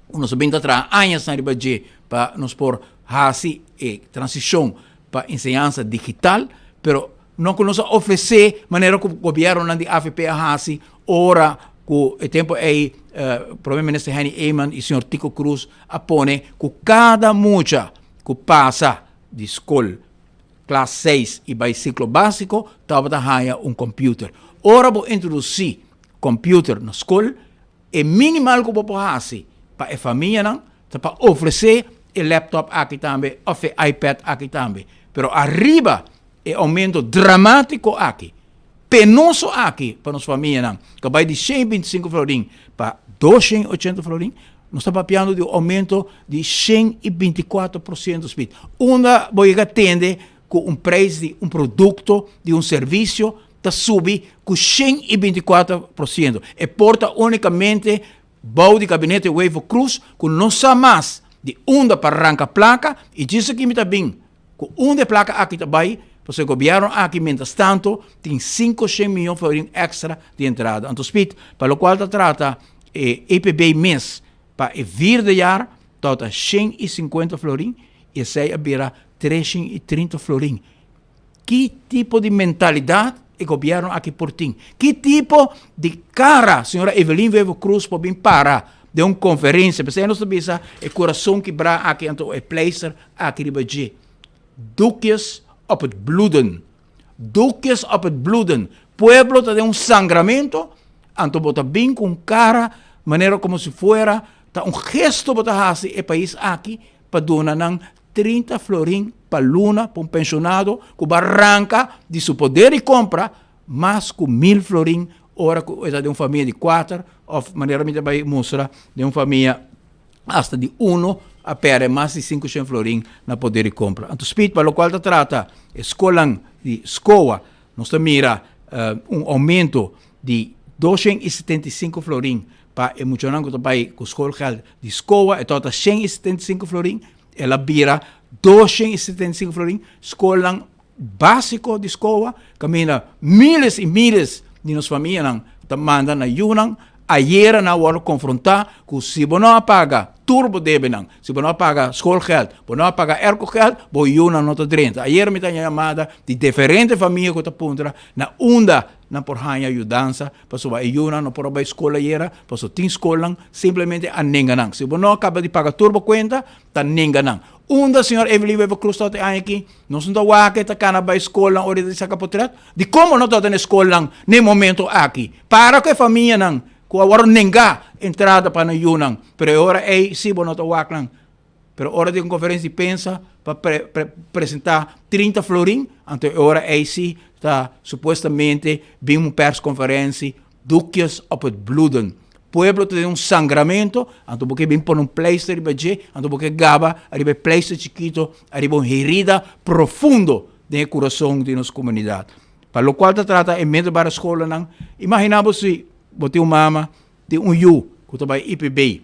ku nos a bin ta traha añasnan riba dje pa nos por hasi e transishon pa enseñansa digital, pero no ku nos a ofresé manera ku gobiernonan di avp a hasi ora ku e tempu ei Prome Minister Henny Eman i señor Tico Croes a pone ku kada mucha ku pasa di skol klas seis i bai siklo básiko tabata haña un kòmpiuter. Ora bo introdusí kòmpiuter na skol, E minimal ku bo por hasi pa e famianan ta pa ofresé e laptop aki tambe òf e iPad aki tambe. Pero ariba e oumento dramátiko aki, penoso aki pa nos famianan, ku a bai di shen i binti sinku florin pa doshen i ochenta florin, nos ta papiando di un oumento di 124%, Smith. Unda bo yega tende ku un preis di un produkto, di un servisio, ta subi ku 124%. E por ta únikamente bou di gabinete Wever Croes ku no sa mas di unda pa ranka plaka i djis aki mi ta bin ku unda e plaka aki ta bai pasobra e gobièrnu aki mientras tanto tin 500 miyon florin èkstra di entrada. Anto Speed, pa lokual ta trata e EPB mes pa e vierde jaar tabata 150 florin i esei a bira 330 florin. Ki tipo di mentalidad e gobierno aki por tin? Ki tipo di cara señora Evelyn Wever Croes por bin para den un conferencia? P'esei nos ta bisa e curason kibrá aki anto e pleister aki riba dje. Doekjes op het bloeden. Doekjes op het bloeden. Pueblo ta den un sangramento, anto bo ta bin cu un cara manera como si fuera ta un gesto bo ta haci e pais aki pa duna nan 30 florin pa luna pa un pensionado cu ba ranca di su poder di compra mas cu mil florin ora cu e ta den un famia di cuater of manera mi ta bay mustra den un famia hasta di uno a perde mas di 500 florin na poder di compra. Anto Speed pa locual ta trata e scolan di SCOA nos ta mira un aumento di 275 florin pa e muchanan cu ta bay cu schoolgeld di SCOA e tabata 175 florin El a bira 275 florin. Skolnan básiko di skola kaminda miles i miles di nos famianan ta manda nan yunan. Ayera nan a wòrdu konfrontá ku si bo no a paga tur bo debenan, si bo no a paga schoolgeld, bo no a paga aircogeld, bo yunan no ta drenta. Ayera mi ta haña yamada di diferente famia ku ta puntra na unda nan por haña yudansa pasobra e yunan no por a bai skol ayera, pasobra tin skolnan simplemente a nenga nan. Si bo no a kaba di paga tur bo kuenta, ta nenga nan. Unda señor Evelyn Wever Croes tabata e aña aki? Nos no ta wak e ta kana bai skolnan ora e ta saka potret? Dikon bo no tabata na e skolnan na e momento aki? Para ku e famianan ku a wòrdu nengá entrada pa nan yunan, pero e ora ei si bo no ta wak nan. Pero ora di un conferencia di prensa pa pre, pre, presenta 30 florin, anto e ora ei si ta supuestamente bin un persconferentie, doekjes op het bloeden. Pueblo ta den un sangramento, anto bo ke bin pone un pleister riba dje, anto bo ke gaba ariba e pleister chikito, ariba un herida profundo den e kurason di nos komunidat. Pa lokual ta trata e middelbare skolanan, imagina bo si bo tin un mama, tin un yu ku ta bai IPB,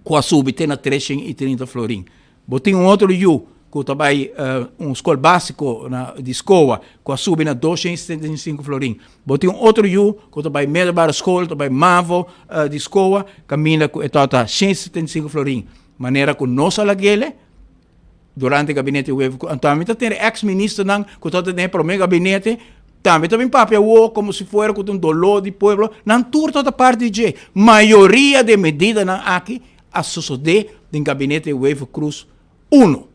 ku a subi te na 330 florin. Bo tin un otro yu ku ta bai un skol básiko na di SCOA ku a subi na 275 florin. Bo tin un otro yu ku ta bai middelbare skol, ta bai mavo di SCOA, kaminda ku e tabata 175 florin. Manera ku nos a lag'ele durante gabinete Wever Croes. Anto ami ta tene ex ministernan ku tabata den e prome gabinete. Tambe ta bin papia awor como si fuera cu ta un dolor di pueblo. Nan tur ta parti di dje. Mayoria di e medidanan aki a sosode den gabinete Wever-Croes uno.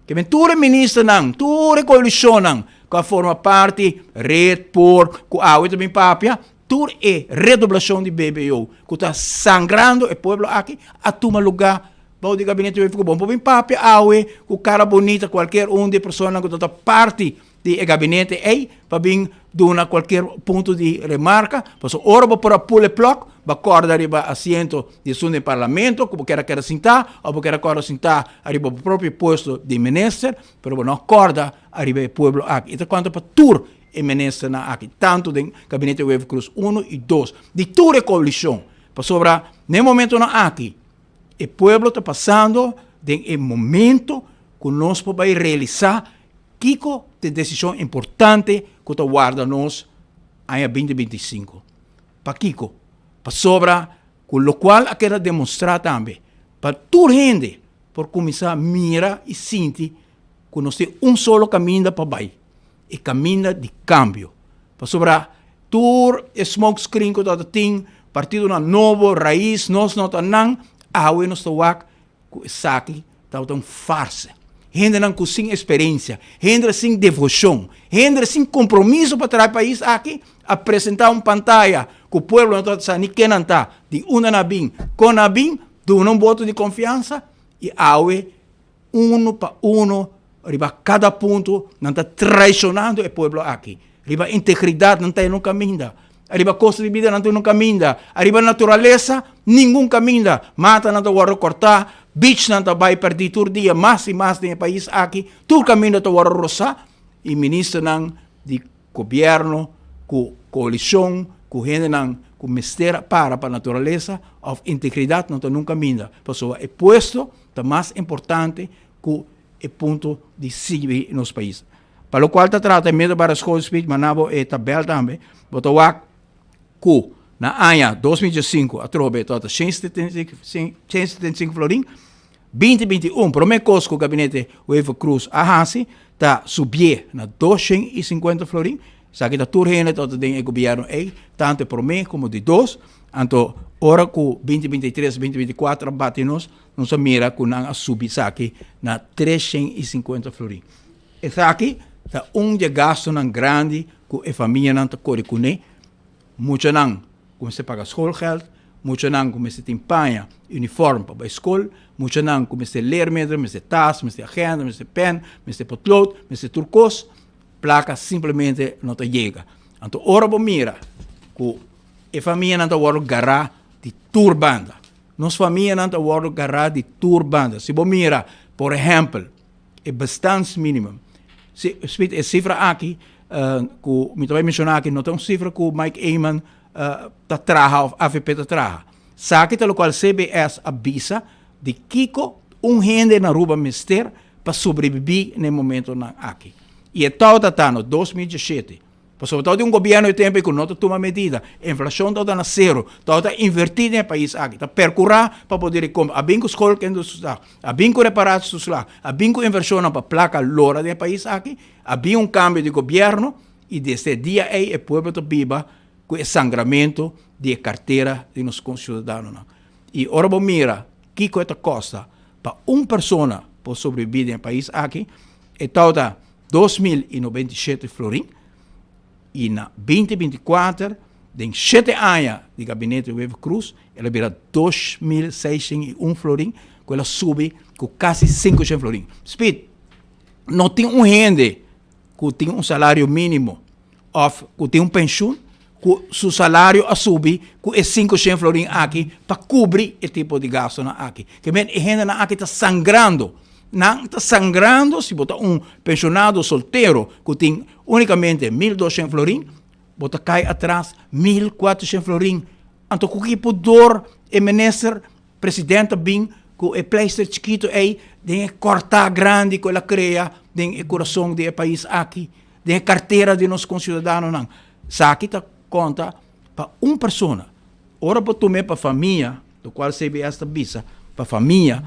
Ke men tur e ministernan, tur e coalicionnan cu a forma parti, Red, por, cu awe ta bin papia, tur e redoblacion di BBO cu ta sangrando e pueblo aki a tuma lugar bou di gabinete Wever-Croes. Bo no por bin papia awe cu cara bonita cualkier un di e personanan cu ta parti di e gabinete ei pa bin duna cualkier punto di remarca, pasobra ora bo por a pul e plok, bo a corda riba asiento di esun den parlamento cu bo kier a keda sinta of bo kier a corda sinta ariba bo propio puesto di minister, pero bo no a corda ariba e pueblo aki. E ta conta pa tur e ministernan aki, tanto den gabinete Wever-Croes uno y dos, di tur e coalicion, pasobra na e momentonan aki e pueblo ta pasando den e momento cu nos por bay realisa Kiko ta e desishon importante ku ta warda nos aña 2025? Pakiko? Pasobra ku lokual a keda demostrá tambe pa tur hende por kuminsá mira i sinti ku nos tin un solo kaminda pa bai, e kaminda di kambio. Pasobra tur e smoke screen ku tabata tin, partidonan nobo, rais, nos no ta nan, awe nos ta wak Ku esaki tabata un farsa. Hendenan ku sin eksperensia, hende sin devoshon, hende sin kompromiso pa traha e pais aki a presentá un pantaya ku pueblo no tabata sa ni ken nan ta, di unda nan a bin, kon nan a bin, duna un boto di konfiansa i awe uno pa uno riba kada punto nan ta traishonando e pueblo aki. Riba integridat nan ta en un kaminda. Ariba kosto di bida nan ta un kaminda. Ariba naturalesa ningun kaminda. Matanan ta wòrdu kòrtá, beachnan ta bai pèrdí tur dia mas i mas den e pais aki. Tur kaminda ta wòrdu rosá i ministernan di gobièrnu ku koalishon ku hendenan ku mester a para pa naturalesa òf integridat no ta nun kaminda. Pasobra e puesto ta mas importante ku e punto di sirbi nos pais. Pa lokual ta trata e middelbare school speech manda bo e tabel tambe, bo ta wak ku na aña 2015 atrobe tabata 175 florin, 2021 prome kos ku gabinete Wever Croes a hasi ta subié na 250 florin, esaki ta tur hende tabata den e gobierno ei, tanto e prome komo di dos, anto ora ku 2023, 2024 a bati nos, nos a mira ku nan a subi esaki na 350 florin. Esaki ta un di e gastunan grandi ku e famianan ta kore kuné. Muchanan ku mester paga schoolgeld, muchanan ku mester tin paña, uniform pa bai skol, muchanan ku mester leermiddelen, mester tas, mester agenda, mester pen, mester potlood, mester tur kos, plaka simplemente no ta yega. Anto ora bo mira ku e famianan ta wòrdu gará di tur banda, nos famianan ta wòrdu gará di tur banda. Si bo mira, por ehèmpel, e bestaansminimum. Si, spit, e cifra aki, uh, ku mi ta bai menciona aki, no ta un cifra ku Mike Eman uh, ta traha of AVP ta traha. Saki ta lokual CBS a bisa di kiko un hende na Aruba mester pa sobrevivi na e momentonan aki. I e tau ta ta no 2017. Pasobra tabata un gobierno e tempo ei ku no ta tuma medida. Inflashon tabata na sero. Tabata invertí den e pais aki. Ta perkurá pa poder e kompra. A bin ku skolkindertoeslag, a bin ku reparatietoeslag, a bin ku invershonnan pa plaka lora den e pais aki. A bin un kambio di gobierno i desde e dia ei e pueblo ta biba ku e sangramento di e kartera di nos konsiudadanonan. I ora bo mira kiko e ta kosta pa un persona por sobrebibí den e pais aki, e tabata 2097 florin y na 2024 den shete aña di gabinete Wever Croes el a bira 2601 florin cu el a subi cu casi 500 florin. Speed, no tin un hende cu tin un salario minimo of cu tin un pensioen cu su salario a subi cu e 500 florin aki pa cubri e tipo di gastonan aki. Ke men e hendenan aki ta sangrando. Nan ta sangrando si bo ta un pensionado soltero cu tin unicamente 1200 florin, bo ta cay atras 1400 florin. Anto cu ki pudor e minister president ta bin cu e pleister chikito ey den e corta grandi cu el a crea den e curason di e pais aki, den e cartera di nos conciudadanonan. Esaki ta konta pa un persona. Ora bo tum'é pa famia, lokual CBS ta bisa, pa famia,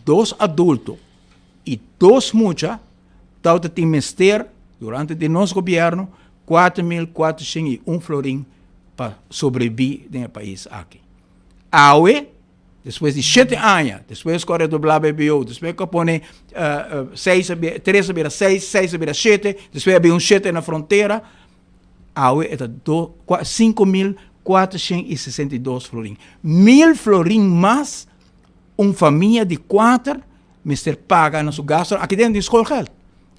dos adulto i dos mucha tabata tin mester durante di nos gobièrnu. 4.401 florin pa sobrebí den e pais aki. Awe, despues di shete aña, despues ku a redoblá BBO, despues ku a pone seis a bira, tres a bira seis, seis a bira shete, despues a bin un shete na frontera, awe e ta do, 5.462 florin. Mil florin mas un famia di kuater mester paga na su gastonan. Aki den tin schoolgeld.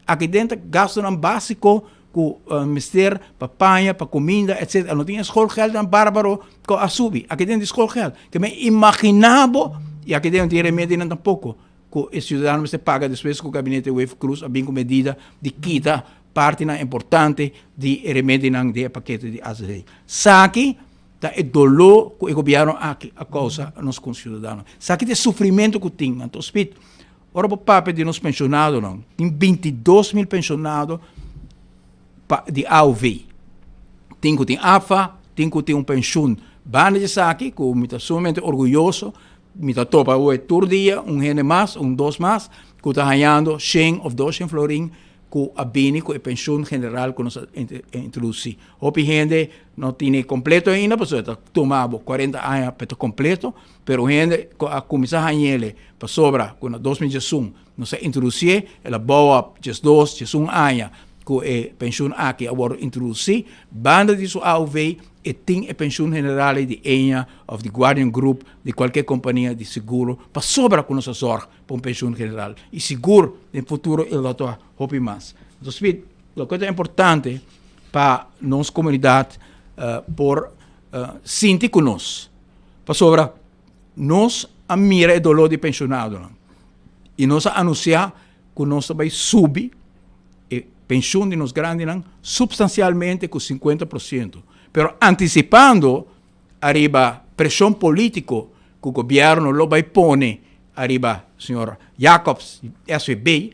Aki den ta gastonan básiko ku mester pa paña, pa kuminda, etcetera. No tin e schoolgeldnan bárbaro ku a subi. Aki den tin schoolgeld. Ke men imaginá bo, i aki den no tin remedinan tampoko, ku e siudadano mester paga despues ku gabinete Wever-Croes a bin ku medida di kita partinan importante di e remedinan di e pakete di azv. Saki ta e doló ku e gobièrnu aki a kousa nos konsiudadano. Saki ta e sufrimentu ku tin. Anto Speed, ora bo papia di nos penshonadonan, tin 22.000 penshonado pa di aov. Tin ku tin APFA, tin ku tin un penshun. Banda di esaki, ku mi ta sumamente orguyoso, mi ta topa awe tur dia un hende mas, un dos mas, ku ta hañando shen òf doshen florin ku a bini ku e penshun general ku nos a introdusí. Hopi hende no tine kompleto ainda pasobra e ta tuma bo kuarenta aña pa e ta kompleto, pero un hende ku a kuminsá hañ'ele pasobra ku na 2011 nos a introdusié, el a bou op 12, 11 aña ku e penshun aki a wòrdu introdusí. Banda di su AOV e tin e penshun general ei di Enja òf di Guardian Group, di kualke kompania di seguro pasobra ku nos a zòrg pa un penshun general i sigur den futuro e lo ta hopi mas. Entonces Piet, loke ta importante pa nos komunidat por sinti ku nos, pasobra nos a mira e doló di penshonadonan i nos a anunsiá ku nos ta bai subi e penshun di nos grandinan supstansialmente ku 50%, pero antisipando ariba preshon polítiko ku gobièrnu lo bai pone ariba señor Jacobs di SVB,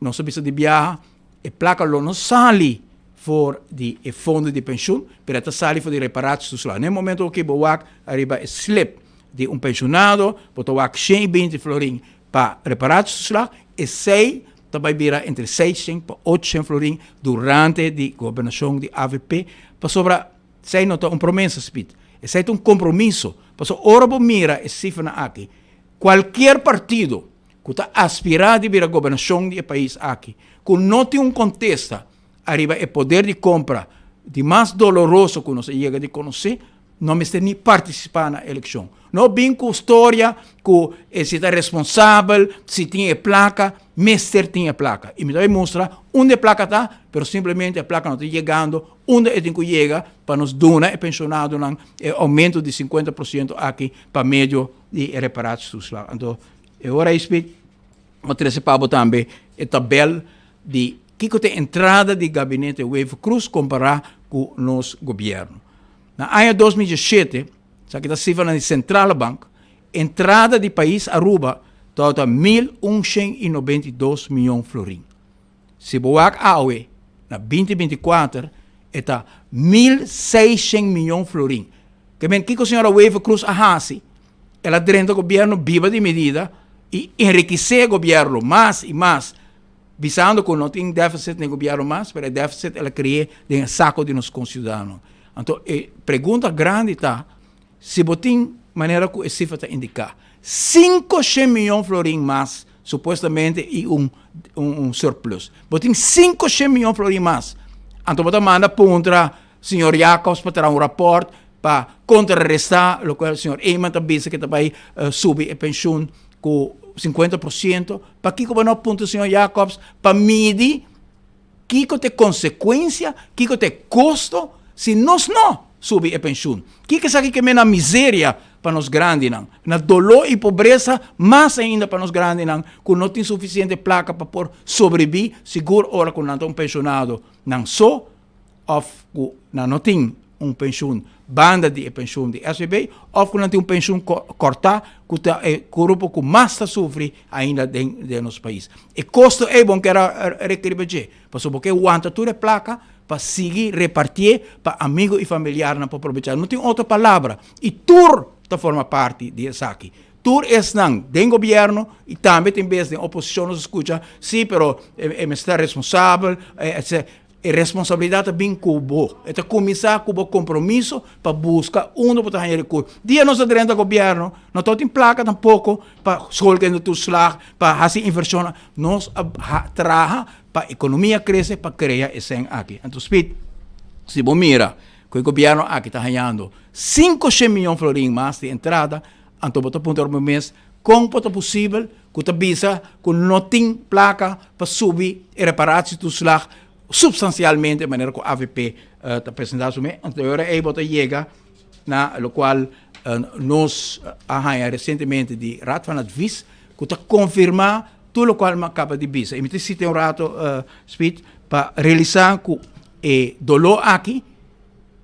nos a bisa di biaha e plaka lo no sali for di e fondo di penshun, pero e ta sali for di reparatietoeslag. Na e momento ku bo wak ariba e slip di un penshunado, bo ta wak 120 florin pa reparatietoeslag, esei ta bai bira entre 600 pa 800 florin durante di gobernashon di avp, pasobra Esei no ta un promesa, Speed. Esei ta un compromiso. Pasobra ora bo mira e cifranan aki, cualkier partido cu ta aspira di bira gobernacion di e pais aki, cu no tin un contesta ariba e poder di compra di mas doloroso cu nos a yega di conoce, no mester ni participa na eleccion. No bin cu storia cu e si ta responsabel, si tin e placa, mester tin e placa. Y mi ta bay mustra unda e placa ta, pero simplemente e placa no ta yegando unda e tin cu yega pa nos duna e pensionadonan e aumento di 50% aki pa medio di e reparatietoeslag. Anto e ora ei Speed, bo trece pa bo tambe e tabel di kico ta e entrada di Gabinete Wever-Croes compara cu nos gobierno. Na aña 2017, esaki ta cifranan di Centrale Bank, entrada di pais Aruba tabata 1192 miyon florin. Si bo wak awe na 2024 e ta 1600 miyon florin. Ke men kiko señora Wever Croes a hasi? El a drenta gobierno biba di medida y enriquece gobierno mas y mas bisando cu no tin deficit den gobierno mas, pero e deficit el a crea den e saco di nos conciudadano. Anto e pregunta grandi ta si bo tin manera cu e cifra ta indica 500 miyon florin mas supuestamente y un un surplus. Bo tin 500 miyon florin mas. Anto bo ta manda puntra señor Jacobs pa traha un rapport pa contrarresta loke señor Eman ta bisa cu ta bay subi e pensioen cu 50%. Pakico bo no puntra señor Jacobs pa midi Kiko ta e konsekuensia, kiko ta e kosto si nos no subi e penshun? Kiko esaki ke mena miseria pa nos grandinan, na doló i pobresa mas ainda pa nos grandinan ku no tin sufisiente plaka pa por sobrebí, sigur ora ku nan ta un penshonado nan so òf ku nan no tin un penshun banda di e penshun di SVB òf ku nan tin un penshun kòrtá ku ta e grupo ku mas ta sufri ainda den den nos pais. E kosto ei bo kier a rekeri pa dje, pasobra bo ke wanta tur e plaka pa sigui repartié pa amigo i familiarnan por probechá. No tin otro palabra i tur ta forma parti di esaki. Tur esnan den gobièrnu i tambe tin bes den oposishon nos a skucha, sí, pero e mester ta responsabel, etc. E responsabilidat ta bin ku bo. E ta kuminsá ku bo kompromiso pa buska unda bo ta haña rekurso. Dia nos a drenta gobièrnu, no tabatin plaka tampoko pa schoolkindertoeslag, pa hasi invershonnan. Nos a traha pa ekonomia krese, pa krea e sèn aki. Anto Speed, si bo mira ku e gobièrnu aki ta hañando sinkoshen miyon florin mas di entrada, anto bo ta puntra bo mes kon por ta posibel ku ta bisa ku no tin plaka pa subi e reparatietoeslag supstansialmente manera ku avp ta presentá su mes. Anto e ora ei bo ta yega na lokual nos a haña resientemente di Raad van Advies ku ta konfirmá tur lokual mi a kaba di bisa. I mi ta sita un rato Speed pa realisá ku e doló aki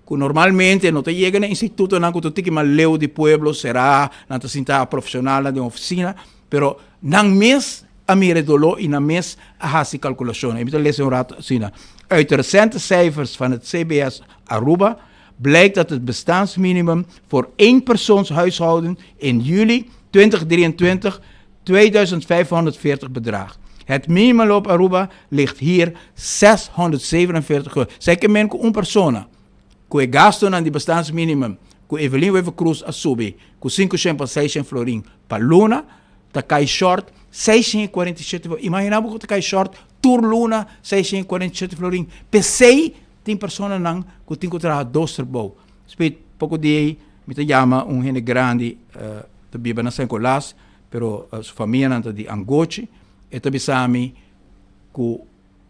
ku normalmente no ta yega na institutonan ku ta tiki mas leu di pueblo, será nan ta sinta profesionalnan den ofisina, pero nan mes a mira e doló i nan mes a hasi kalkulashon. I mi ta lesa un rato asina, Uit de recente cijfers van het CBS Aruba blijkt dat het bestaansminimum voor eenpersoonshuishouden in juli 2023 2540 bedraagt. Het minimumloon op Aruba ligt hier 647 euro. Esei ke men ku un persona ku e gastonan di bestaansminimum ku Evelyn Wever-Croes a subi ku 500 pa 600 florin pa luna ta kai short 647 florin. Imagina bo ku ta kai short tur luna 647 florin. P'esei tin personanan ku tin ku traha dos trabou. Speed, poko di ei mi ta yama un hende grandi ta biba na San Nicolas, pero su famianan ta di Angochi. E ta bisa mi ku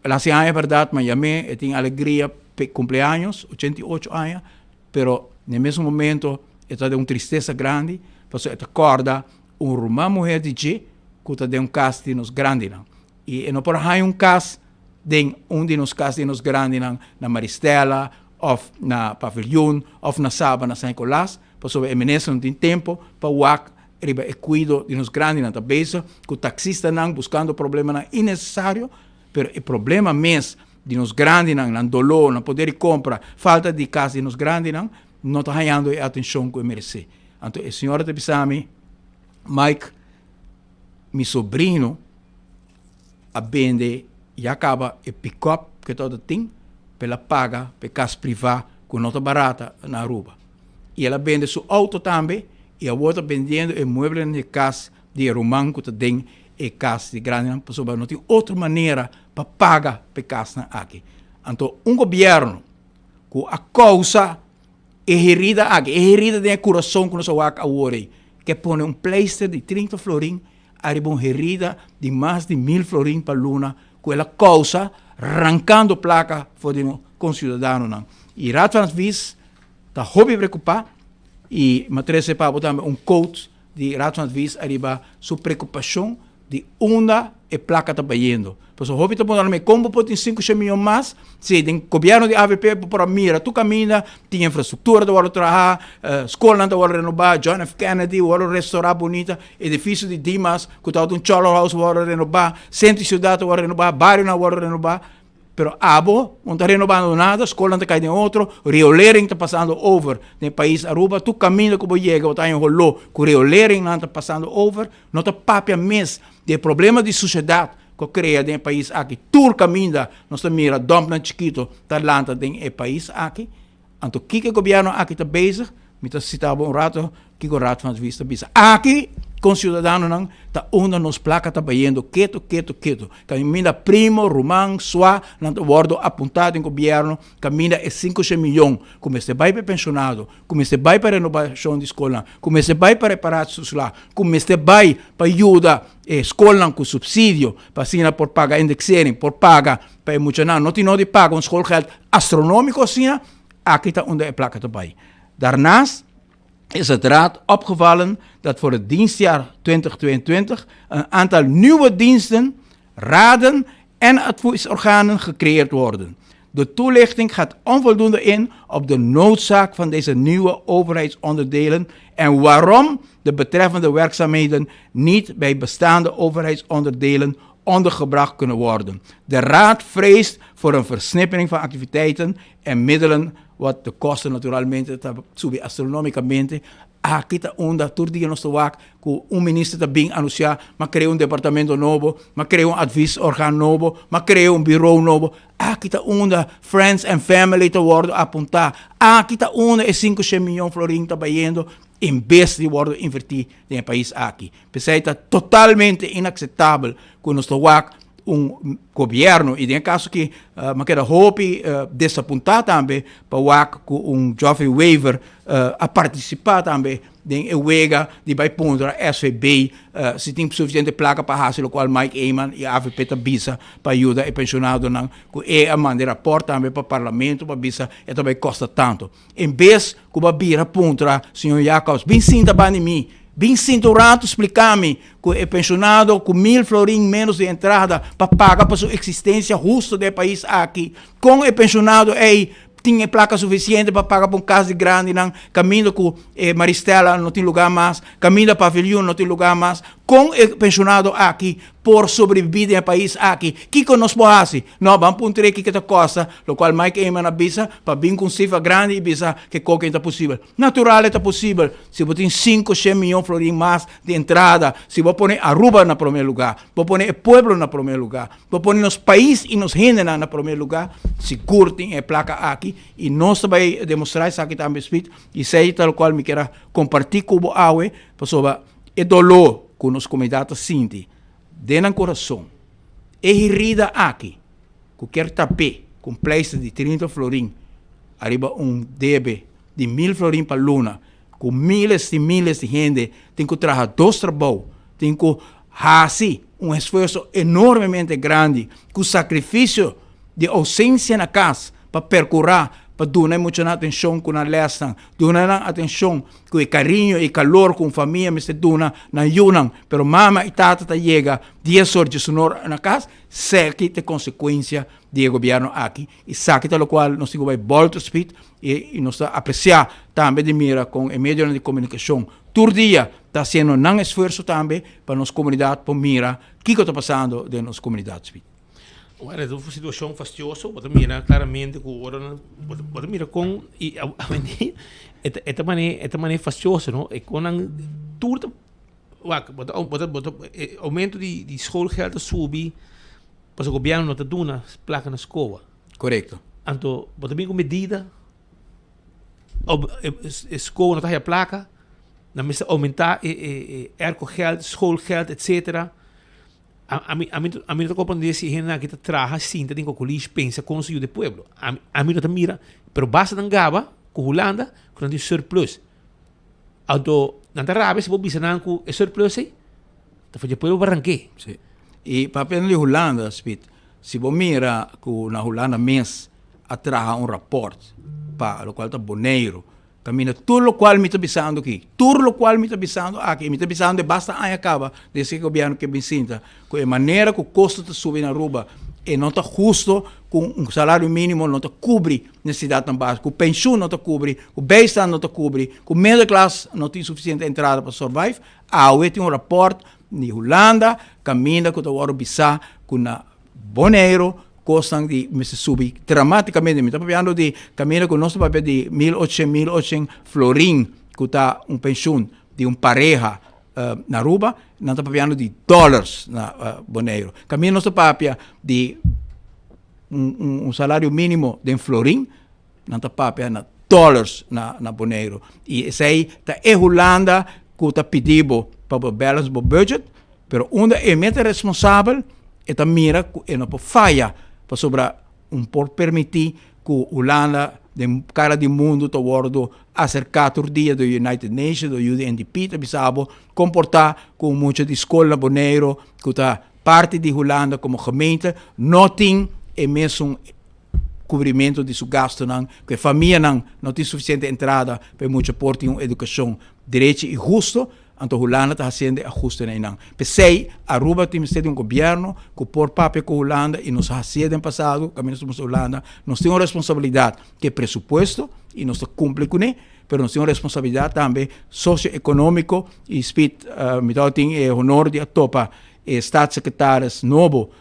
el hasi aña bèrdat, mi a yam'é, e tin alegria p'e kumpleaños, 88 aña, pero na e mesun momento e ta den un tristesa grandi pasobra e ta kòrda un ruman muher di dje ku ta den un kas di nos grandinan. I e no por haña un kas den un di nos kas di nos grandinan na Maristella òf na Paviljoen òf na Saba na San Nicolas, pasobra e minister no tin tempu pa wak riba e kuido di nos grandinan. Ta bezig ku taksistanan buskando problemanan innesesario, pero e problema mes di nos grandinan, nan doló, nan poder di kompra, falta di kas di nos grandinan, no ta hañando e atenshon ku e meresé. Anto e señora ta bisa mi, Mike, mi sobrino a bende ya caba e pick-up cu e tabata tin pa el a paga pa e cas priva cu no ta barata na Aruba. Y el a bende su auto tambe y awor ta bendiendo e mueblenan di e cas di e ruman cu ta den e cas di grandinan pasobra no tin otro manera pa paga pa e casnan aki. Anto un gobierno cu a causa E herida aki, e herida den e kurason ku nos a wak awor ei, ke pone un pleister di trinta florin ariba un herida di mas di mil florin pa luna ku el a kousa rankando plaka for di nos konsiudadanonan. I Raad van Advies ta hopi preokupá i mi a trese pa bo tambe un quote di Raad van Advies ariba su preokupashon di unda e placa ta bayendo. Pasobra hopi ta puntra mi, con bo por tin 500 miyon mas? Si den gobierno di avp bo por a mira tur caminda, tin infrastructura ta wordo traha, scolnan ta wordo renoba, John F. Kennedy wordo restaura bunita, edificio di Dimas cu tabata un Cholo House wordo renoba, centro di ciudad ta wordo renoba, barionan wordo renoba. Pero abo no ta renobando nada, scolnan ta cay den otro, riolering ta pasando over den pais Aruba, tur caminda cu bo yega bo ta haña holó cu rioleringnan ta pasando over, no ta papia mes di e problema di suciedad cu a crea den e pais aki, tur caminda nos ta mira dumpnan chikito ta lanta den e pais aki, anto kiko e gobierno aki ta bezig? Mi ta cita bo un rato kiko Raad van Advies ta bisa. Aki con ciudadanonan ta unda nos placa ta bayendo keto, keto, keto. Caminda primo, ruman, swa nan ta wordo apunta den gobierno, caminda e 500 miyon cu mester bay pa e pensionado, cu mester bay pa renovacion di scolnan, cu mester bay pa repara sla, cu mester bay pa yuda e scolnan cu subsidio pa asina por paga indexering, por paga pa e muchanan no tin no di paga un schoolgeld astronomico asina. Aki ta unda e placa ta bay. Daarnaast is het raad opgevallen dat voor het dienstjaar 2022 een aantal nieuwe diensten, raden en adviesorganen gecreëerd worden. De toelichting gaat onvoldoende in op de noodzaak van deze nieuwe overheidsonderdelen en waarom de betreffende werkzaamheden niet bij bestaande overheidsonderdelen ondergebracht kunnen worden. De raad vreest voor een versnippering van activiteiten en middelen wat de kosten naturalmente ta subi astronomicamente. Aki ta unda tur dia nos ta wak ku un minister ta bin anunsiá, m'a krea un departamento nobo, m'a krea un advisorgaan nobo, m'a krea un bureau nobo. Aki ta unda friends and family ta wòrdu apuntá. Aki ta unda e 500 miyon florin ta bayendo en bes di wòrdu invertí den e pais aki. P'esei ta totalmente inakseptabel ku nos ta wak un gobierno y den e caso aki mi a keda hopi desapunta tambe pa wak cu un Geoffrey Wever a participa tambe den e wega di bay puntra SVB si tin suficiente placa pa haci locual Mike Eman y avp ta bisa pa yuda e pensionadonan cu e a manda e rapport tambe pa parlamento pa bisa e ta bay costa tanto. En bes ku bo a bira puntra señor Jacobs, bin sinta banda di mi, bin sinta un ratu splika mi ku e penshonado ku mil florin ménos di entrada pa paga pa su eksistensia husto den e pais aki, kon e penshonado ei tin e plaka sufisiente pa paga pa un kas di grandinan kaminda ku e Maristella no tin lugá mas, kaminda Paviljoen no tin lugá mas, kon e penshonado aki por sobreviví den e pais aki? Kiko nos por hasi? No, ban puntr'é kiko ta kosta, lokual Mike Eman a bisa, pa bin ku un sifra grandi i bisa ke koken ta posibel. Natural e ta posibel si bo tin 500 miyon florin mas di entrada, si bo pone Aruba na promé lugá, bo pone e pueblo na promé lugá, bo pone nos pais i nos hendenan na promé lugá, sigur tin e plaka aki i nos ta bai demostrá esaki tambe Speed i esei ta lokual mi kier a kompartí ku bo awe pasobra e doló ku nos komunidat ta sinti den nan kurason, e herida aki ku kier tap'é ku un pleister di 30 florin ariba un debe di 1000 florin pa luna, ku miles di miles di hende tin ku traha dos trabou, tin ku hasi un esfuerso enormemente grandi ku sakrifisio di ousensia na kas pa perkurá pa duna e muchanan atenshon ku nan lèsnan, duna nan atenshon ku e kariño i kalor ku un famia mester duna nan yunan, pero mama i tata ta yega dies or diesunor na kas, seki ta e konsekuensia di e gobièrnu aki i saki ta lokual nos tin ku bai bòlta spit i nos ta apresiá tambe di mira kon e medionan di komunikashon tur dia ta hasiendo nan esfuerso tambe pa nos komunidat por mira kiko ta pasando den nos komunidat spit. Bueno, es un situacion fastioso, bo ta mira claramente cu ora nan, bo ta, bo ta mira con y awendia e ta e ta mane e ta mane fastioso no, e con nan tur ta wak bo ta bo ta bo ta e aumento di di schoolgeld ta subi pasobra gobierno no ta duna placa na scoa. Corecto. Anto bo ta bin cu medida e scoa no ta haya placa, nan mester aumenta e e e airco geld, schoolgeld etcetera. Ami ami ami no ta comprende si hende aki ta traha sinta den kokolis pensa kon su yuda e pueblo. Ami ami no ta mira, pero basta nan gaba ku Hulanda ku nan tin surplus. Anto nan ta rabia si bo bisa nan ku e surplus ei ta for dje pueblo pa ranke. Si. I papia di Hulanda, Speed, si bo mira ku na Hulanda mes a traha un raport pa lokual ta Boneiru Caminda tur locual mi ta bisando aki, tur locual mi ta bisando aki, y mi ta bisando e basta aña caba desde que gobierno ke bin sinta, cu e manera cu costo ta subi na Aruba e no ta husto cu un salario minimo no ta cubri necesidadnan basico, cu pensioen no ta cubri, cu bijstand no ta cubri, cu middelklas no tin suficiente entrada pa survive. Awe tin un rapport di Hulanda caminda cu ta wordo bisa cu na Boneiro Kosnan di mester subi dramaticamente. Mi ta papiando di caminda cu nos ta papia di 1800, 1800 florin cu ta un pensioen di un pareha na Aruba, nan ta papiando di dollars na Boneiro. Caminda nos ta papia di un un salario minimo den florin, nan ta papia na dollars na na Boneiro. Y esey ta e Hulanda cu ta pidi bo pa bo balance bo budget, Pero unda e mes ta responsabel, e ta mira ku e no por faya, pasobra un por permití ku Hulanda den kara di mundu ta wòrdu aserká tur dia dor United Nations, dor UNDP ta bisa bo komportá ku un mucha di skol na Boneiru ku ta parti di Hulanda komo gemeente no tin e mesun kubrimentu di su gastunan, ku e famianan no tin sufisiente entrada pa e mucha por tin un edukashon derechi i husto. Anto Hulanda ta hasiendo e ahustenan einan. P'esei Aruba tin mester di un gobierno ku por papia ku Hulanda i nos a hasié den pasado kaminda nos ta Hulanda. Nos tin un responsabilidat ku e presupuesto i nos ta kumpli kuné, pero nos tin un responsabilidat tambe sosioekonómiko i Speed mi tabata tin e honor di a topa e staatssecretaris nobo.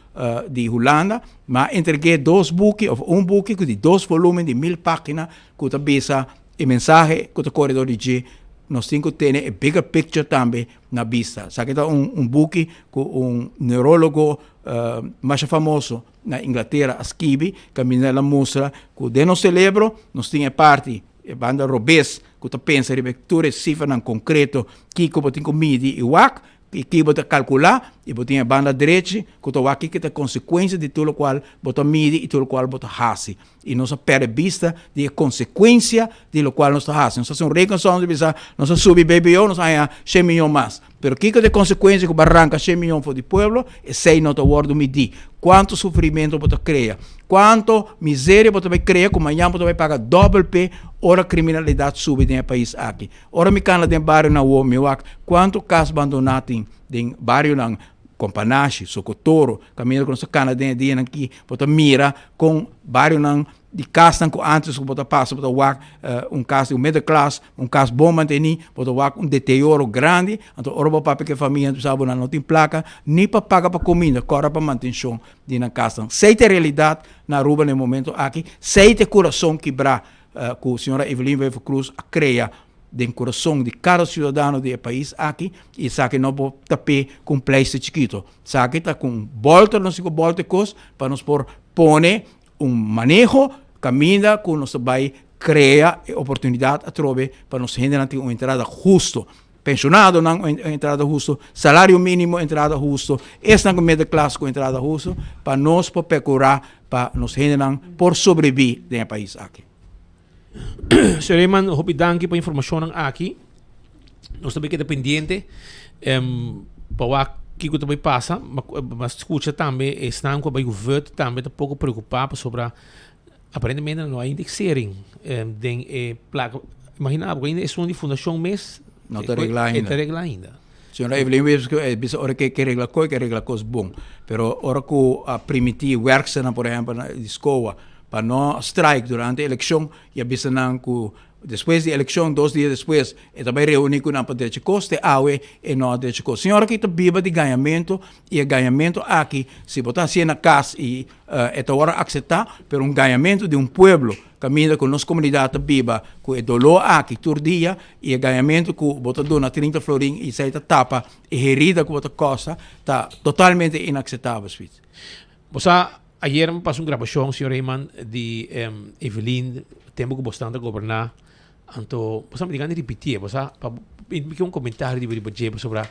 di Hulanda, mi a entreg'é dos buki òf un buki ku di dos volúmen di mil página ku ta bisa e mensahe ku ta kore dor di dje, nos tin ku tene e bigger picture tambe na bista. Esaki ta un un buki ku un neurólogo masha famoso na Inglatera a skibi, kaminda el a mustra ku den nos selebro nos tin e parti, e banda robes ku ta pensa riba tur e sifranan konkreto kiko bo tin ku midi i wak, i ki bo ta kalkulá, i bo tin e banda drechi ku ta wak kiko ta e konsekuensia di tur lokual bo ta midi i tur lokual bo ta hasi. I nos a pèrdè bista di e konsekuensia di lokual nos ta hasi. Nos ta hasi un rekensom di bisa nos a subi BBO, nos a haña shen miyon mas. Pero kiko ta e konsekuensia ku bo a ranka shen miyon for di pueblo? Esei no ta wòrdu midí. Kuantu sufrimentu bo ta krea? Kuantu miseria bo ta bai krea ku mañan bo ta bai paga dòbel p'e ora kriminalidat subi den e pais aki? Ora mi kanda den barionan awor, mi wak kuantu kas bandoná tin den barionan Kompanashi, Sokotoro, kaminda ku nos ta kana den e dianan aki, bo ta mira kon barionan di kasnan ku antes ku bo ta pasa bo ta wak un kas di un middelklas, un kas bon mantení, bo ta wak un deterioro grandi, anto ora bo papia ku e famia bo sa bo nan no tin plaka ni pa paga pa kuminda, kòrda pa mantenshon di nan kasnan. Esei ta e realidat na Aruba na e momento aki, esei ta e kurason kibrá ku señora Evelyn Wever-Croes a krea den kurason di kada siudadano di e pais aki i esaki no por tap'é ku un pleister chikito. Esaki ta ku un bòlter, nos tin ku bòlter e kos pa nos por pone un maneho kaminda ku nos ta bai krea e oportunidat atrobe pa nos hendenan tin un entrada husto. Penshonadonan un entrada husto, salario mínimo entrada husto, esnan ku middelklas ku entrada husto pa nos por perkurá pa nos hendenan por sobrebí den e pais aki. Señor Eman, hopi danki pa informacionnan aki. Nos ta bay keda pendiente pa wak kiko ta bay pasa. Ma scucha tambe esnan cu a bay cu vut tambe ta poco preocupa pasobra aparentemente no hay indexering den e placa. Imagina bo ainda esun di fundacion mes No ta regla ainda. E ta regla ainda. Señora Evelyn Wever bisa ora ke regla koe ke regla kos bon. Pero ora ku a primiti werksternan por ehempel di SCOA pa no strike durante elekshon i a bisa nan ku despues di elekshon dos dia despues e ta bai reuni ku nan pa drecha kos te awe e no a drecha kos. Señora aki ta biba di gañamentu i e gañamentu aki si bo ta hasié na kas i e ta wòrdu akseptá pero un gañamentu di un pueblo kaminda ku nos komunidat ta biba ku e doló aki tur dia i e gañamentu ku bo ta duna trinta florin i esei ta tapa e herida ku bo ta kosa ta totalmente inakseptabel Sweet. Bo sa ayer mi pasa un grabashon señor Heyman di Evelyn tempo ku bosnan ta goberná anto bo sa mi tin gana di ripitié bo sa pa mi ke un komentario riba riba dje pasobra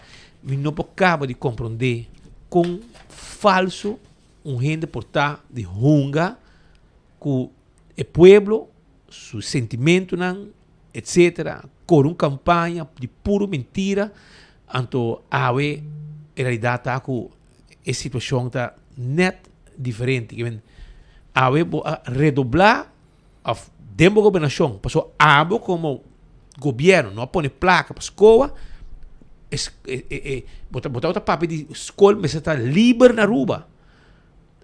mi no por kaba di komprondé kon falso un hende por ta di hunga ku e pueblo su sentimentonan etcetera kore un kampaña di puro mentira anto awe e realidat ta ku e situacion ta net diferente. Ke men awe bo a redobla of den bo gobernacion paso abo como gobierno no a pone placa pa scoa es e e e bo ta bo tabata papia di scol mester ta liber na Aruba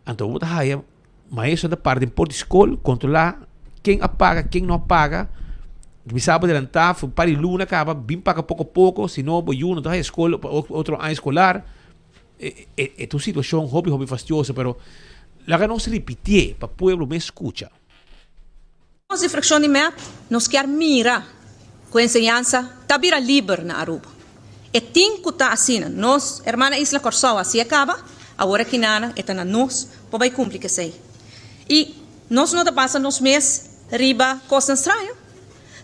anto bo ta haya Maestro ta para den por di skol kontrolá ken a paga ken no a paga. Bisa bo adelantá for un par di luna kaba bin paga poko poko si no bo yu no ta haya skol pa otro aña eskolar. E e ta un situashon hopi hopi fastioso pero laga nos ripitié pa pueblo mes skucha. Nos di fraccion di mep nos kier mira cu enseñansa ta bira liber na Aruba. E tin cu ta asina. Nos hermana isla Corsou a haci'e caba, awor aki nanan e ta na nos pa bay cumpli cu esey. Y nos no ta basa nos mes riba cosnan straño.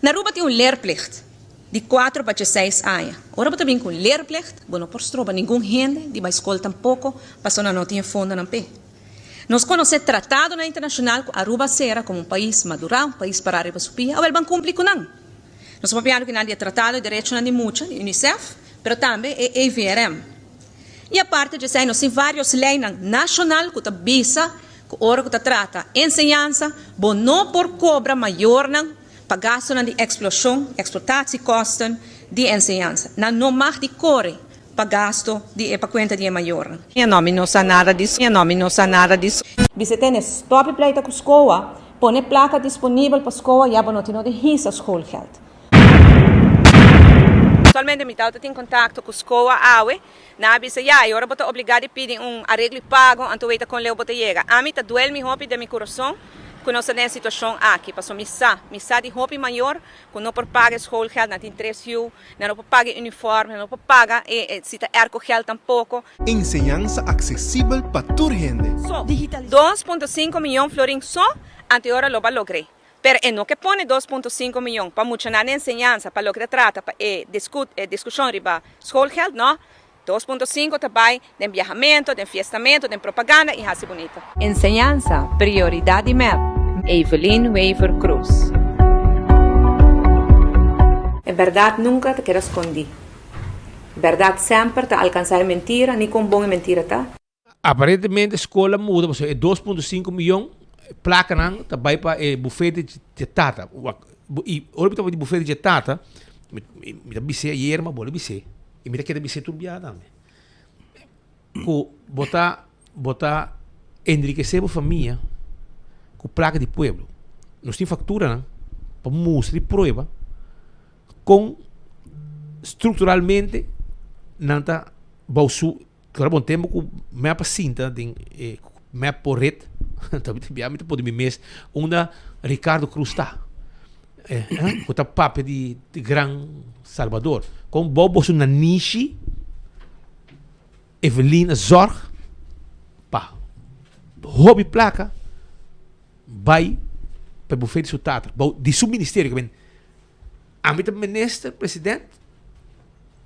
Na Aruba tin un leerplicht di cuatro pa dieseis aña. Ora bo ta bin cu un leerplicht bo no por stroba ningun hende di bay scol tampoco pasobra nan no tin e fondonan p'e. Nos konosé tratadonan internashonal ku Aruba a sera komo un pais madurá, un pais pará riba su pia, awel ban kumpli ku nan. Nos ta papiando kinan di e Tratado di Derechonan di Mucha di UNICEF, pero tambe e EVRM. I aparte di esei nos tin vários leinan nashonal ku ta bisa ku ora ku ta trata enseñansa bo no por kobra mayornan pa gastunan di eksploshon, exploitatiekosten, di enseñansa. Nan no mag di kore pa gasto di e pa cuenta di e mayornan. No, mi no sa nada di No, mi no sa nada di. Bisa tene stop e pleita cu scoa, pone placa disponibel pa scoa ya bo no tin no di hisa schoolgeld. Casualmente mi tabata tin contacto cu SCOA awe, nan a bisa ya y ora bo ta obliga di pidi un areglo y pago anto weta con leu bo ta yega. Ami ta duel mi hopi den mi curason cu nos ta den e situacion aki, pasobra mi sa, mi sa di hopi mayor cu no por paga e schoolgeld, nan tin tres yu, nan no por paga e uniforme, nan no por paga e si ta aircogeld tampoco. Enseñansa aksesibel pa tur hende. So, 2.5 miyon florin so, anto e ora lo ba logr'é. Pero e no ke pone 2.5 miyon pa muchanan di enseñansa pa loke ta trata pa e e diskushon riba schoolgeld, no. 2.5 ta bai den biahamento, den fiestamento, den propaganda i hasi bunita. Enseñansa, prioridad di mep, Evelyn Wever Croes. E berdad nunca ta keda scondi. Berdad semper ta alcansa e mentira, ni con bon e mentira ta. Aparentemente skol a muda pasobra e 2.5 miyon plakanan ta bai pa e bufete dje tata. I ora mi ta papia di bufete dje tata, mi ta bis'é ayer ma bo lo bis'é i mi ta keda bis'é tur bia tambe. Ku bo ta bo ta enrikesé bo famia ku plaka di pueblo. Nos tin fakturanan pa mustra i prueba kon strukturalmente nan ta bou su Ora bon tempo ku mep a sinta den e mep por ret, ta bia mi ta pone mi mes unda Ricardo Cruz ta. Ku ta papia di gran Salvador. Kon bo boso nanishi Evelyn a zorg pa hopi plaka bai pa e bufet di su tata, di su ministerio. Ami ta minister president,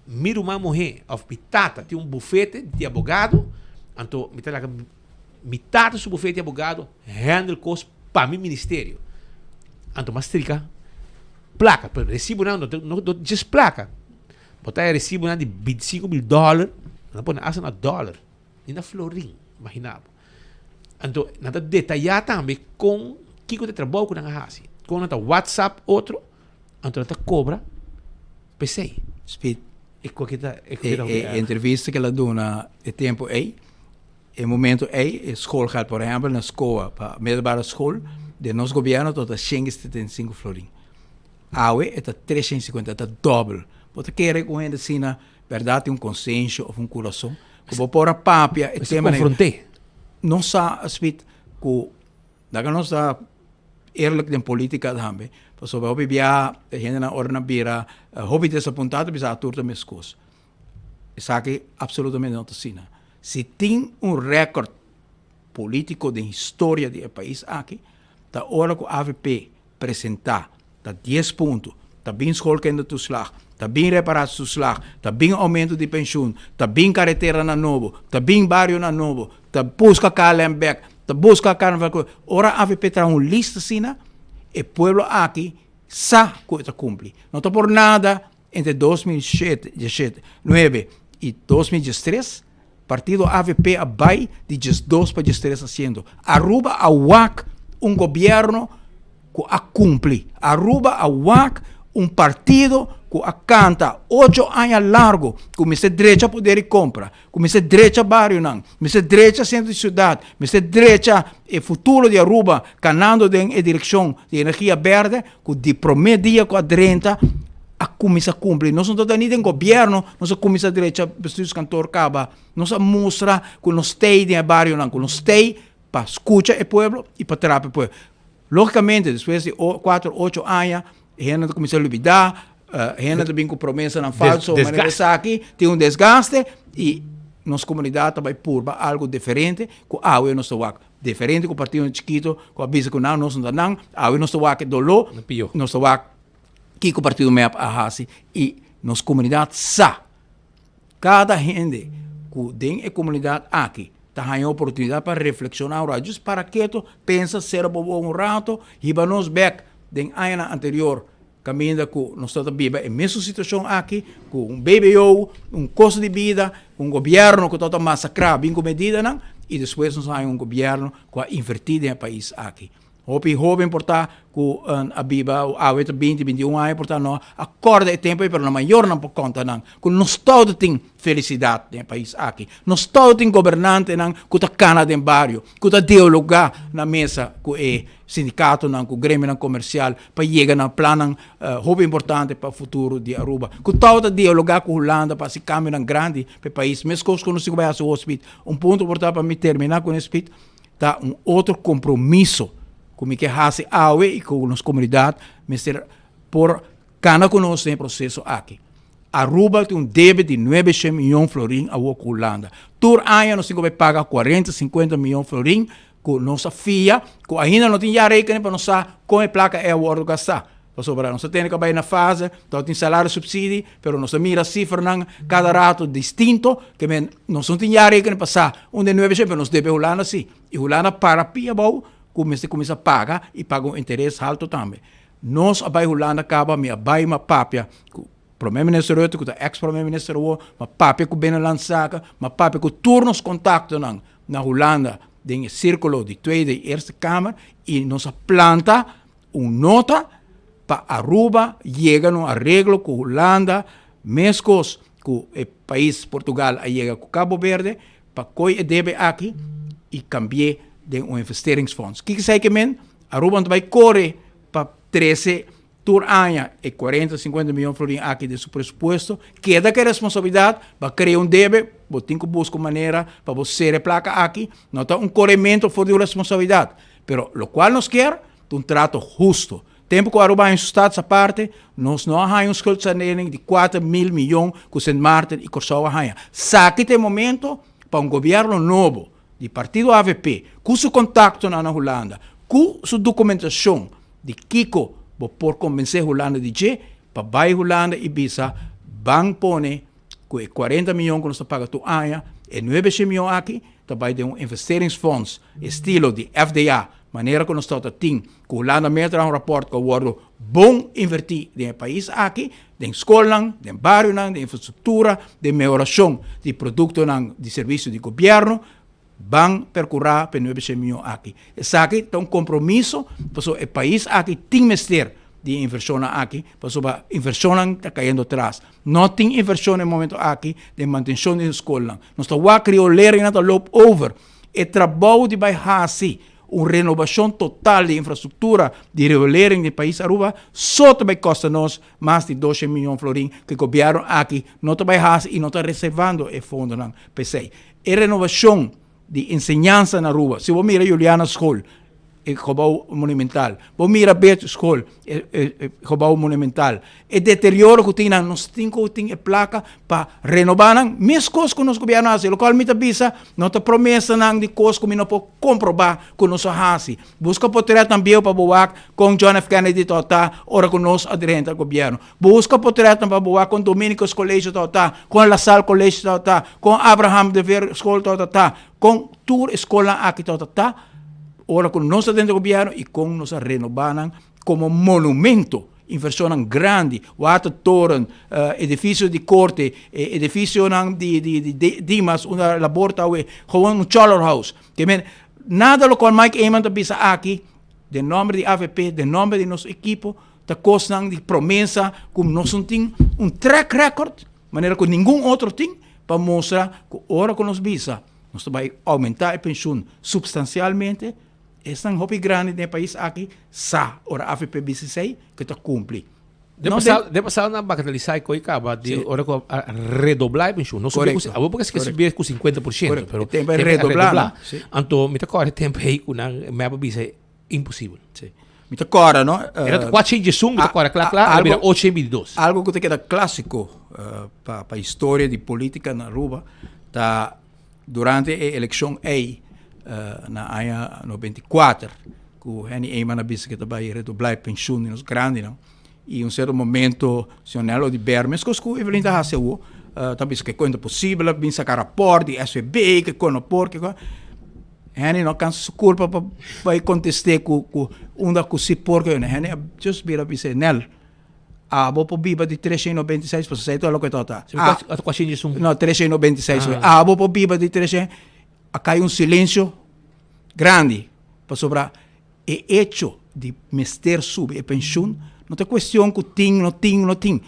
mi ruman muhé of mi tata tin un bufete di abogado, anto mi ta laga mi tata su bufete di abogado handle kos pa mi ministerio. Anto mas strika plaka, pero resibonan no no no djis plaka, bo ta e resibonan di bintisinko mil dòler, nan a pone asta na dòler, ni na florin, imagina bo. Anto nan ta detayá tambe kon kiko ta e trabou ku nan a hasi. Kon nan ta whatsapp otro, anto nan ta kobra p'esei. Speed. E koke ta e koke ta E e entrevista ku el a duna e tempu ei, e momento ei, e schoolgeld por ehèmpel na skoa pa middelbare school den nos gobièrnu tabata shen i setenta i sinku florin. Awe e ta treshen i sinkuenta, e ta dòbel. Bo ta kere ku un hende asina bèrdat tin un konsensha òf un kurason ku bo por a papia e tema konfronté. Nos sa Smith ku laga nos ta eerlijk den politica tambe pasobra hopi bia e hendenan ora nan bira hopi desapuntá ta bisa a tur ta meskos. Esaki absolutamente no ta asina. Si tin un record politico den historia di e pais aki ta ora ku avp presentá ta dies punto, ta bin schoolkindertoeslag, ta bin reparatietoeslag, ta bin aumento di pensioen, ta bin kareteranan nobo, ta bin barionan nobo, ta buska KLM bek, ta buska Carnaval. Ora avp traha un lista asina, e pueblo aki sa ku e ta kumpli. No ta por nada entre 2007, diesshete, nuebe i 2013, partido avp a bai di 12 pa 13 asiento. Aruba a wak un gobierno ku a kumpli. Aruba a wak un partido ku a kanta ocho aña largo ku mester drecha poder di kompra, ku mester drecha barionan, mester drecha sentro di siudat, mester drecha e futuro di Aruba kanando den e direkshon di energia berde, ku di promé dia ku a drenta a kuminsá kumpli. Nos no tabata ni den gobièrnu, nos a kuminsá drecha bestuurskantoor kaba. Nos a mustra ku nos t'ei den e barionan, ku nos t'ei pa skucha e pueblo i pa trapa e pueblo. Lógikamente despues di kuater ocho aña e hende ta kuminsá lubidá, e hende ta bin ku promesanan falso manera esaki, tin un desgaste i nos komunidat ta bai purba algu diferente ku awe nos ta wak. Diferente ku partidonan chikito ku a bisa ku nan nos no ta nan, awe nos ta wak e doló, nos ta wak kiko partido mep a hasi i nos komunidat sa. Kada hende ku den e komunidat aki ta haña oportunidat pa reflekshoná un rato, just para keto, pensa, sera bo boka un rato, hiba nos bèk den añanan anterior kaminda ku nos tabata biba e mesun situashon aki, ku un BBO, un kosto di bida, un gobièrnu ku tabata masakrá bin ku medidanan i despues nos a haña un gobièrnu ku a invertí den e pais aki. Hopi hoben por ta ku a biba awe ta binti, binti un aña por ta no a kòrda e tempu ei, pero nan mayornan por konta nan ku nos todo tin felisidat den e pais aki. Nos todo tin gobernantenan ku ta kana den bario, ku ta dialogá na mesa ku e sindikatonan, ku gremionan komersial pa yega na plannan hopi importante pa futuro di Aruba. Ku todo ta dialogá ku Hulanda pa hasi kambionan grandi pa e pais. Meskos ku nos tin ku bai hasi hospit. Un punto por ta pa mi terminá ku e spit. Ta un otro compromiso cu mi ke haci awe y cu nos comunidad mester por cana cu nos den e proceso aki. Aruba tin un debe di nuebe shen miyon florin awo cu Hulanda. Tur aña nos tin cu bay paga cuarenta, cincuenta miyon florin cu nos a fia, cu ainda no tin ya rekening pa nos sa con e placa ey a wordo gasta. Pasobra nos ta tene ku a bai na fase, ta tin salario subsidi, pero nos ta mira sifranan kada rato distinto, ke men nos no tin ya rekenen pa sa un de nuebe shen, pero nos debe Hulanda si. I Hulanda para pia abou ku mester kuminsá paga i paga un interes halto tambe. Nos a bai Hulanda kaba, mi a bai mi a papia ku Prome Minister Rutte, ku ta eks Prome Minister awor, mi a papia ku Binnenlandzaken, mi a papia ku tur nos kontaktonan na Hulanda den e sirkulo di Tweede i Eerste Kamer i nos a planta Un nota pa Aruba yega na un areglo ku Hulanda meskos ku e pais Portugal a yega ku Cabo Verde pa koi e debe aki i kambi'é den un investeringsfonds. Kiko esei ke men? Aruba no ta bai kore pa trese tur aña e kuarenta, sinkuenta miyon florin aki den su presupuesto. Keda ku e responsabilidat pa krea un debe, bo tin ku buska un manera pa bo sera e plaka aki. No ta un korementu for di un responsabilidat, pero lokual nos kier Ta un trato husto. Tempu ku Aruba haña su status aparte, nos no a haña un schuldsanering di 4000 miyon ku Sint Maarten i Kòrsou a haña. Saki ta e momento pa un gobièrnu nobo di partido avp, ku su kontaktonan na Hulanda, ku su dokumentashon di kiko bo por kombensé Hulanda di dje, pa bai Hulanda i bisa ban pone ku e 40 miyon ku nos ta paga tur aña, e 900 miyon aki ta bai den un investeringsfonds estilo di FDA, Manera ku nos tabata tin ku Hulanda mester traha un rapòrt ku a wòrdu bon invertí den e pais aki, den skolnan, den barionan, den infrastruktura, den mehorashon di produktonan di servisio di gobièrnu, ban perkurá pa e nuebe shen mion aki. Esaki ta un kompromiso pasobra e pais aki tin mester di e invershonnan aki, pasobra invershonnan ta kayendo tras. No tin invershon na e momento aki den mantenshon di nos skolnan. Nos ta wak rioleringnan ta loop over. E trabou di bai hasi un renobacion total di infrastructura di riolering di pais Aruba so ta bai costa nos mas di doshen miyon florin cu e gobierno aki no ta bai hasi y no ta reservando e fondonan p'esey. E renobacion di enseñansa na Aruba, si bo mira Juliana School, e gebouw monumental, bo mira Beertje School, e gebouw monumental, e deterioro ku tin nan, nos tin ku tin e plaka pa renobá nan, meskos ku nos gobièrnu a hasi, lokual mi ta bisa, no ta promesanan di kos ku mi no por komprobá ku nos a hasi. Buska potretnan bieu pa bo wak kon John F. Kennedy tabata ora ku nos a drenta gobièrnu. Buska potretnan pa bo wak kon Dominicus College tabata, kon La Salle College tabata, kon Abraham de Veer School tabata, kon tur e skolnan aki tabata ora ku nos a drenta gobièrnu i kon nos a renobá nan komo monumento, invershonnan grandi, watertoren, edifisio di korte, edifisionan di di Dimas unda labor ta awe, gewoon un chollerhouse. Ke men, nada lokual Mike Eman ta bisa aki den nòmber di avp, den nòmber di nos ekipo, ta kosnan di promesa ku nos no tin un track record manera ku ningun otro tin pa mustra ku ora ku nos bisa nos ta bai oumentá e penshun supstansialmente, Esnan hopi grandi den e pais aki sa ora avp bisa esei ku ta kumpli. Den pasado, den pasado nan bagatalisá e koi kaba di ora ku a redoblá e penshun. No subi ku, awor porque esaki subi ku 50%, pero tempo e redoblá, no? Anto mi ta kòrda e tempo ei ku nan mep a bisa imposibel. Sí. Mi ta kòrda, no? Era ta kuater diesun, mi ta kòrda kla kla, a bira ocho i bintidos. Algo ku ta keda klásiko pa pa historia di polítika na Aruba ta Durante e elekshon ei na aña 94 ku Henny Eman a bisa ku e ta bai redoblá e penshun di nos grandinan i un sierto momento señor Nel Oduber meskos ku Evelyn ta hasi awor ta bisa ku e kon ta posibel a bin saka rapòrt di SVB ku e kon no por ku e kon Henny no kansa su kurpa pa bai kontest'é ku ku unda ku si por Henny a just bira bisa Nel Abo por biba di 396, pasobra esei ta loke ta ta. Ah, no, 396. Ah. Abo por biba di 300, a kai un silencio grandi, pasobra E echo di mester subi e penshun no ta kuestion ku tin, no tin, no tin.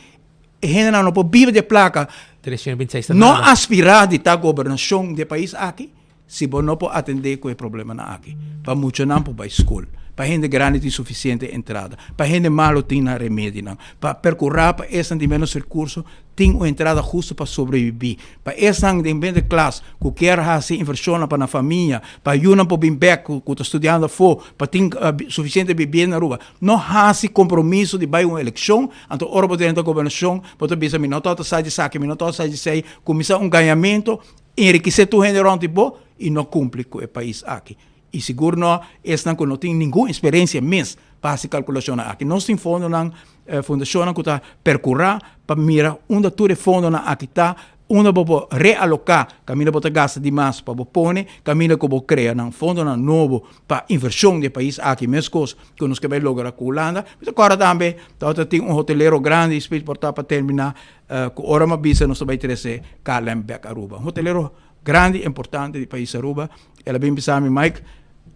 E hendenan no por biba di e plaka. No aspirá di ta gobernashon di e pais aki si bo no por atendé ku e problemanan aki. Pa muchanan por bai skol, pa hende grandi tin sufisiente entrada, pa hende malu tin nan remedinan, pa perkurá pa esnan di ménos rekurso tin un entrada hustu pa sobrebibí, pa esnan den middle klas ku kier hasi invershonnan pa nan famia, pa yunan por bin bèk ku ta studiando afó, pa tin sufisiente bibienda na Aruba. No hasi kompromiso di bai un elekshon, anto ora bo drenta gobernashon bo ta bisa mi no tabata sa di esaki, mi no tabata sa di esei, kuminsá un gañamentu, enrikisé tur hende rònt di bo i no kumpli ku e pais aki. I sigur no esnan ku no tin ningun eksperensia mes pa hasi kalkulashonnan aki. Nos tin fondonan, fundashonnan ku ta perkurá pa mira unda tur e fondonan aki ta, unda bo por realoká kaminda bo ta gasta di mas pa bo pone, kaminda ku bo krea nan fondonan nobo pa invershon di e pais aki, meskos ku nos ke bai logra ku Hulanda. Mi ta kòrda tambe tabata tin un hotelero grandi, speech por ta pa terminá, ku ora mi a bisa nos ta bai trese KLM bèk Aruba. Un hotelero grandi importante di pais Aruba. El a bin bisa mi, Mike,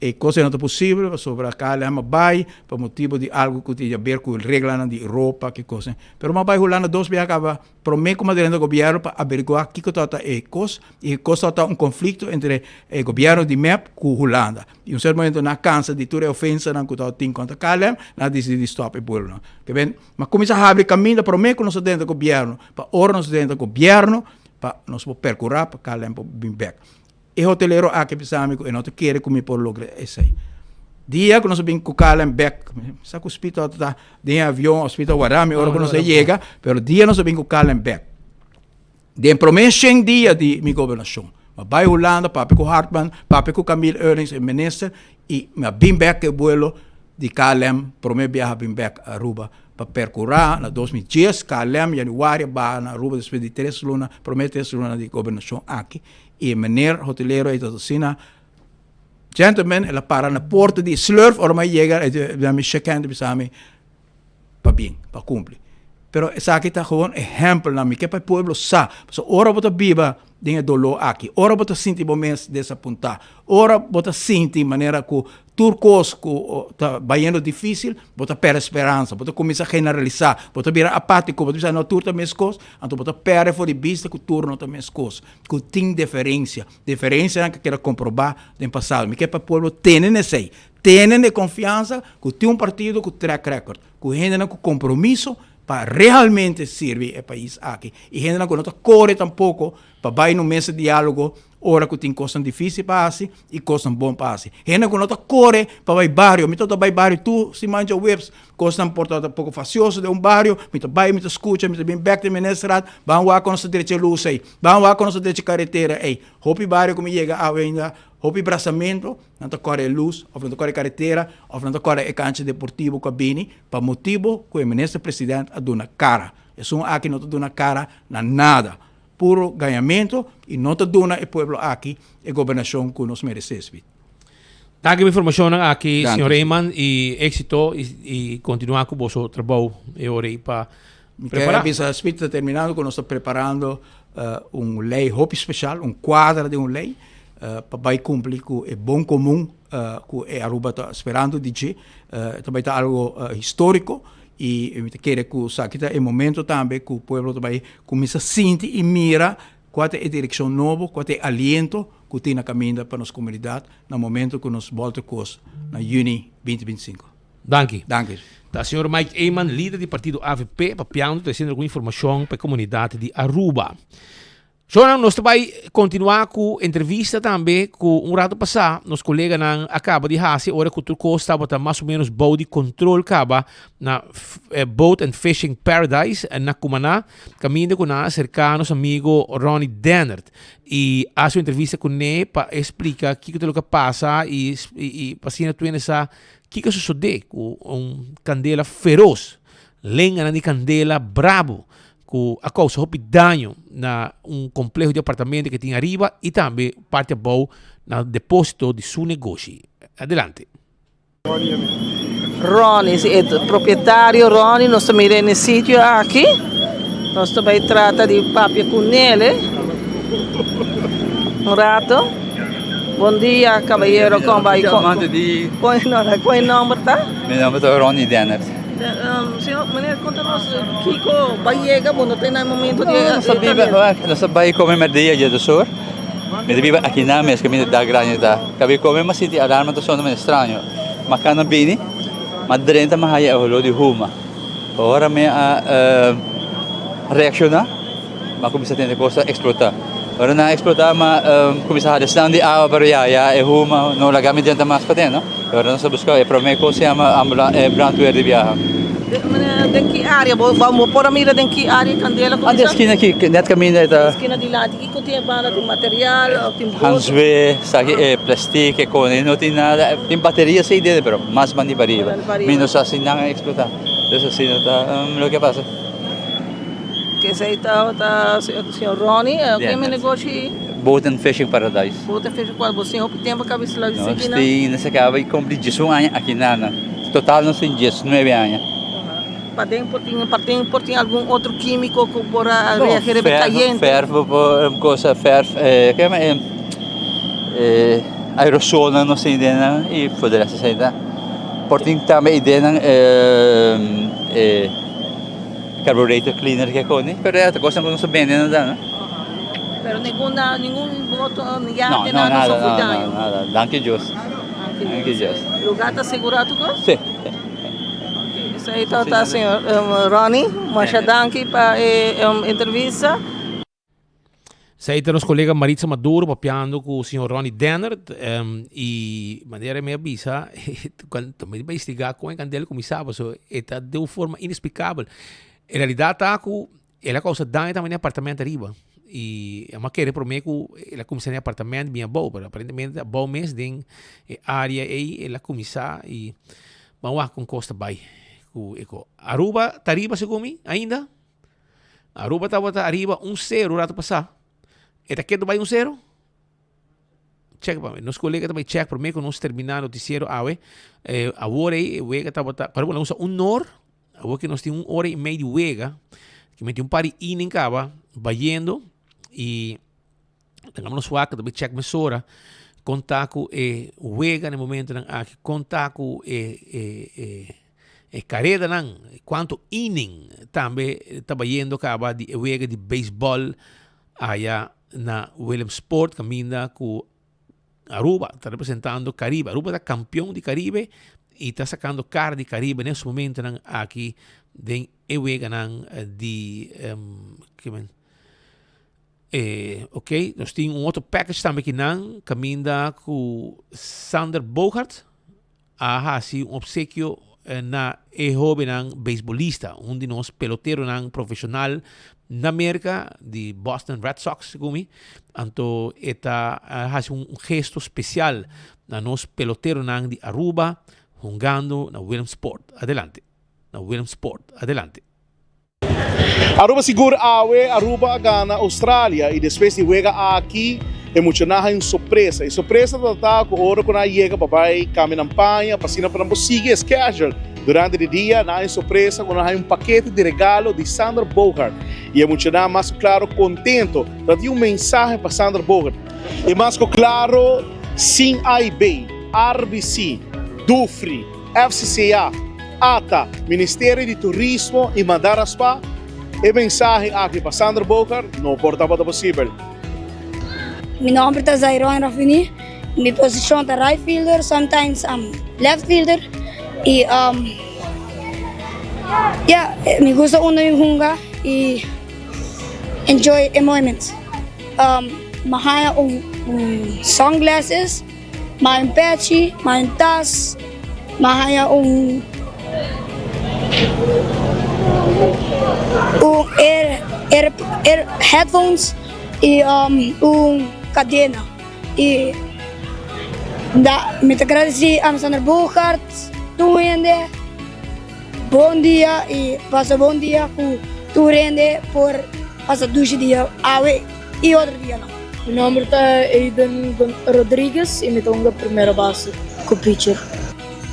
e cos ei no ta posibel pasobra KLM a bay pa motibo di algo cu tin di haber cu reglanan di Europa, ki cos. Pero mi a bay Hulanda dos biaha caba prome cu mi a drenta gobierno pa averigua kico tabata e cos, y e cos tabata un conflicto entre e gobierno di mep cu Hulanda. Y un cierto momento nan a cansa di tur e ofensanan cu tabatin contra KLM, nan a dicidi di stop e buelonan. Ke ben, mi a cuminsa habri caminda prome cu nos a drenta gobierno, pa ora nos a drenta gobierno, pa nos por percura pa KLM por bin bek. E hotelero aki bisa mi ku e no ta kere ku mi por logra esei. Dia ku nos a bin ku KLM bek, mi sa ku Spito ta den e avion of Spito a wara mi ora ku nos a yega, pero dia nos a bin ku KLM bek, den prome shen dia di mi gobernashon, mi a bai Hulanda papia ku Hartman, papia ku Camille Eurlings e minister, i mi a bin bek ku e buelo di KLM, prome biaha bin bek Aruba pa percura na 2010 KLM januari a baha na Aruba despues di tres luna, prome tres luna di gobernashon aki. E meneer hotelero ei ta asina, Gentlemen, el a para na porta di slurf, ora mi a yega, e ta mi shake hand i bisa mi, Pabien, bo a cumpli. Pero esaki ta gewoon ehempelnan, mi ke pa e pueblo sa, pasobra ora bo ta biba den e doló aki, ora bo ta sinti bo mes desapuntá, ora bo ta sinti manera ku Tur kos ku ta bayendo difísil, bo ta pèrdè speransa, bo ta kuminsá generalisá, bo ta bira apátiko, bo ta bisa no tur ta meskos, anto bo ta pèrdè for di bista ku tur no ta meskos, ku tin diferensia, diferensianan ku a keda komprobá den pasado. Mi ke pa e pueblo tene na esei, tene na e konfiansa ku tin un partido ku track record, ku hendenan ku kompromiso pa realmente sirbi e pais aki i hendenan ku no ta kore tampoko pa bai na un mesa di diálogo Ora ku tin kosnan difísil pa hasi i kosnan bon pa hasi. Hende ku no ta kore pa bai bario. Mi ta bai bario tur siman djaweps. Kosnan por ta poko fasioso den un bario, mi ta bai, mi ta skucha, mi ta bin bèk den Ministerraad, ban wak ku nos ta drecha e lus ei, ban wak ku nos ta drecha e karetera ei. Hopi bario ku mi yega awe ainda, hopi brasamentu, nan ta kore e lus òf nan ta kore e karetera òf nan ta kore e kancha deportivo ku a bini pa motibu ku e minister president a duna kara. Esun aki no ta duna kara na nada. Puro gañamento y no ta duna e pueblo aki e gobernacion cu nos merece, Smith. Danki pa informacionnan aki, señor Eman, y exito y continua cu boso trabou e ora ey pa prepara. Mi ke bisa, Smith, ta terminando cu nos ta preparando un ley hopi special, un cuadra di un ley pa bay cumpli cu e bon comun cu e Aruba ta sperando di dje. Ta bay ta algo historico I mi ta kere ku esaki ta e momento tambe ku pueblo ta bai kuminsá sinti i mira kua ta e direkshon nobo, kua ta e aliento ku tin na kaminda pa nos komunidat na momento ku nos bòlta kos na yüni 2025. Danki. Danki. Ta señor Mike Eman, lider di partido avp, papiando tresiendo algun informashon pa e komunidat di Aruba. Shownan, nos ta bai kontinuá ku entrevista tambe ku un rato pasá nos koleganan a kaba di hasi ora ku tur kos tabata mas o ménos bou di kontrol kaba na Boat and Fishing Paradise na Cumaná, kaminda ku nan a aserká nos amigo Ronnie Dennert i hasi un entrevista kuné pa e splika kiko ta loke a pasa i i pa asina tur hende sa kiko a sosodé ku un kandela feros, lenganan di kandela brabo ku a kousa hopi daño na un kompleho di apartamento ke tin ariba i tambe parti abou na deposito di su negoshi. Adelante. Ronnie, si e propietario Ronnie, nos ta mira e sitio aki. Nos ta bai trata di papia ku nele un rato. Bon dia, caballero, con bai? Con e nomber ta? Mi nomber ta Ronnie Dennert. Señor, meneer, conta nos kico bai yega, bo no ta na e momento di No, nos ta biba, nos ta bai come merdia dje dos or. Mi ta biba aki na mes, caminda dak grandi ta. Cabe come ma sinti alarma ta sona medio straño. Ma cana bini, ma drenta ma haya e holor di huma. Ora mi a reacciona, mi a cuminsa tende cos ta explota. Ora nan a explota mi a cuminsa hada esnan di awa pero ya, ya e huma no laga mi drenta mas paden no. Ora nos a busca e prome cos se yama e brandweer di biaha. Den ki area? Bo por a mira den ki area e candela cuminsa? Den esquina aki, net caminda e ta. Esquina dilanti. Kiko tin e banda? Tin material of tin boto? Hanzwe, saki e plastic, e kone, no tin nada. Tin bateria si dentro, pero mas bandi pariba. Mi no sa si nan a explota. Dus asina ta loke a pasa. Esei tabata señor Ronnie. Ken mi negoshi? Boat and Fishing Paradise. Boat and Fishing Paradise. Bo tin hopi tempo kaba isla di Nos tin, nos a kaba di kumpli diesun aña aki nan. Total nos tin diesnuebe aña. Paden por tin, paden por tin algun otro químico cu por a reagir riba e cayente. Verf por cosa, verf, eh, ke llama eh, eh, aerosolnan nos tin den nan y for de resto esey ta. Por tin tambe e den nan eh, eh, carburetor cleaner ke koni, pero e otro cosnan cu nos ta bende nan ta, no. Pero ningun na, ningun boto, ni yate, No, no, nada nada, sufri no, daño. no, nada. Danki Dios. Danki Dios. Lugar ta segura tu cos? Si. Esei ta señor Ronnie, masha danki pa e entrevista. Esei ta nos colega Maritza Maduro papiando cu señor Ronnie Dennert y manera mi a bisa cuando mi a investiga con e candela cuminsa pasobra e ta den un forma inexplicabel. En realidad ta cu el a causa daño tambe den apartamento ariba y mi a kere prome cu el a cuminsa den apartamento bien abou pero aparentemente abou mes den e area ey el a cuminsa y Ban wak kon kos ta bai ku e ko. Aruba ta riba segun mi ainda. Aruba tabata ariba un sero rato pasá. E ta keda bai un sero? Check pa mi. Nos kolega ta bai check promé ku nos terminá notisiero awe. Eh, awor ei e wega tabata, pero bueno, usa un nor. Awor ke nos tin un ora i mei di wega. Ke meti un par di inning kaba bayendo i Tengamos nos wak, ta check mesora kon ta ku e wega na e momentonan aki, kon ta ku e e e e karedanan, kuantu inning tambe ta bayendo kaba di e wega di beisbòl aya na Williamsport kaminda ku Aruba ta representando Caribe. Aruba ta kampion di Caribe i ta sakando kara di Caribe na es momentonan aki den e weganan di E, ok, nos tin un otro package tambe kinan, kaminda ku Sander Bogaerts a hasi un obsekio na e hobennan beisbolista, un di nos peloteronan profeshonal na Merka, di Boston Red Sox, segun mi. Anto e ta hasi un gesto spesial na nos peloteronan di Aruba hungando na Williamsport. Adelante. Na Williamsport. Adelante. Aruba sigur awe Aruba a gana Australia y despues di wega aki e muchanan hay un sorpresa. E sorpresa ta ta cu ora cu nan a yega pa bay cambia nan paña pa asina pa nan por sigui e schedule durante di dia nan hay un sorpresa cu nan hay un pakete di regalo di Sander Bogaert y e muchanan mas cu claro contento ta tin un mensahe pa Sander Bogaert y mas cu claro sin AIB, RBC, Dufry, FCCA, ata, Ministerio di Turismo y Madara Spa, e mensahe aki pa Sander Bogaert no por tabata posibel. Mi nomber ta Zairon Rafini, mi posicion ta right fielder, sometimes I'm left fielder y um yeah, mi gusta unda mi hunga y enjoy e moments. Um, mi haya un un sunglasses. M'a un pechi, m'a un tas, m'a haña un un air air air headphones y un cadena y da mi ta gradeci Alexander Boogaard tur hende bon dia y pasa bon dia cu tur hende por pasa dushi dia awe y otro dianan. Mi nomber ta Aiden Rodriguez y mi ta hunga primera base cu pitcher.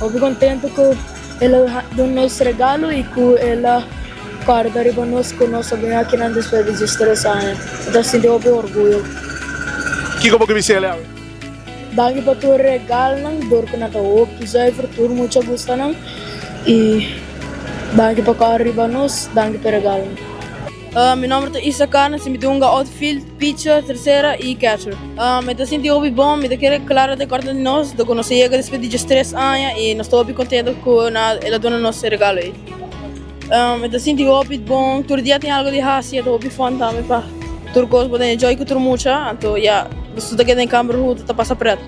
Hopi contento cu el a duna nos regalo y cu el a corda riba nos cu nos a bini akinan despues di diestres aña. Mi ta sinti hopi orguyo. Kiko bo ke bis'el awe? Danki pa tur regalnan dor ku nan ta hopi zuiver tur mucha gusta nan i danki pa kòrda riba nos danki pa e regalnan. Mi nomber ta Isa Carnes y mi ta hunga outfield, pitcher, tercera y catcher. Mi ta sinti hopi bon, mi ta kere Clara ta corda di nos, do cu nos a yega despues di diestres aña y nos ta hopi contento cu el a duna nos e regalo ey. Mi ta sinti hopi bon, tur dia tin algo di haci, e ta hopi fun tambe pa tur cos, bo ta enjoy cu tur mucha, anto ya, nos tur ta keda den camber hunto ta pasa pret.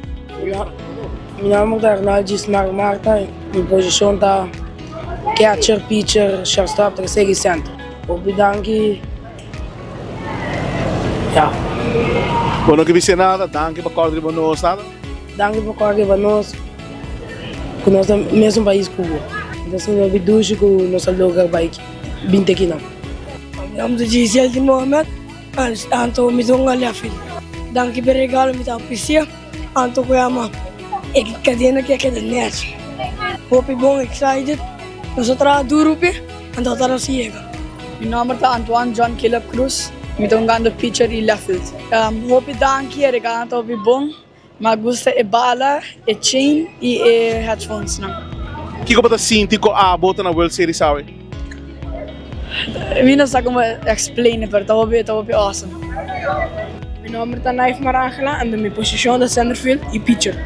Mi nomber ta Arnold Gismar Marta, mi posicion ta catcher, pitcher, shortstop, tercera y center. Hopi danki ya. Bo no ke bisa nada, danki pa kòrda riba nos, nada? Danki pa kòrda riba nos, ku nos ta mesun pais ku bo. Mi ta sinti hopi dushi ku nos a logra bai binti akinan. Mi nòmber ta Giselle di Mohamed, anto mi ta un alèfil. Danki pa e regalo, mi ta apresia. Anto ku yama e kadena ke a keda nèchi. Hopi bon, excited. Nos a traha duru p'e. Anto ta nos yega. Mi nomber ta Antoine John Caleb Cruz, mi ta hungando pitcher y left field. Hopi danki, e regalo ta hopi bon, mi a gusta e bala, e chain y e headphones nan. Kiko bo ta sinti ku abo ta na World Series awe? Mi no sa como explain it, pero ta hopi ta hopi awesome. Mi nomber ta Naif Marangela en mi posicion ta center field y pitcher.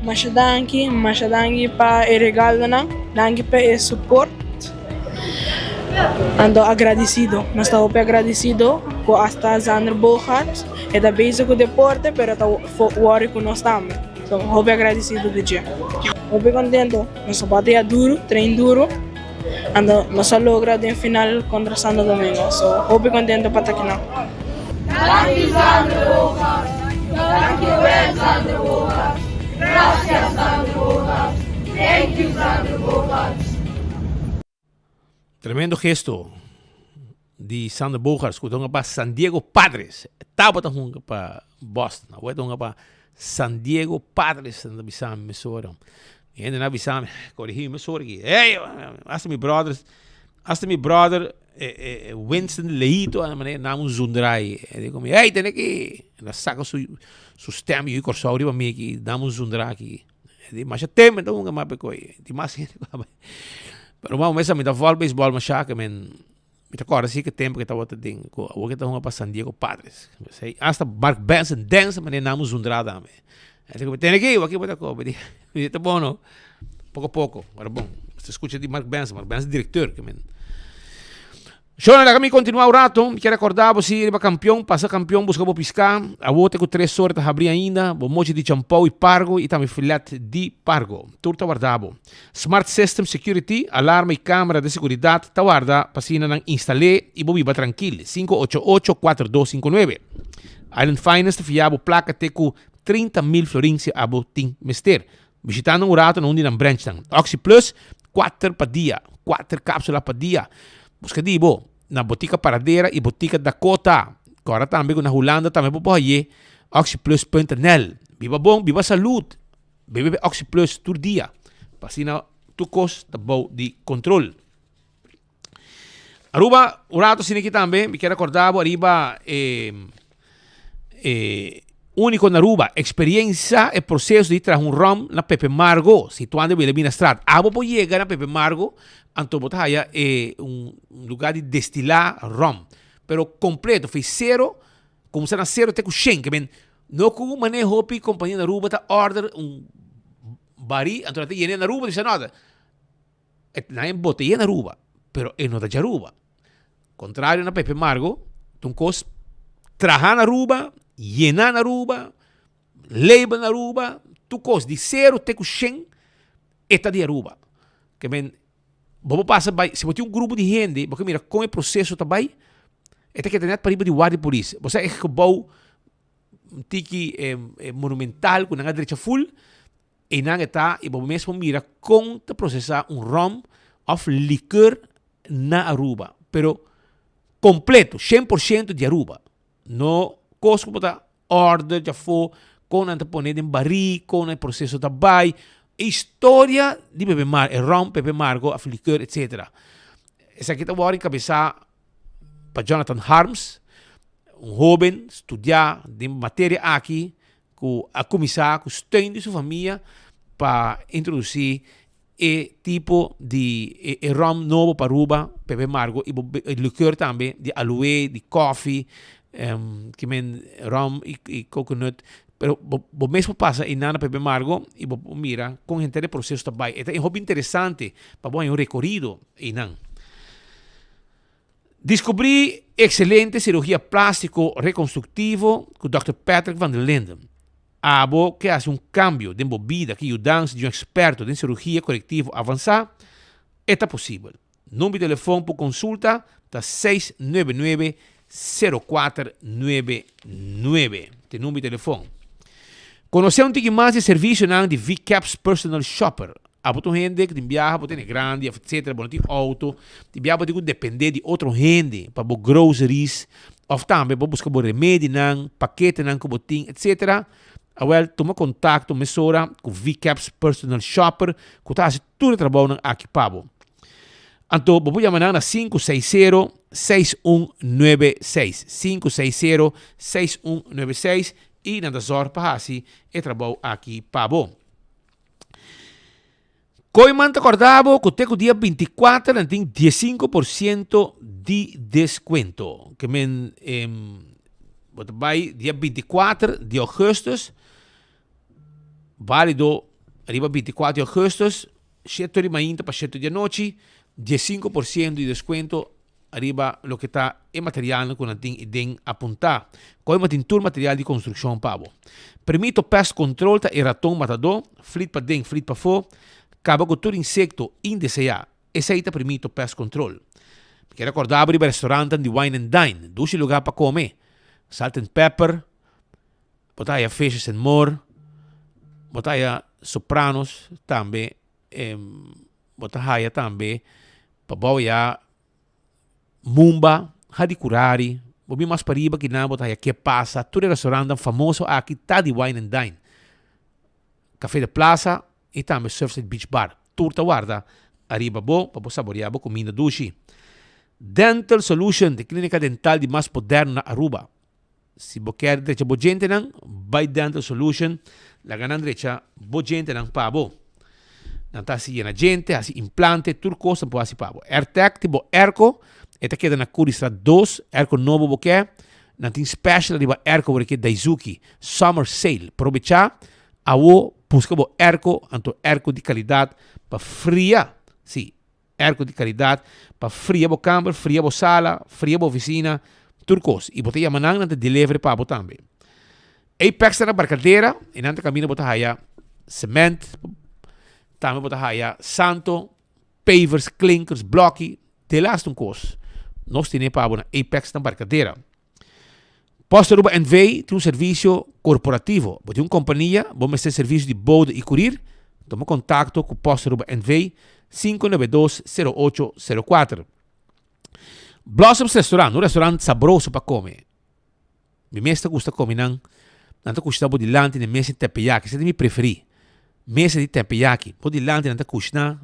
Masha danki, masha danki pa e regalonan, danki pa e support. Anto agradecido, nos ta hopi agradecido cu hasta Xander Bogaerts e ta bezig cu deporte pero ta worry cu nos tambe. So hopi agradecido di dje. Hopi contento, nos a batea duro, train duro, anto nos a logra den final contra Santo Domingo. So hopi contento pa ta akinan. Danki Xander Bogaerts, danki wel Xander Bogaerts, gracias Xander Bogaerts, thank you Xander Bogaerts. Tremendo gesto di Xander Bogaerts ku ta hunga pa San Diego Padres. Tabata hunga pa Boston, awor ta hunga pa San Diego Padres, nan ta bisa mi mesora. Mi hende nan a bisa mi, korigí mi mesora aki. Ey, hasta mi brothers, hasta mi brother Winston Leito a manera nan un zundrai. E di komo, ey, tene aki. El a saka su su stem yu Kòrsou riba mi aki, dam un zundra aki. E di, masha tempu mi ta hunga mas p'e Tin mas hende ku a bai. Pero un mesa mi ta vòl beisbòl masha ke men mi ta kòrda si ke tempu ke tabata den ku awor ke ta hunga pa San Diego Padres. Esei hasta Mark Benson Denson manera nan un zundra tambe. E di komo, tene aki, wak bo ta koba. Mi di, ta bon no. Poko poko, ora bon. Bo skucha di Mark Benson, Mark Benson direkteur ke men. Shona, laga mi kontinuá un rato. Mi kier rekordá bo si riba kampion, pasa kampion buska bo piská. Awor te ku tres ora ta habrí ainda. Bo mochi di champou i pargo i tambe filet di pargo. Tur ta warda bo. Smart System Security, alarma i kamera di seguridat ta warda pa asina nan instal'é i bo biba trankil. 588 4259. Island Finance ta fia bo plaka te ku 30 mil florin si abo tin mester. Bishita nan un rato na un di nan branchnan. Oxi Plus, kuater pa dia, kuater kapsula pa dia. Buska di bo na Botica Paradera i Botica Dakota. Kòrda tambe ku na Hulanda tambe bo por haye oxyplus.nl. Biba bon, biba salud. Bebe Oxi Plus tur dia pa asina tur kos ta bou di kontrol. Aruba, un rato asina aki tambe, mi kier recorda bo ariba e e unico na Aruba, experiencia e proceso di traha un rum na Pepe Margo, situando den Wilhelminastraat. Abo por yega na Pepe Margo, anto bo ta haya e un lugar di destila rum, pero completo, fei cero, kumsa na cero te ku shen, ke men no ku mane hopi compania na Aruba ta order un bari, anto nan ta yena na Aruba, bisa no, E nan e botella na Aruba, pero e no ta dje Aruba. Contrario na Pepe Margo, ta un cos traha na Aruba, yena na Aruba, label na Aruba, tur cos di cero te cu shen e ta di Aruba. Ke men, bo por pasa bai, si bo tin un grupo di hende, bo ke mira con e proceso ta bai, e ta keda net pariba di guardia polis. Bo sa e gebouw un tiki monumental cu nan a drecha full, Einan e ta i bo mes por mira kon ta prosesá un ròm òf likeur na Aruba. Pero kompleto, shen por shento di Aruba. No kos ku bo ta òrder djafó, kon nan ta pone den barí, kon e proseso ta bai. E historia di Pepe Mar, e ròm Pepe Margo òf likeur etsetera. Esaki ta wòrdu enkabesá pa Jonathan Harms, un hóben studiá den materia aki. ku a kuminsá ku steun di su famia pa introdusí e tipo di e rum nobo pa Aruba, Pepe Margo y bo liqueur tambe di aloe, di koffie, ki men rum y coconut, pero bo bo mes por pasa einan na Pepe Margo y bo por mira con henter e proceso ta bay. E ta hopi interesante pa bo haña un recorido einan. Descubrí excelente cirugia plástico reconstructivo cu Dòkter Patrick van der Linden. Abo ke hasi un kambio den bo bida ku yudansa di un eksperto den sirugia korektivo avansá? E ta posibel. Number di telefon pa konsulta ta 699 0499. Ta e number di telefon. Konosé un tiki mas di e servisionan di VCAPS Personal Shopper. Abo ta un hende ku tin biaha bo tene grandi of etcetera, bo no tin outo, tin biaha bo tin ku dependé di otro hende pa bo groceries of tambe bo buska bo remedinan, paketenan ku bo tin etcetera. Awel tuma kontakto mesora ku VCAPS Personal Shopper ku ta hasi tur e trabounan aki pa bo. Anto bo por yama nan na 560 6196, 560 6196 i nan ta zòrg pa hasi e trabou aki pa bo. Kooiman ta kòrda bo ku te ku dia 24 nan tin diesinko por siento di deskuento. Ke men bo ta bai dia 24 di ougùstùs, válido riba 24 di ougùstùs, shete di mainta pa shete di anochi, diesinko por siento di deskuento Ariba loke ta e materialnan ku nan tin i den apuntá. Koi tin tur material di konstrukshon pa bo. Permito Pest Control ta e raton matadó, flit paden, flit pafó, kaba ku tur insekto indeseá. Esei ta Permito Pest Control. Mi kier rekordá bo riba restorantan di Wine and Dine, dushi lugá pa kome. Salt and Pepper, bo ta haya Fishes and More, bo ta haya Sopranos tambe. Bo ta haya tambe pa bou ya Mumba, Hadicurari, bo bin mas pariba kinan bo ta haya Ke Pasa, tur e restaurantnan famoso aki ta di Wine and Dine. Café de Plaza y tambe Surfside Beach Bar, tur ta warda ariba bo pa bo saborea bo cuminda dushi. Dental Solution, di clinica dental di mas moderno na Aruba. Si bo kier drecha bo djentenan, bai Dental Solution, laga nan drecha bo djentenan pa bo. Nan ta hasi yena djente, hasi implante, tur kos nan por hasi pa bo. Airtec tin bo airco, e ta keda na Curiestraat dos, airco nobo bo ke, nan tin special riba airco bo reke Daizuki, summer sale. Probecha awo, buska bo airco, anto airco di calidad pa fria, si. Airco di calidad pa fria bo camber, fria bo sala, fria bo oficina, tur cos. Y bo ta yama nan, nan ta delivery pa bo tambe. Apex ta na Barcadera y nan ta caminda bo ta haya cement, tambe bo ta haya santo, pavers, klinkers, blokkie, te laatste un cos. Nos tene pa bo na Apex na Barcadera. Post Aruba NV tin un servicio corporativo. Bo tin un compania, bo mester servicio di bode y curir? Tuma contacto cu Post Aruba NV 592 0804. Blossoms Restaurant, un restaurant sabroso pa come. Mi mes ta gusta come nan. Nan ta cushna bo dilanti na e mesa di teppanyaki. Esei ta mi preferi. Mesa di teppanyaki. Bo dilanti nan ta cushna,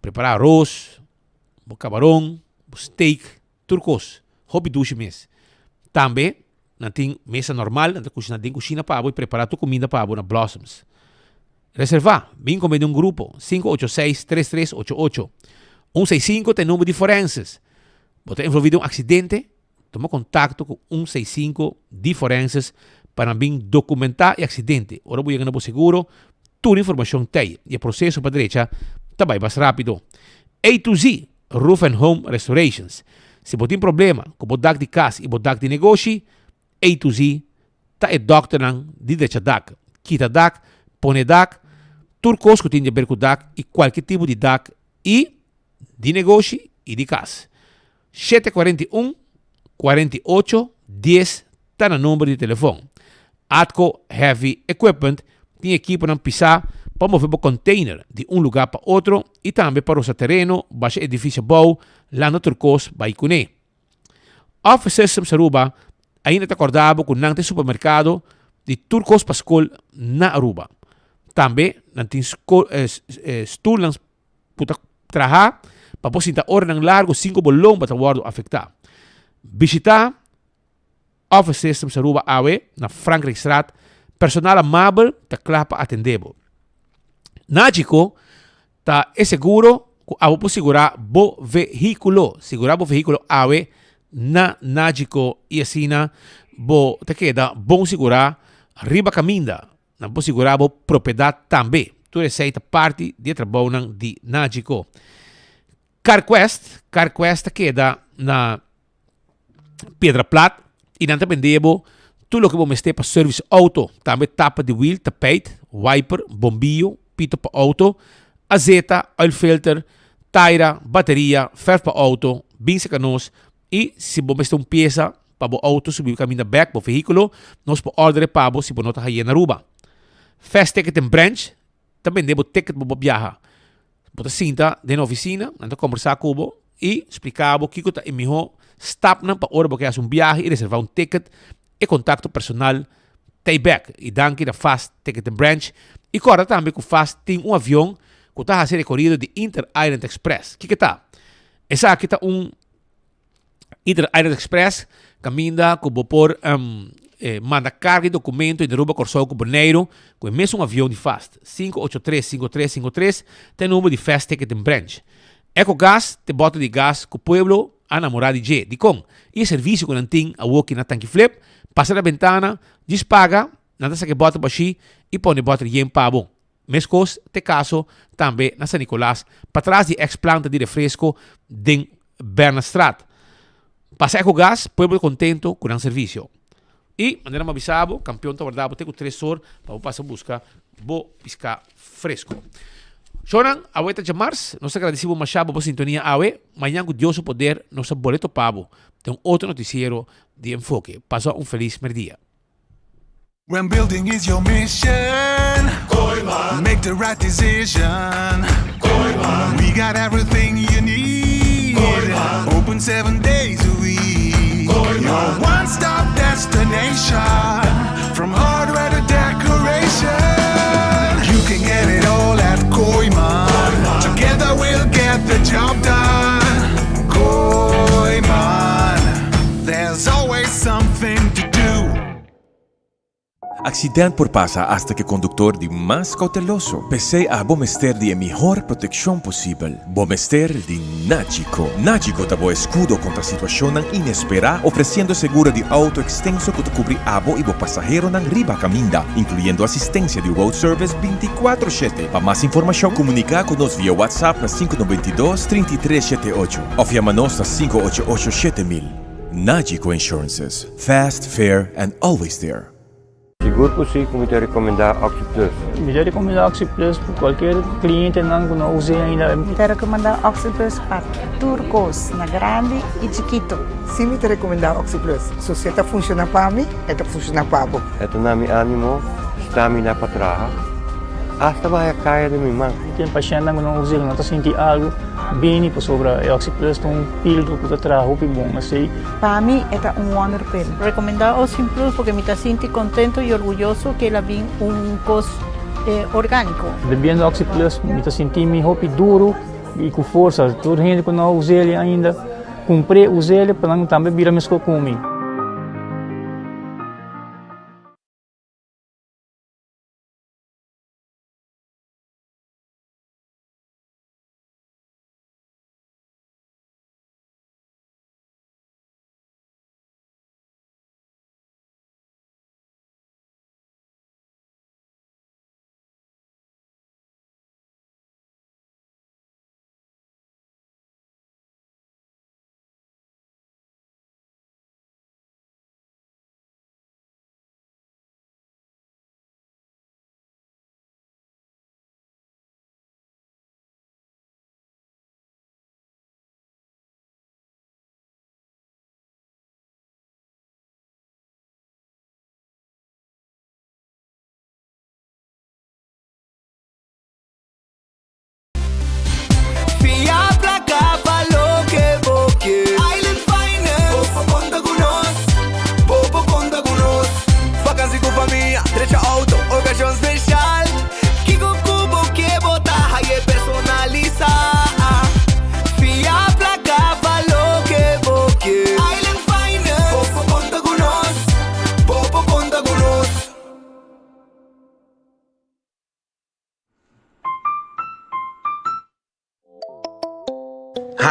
prepara aros, bo cabaron, bo steak. Tur kos, hopi dushi mes. Tambe nan tin mesa normal, nan ta kushina den kushina pa bo i prepará tur kuminda pa bo na Blossoms. Reservá, bin kome den un grupo, 586 3388. 165 ta e number di forenses. Bo ta envolví den un aksidente? Tuma kontakto ku 165 di forenses pa nan bin dokumentá e aksidente. Ora bo yega na bo seguro, tur informashon t'ei i e proseso pa drecha ta bai mas rápido. A to Z. Roof and Home Restorations. Si bo tin problema ku bo dak di kas i bo dak di negoshi, A to Z ta e dòkternan di drecha dak, kita dak, pone dak, tur kos ku tin di aber ku dak i kualke tipo di dak i di negoshi i di kas. 741 48 10 ta na number di telefon. Atco Heavy Equipment tin ekiponan pisá pa move bo container di un lugá pa otro i tambe pa rosa tereno, basha edifisio bou, landa tur kos bai kuné. Office Systems Aruba ainda ta kòrda bo ku nan ta e supermerkado di tur kos pa skol na Aruba. Tambe nan tin stulnan ku ta traha pa por sinta oranan largu sin ku bo lomba ta wòrdu afektá. Bishitá Office Systems Aruba awe na Frankrijkstraat. Personal amabel ta kla pa atendé bo. Nagico ta e seguro ku abo por sigurá bo vehíkulo. Sigurá bo vehíkulo awe na Nagico i asina bo ta keda bon sigurá riba kaminda. Nan por sigurá bo propiedat tambe. Tur esei ta parti di e trabounan di Nagico. CarQuest, CarQuest ta keda na Piedra Plat i nan ta bende bo tur loke bo mester pa service auto. Tambe tapa di wiel, tapijt, wiper, bombillo, pito pa auto, azeta, oil filter, taira, bateria, verf pa auto, bin seka nos i si bo mester un piesa pa bo auto subi kaminda bek, bo vehíkulo, nos por order e pa bo si bo no ta haye na Aruba. Fast Ticket and Branch ta bende bo ticket pa bo biaha. Bo ta sinta den oficina, nan ta combersa cu bo y splica bo kico ta e miho stapnan pa ora bo ke haci un biahe y reserva un ticket, e contacto personal t'ey bek. Y danki na Fast Ticket and Branch. Y corda tambe cu Fast tin un avion cu ta haci recorido di Inter Island Express. Kico ta? Esaki ta un Inter Island Express caminda cu bo por manda carga y documento entre Aruba, Corsou cu Boneiru cu e mesun avion di Fast. 583 5353 ta e number di Fast Ticketing Branch. Ecogas ta e bote di gas cu pueblo a namora di dje. Dicon? Y e servicio cu nan tin awoki na Tanki Flip, pasa na bentana, djis paga, nan ta saca e bote bashi y pone e bote yen pa bo. Meskos t'e kaso tambe na San Nicolas, patras di ex planta di refresco den Bernastraat. Pasa Ecogas, pueblo contento cu nan servicio. Y, manera mi a bisa bo, Campeon ta warda bo te cu tres or pa bo pasa busca bo pisca fresco. Shownan, awe ta djamars, nos ta gradeci bo masha pa bo sintonia awe. Mañan cu Dios su poder nos ta bole topa bo den un otro noticiero di Enfoke. Pasa un feliz merdia. When building is your mission, Kooyman. Make the right decision. Kooyman. We got everything you need. Kooyman. Open seven days a week. Kooyman. Your one-stop destination. From hardware to decoration. You can get it all at Kooyman. Kooyman. Together we'll get the job done. Kooyman. There's always something to do. Accident por pasa hasta cu e conductor di mas cauteloso. P'esey abo mester di e mihor proteccion posibel. Bo mester di Nagico. Nagico ta bo escudo contra situacionnan inespera, ofreciendo seguro di auto extenso cu ta cubri abo y bo pasaheronan riba caminda, incluyendo asistencia di road service binticuatro shete. Pa mas informacion, comunica cu nos via WhatsApp na sinku noventa i dos, trinta i tres shete ocho of yama nos na sinku ocho ocho shete mil. Nagico Insurances. Fast, fair and always there. Sigur ku si ku mi ta rekomendá Oxi Plus. Mi ta rekomendá Oxi Plus pa kualkier klientenan ku no us'é ainda. Mi ta rekomendá Oxi Plus pa tur kos, na grandi i chikitu. Si mi ta rekomendá Oxi Plus. So si e ta funshoná pa mi, e ta funshoná pa bo. E ta na mi ánimo, stamina pa traha, asta baha e kaya den mi man. Tin pashèntnan ku no us'é, ku no ta sinti algu bini pasobra e Oxi Plus ta un pildo ku ta traha hopi bon. Esei. Pa mi e ta un wonder pill. Recomenda Ocean Plus porque mi ta sinti contento y orguyoso que el a bin un cos organico. Bebiendo Oxi Plus mi ta sinti mi hopi duro y cu forsa. Tur hende cu no a us'el ainda cumpr'e us'el pa nan tambe bira mesco cu mi.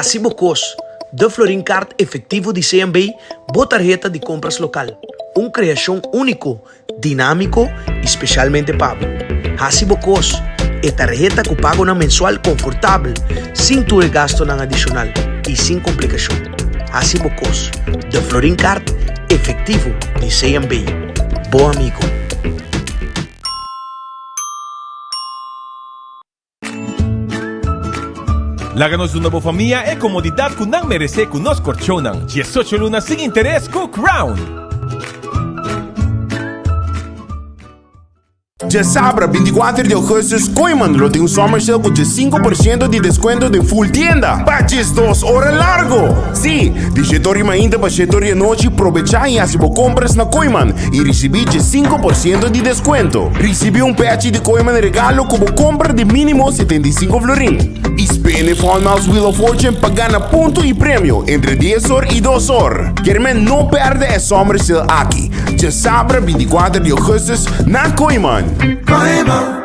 Hasi bo kos, De Florin Card Efectivo di CMB, bo tarheta di kompras lokal. Un kreashon úniko, dinámiko i spesialmente pa bo. Hasi bo kos, e tarheta ku pagonan mensual konfortabel, sin tur e gastonan adishonal i sin komplikashon. Hasi bo kos, De Florin Card Efectivo di CMB, bo amigo. Laga nos duna bo famia e komodidat ku nan meresé ku nos korchonnan, 18 luna sin interes ku Crown. Djasabra 24 di augustus Kooyman lo tin un summer sale ku 15 por ciento di descuento den full tienda pa 12 ora largo! Si, di 7 ora di mainta pa 7 ora di anochi probecha y haci bo compras na Kooyman y ricibi 15 por ciento di descuento. Ricibi un pechi di Kooyman regalo cu bo compra di minimo 75 florin. Y spin e Fun Miles Wheel of Fortune pa gana punto y premio entre 10 or y 2 or. Kermen no perde e summer sale aki, djasabra 24 di augustus na Kooyman. Kooyman.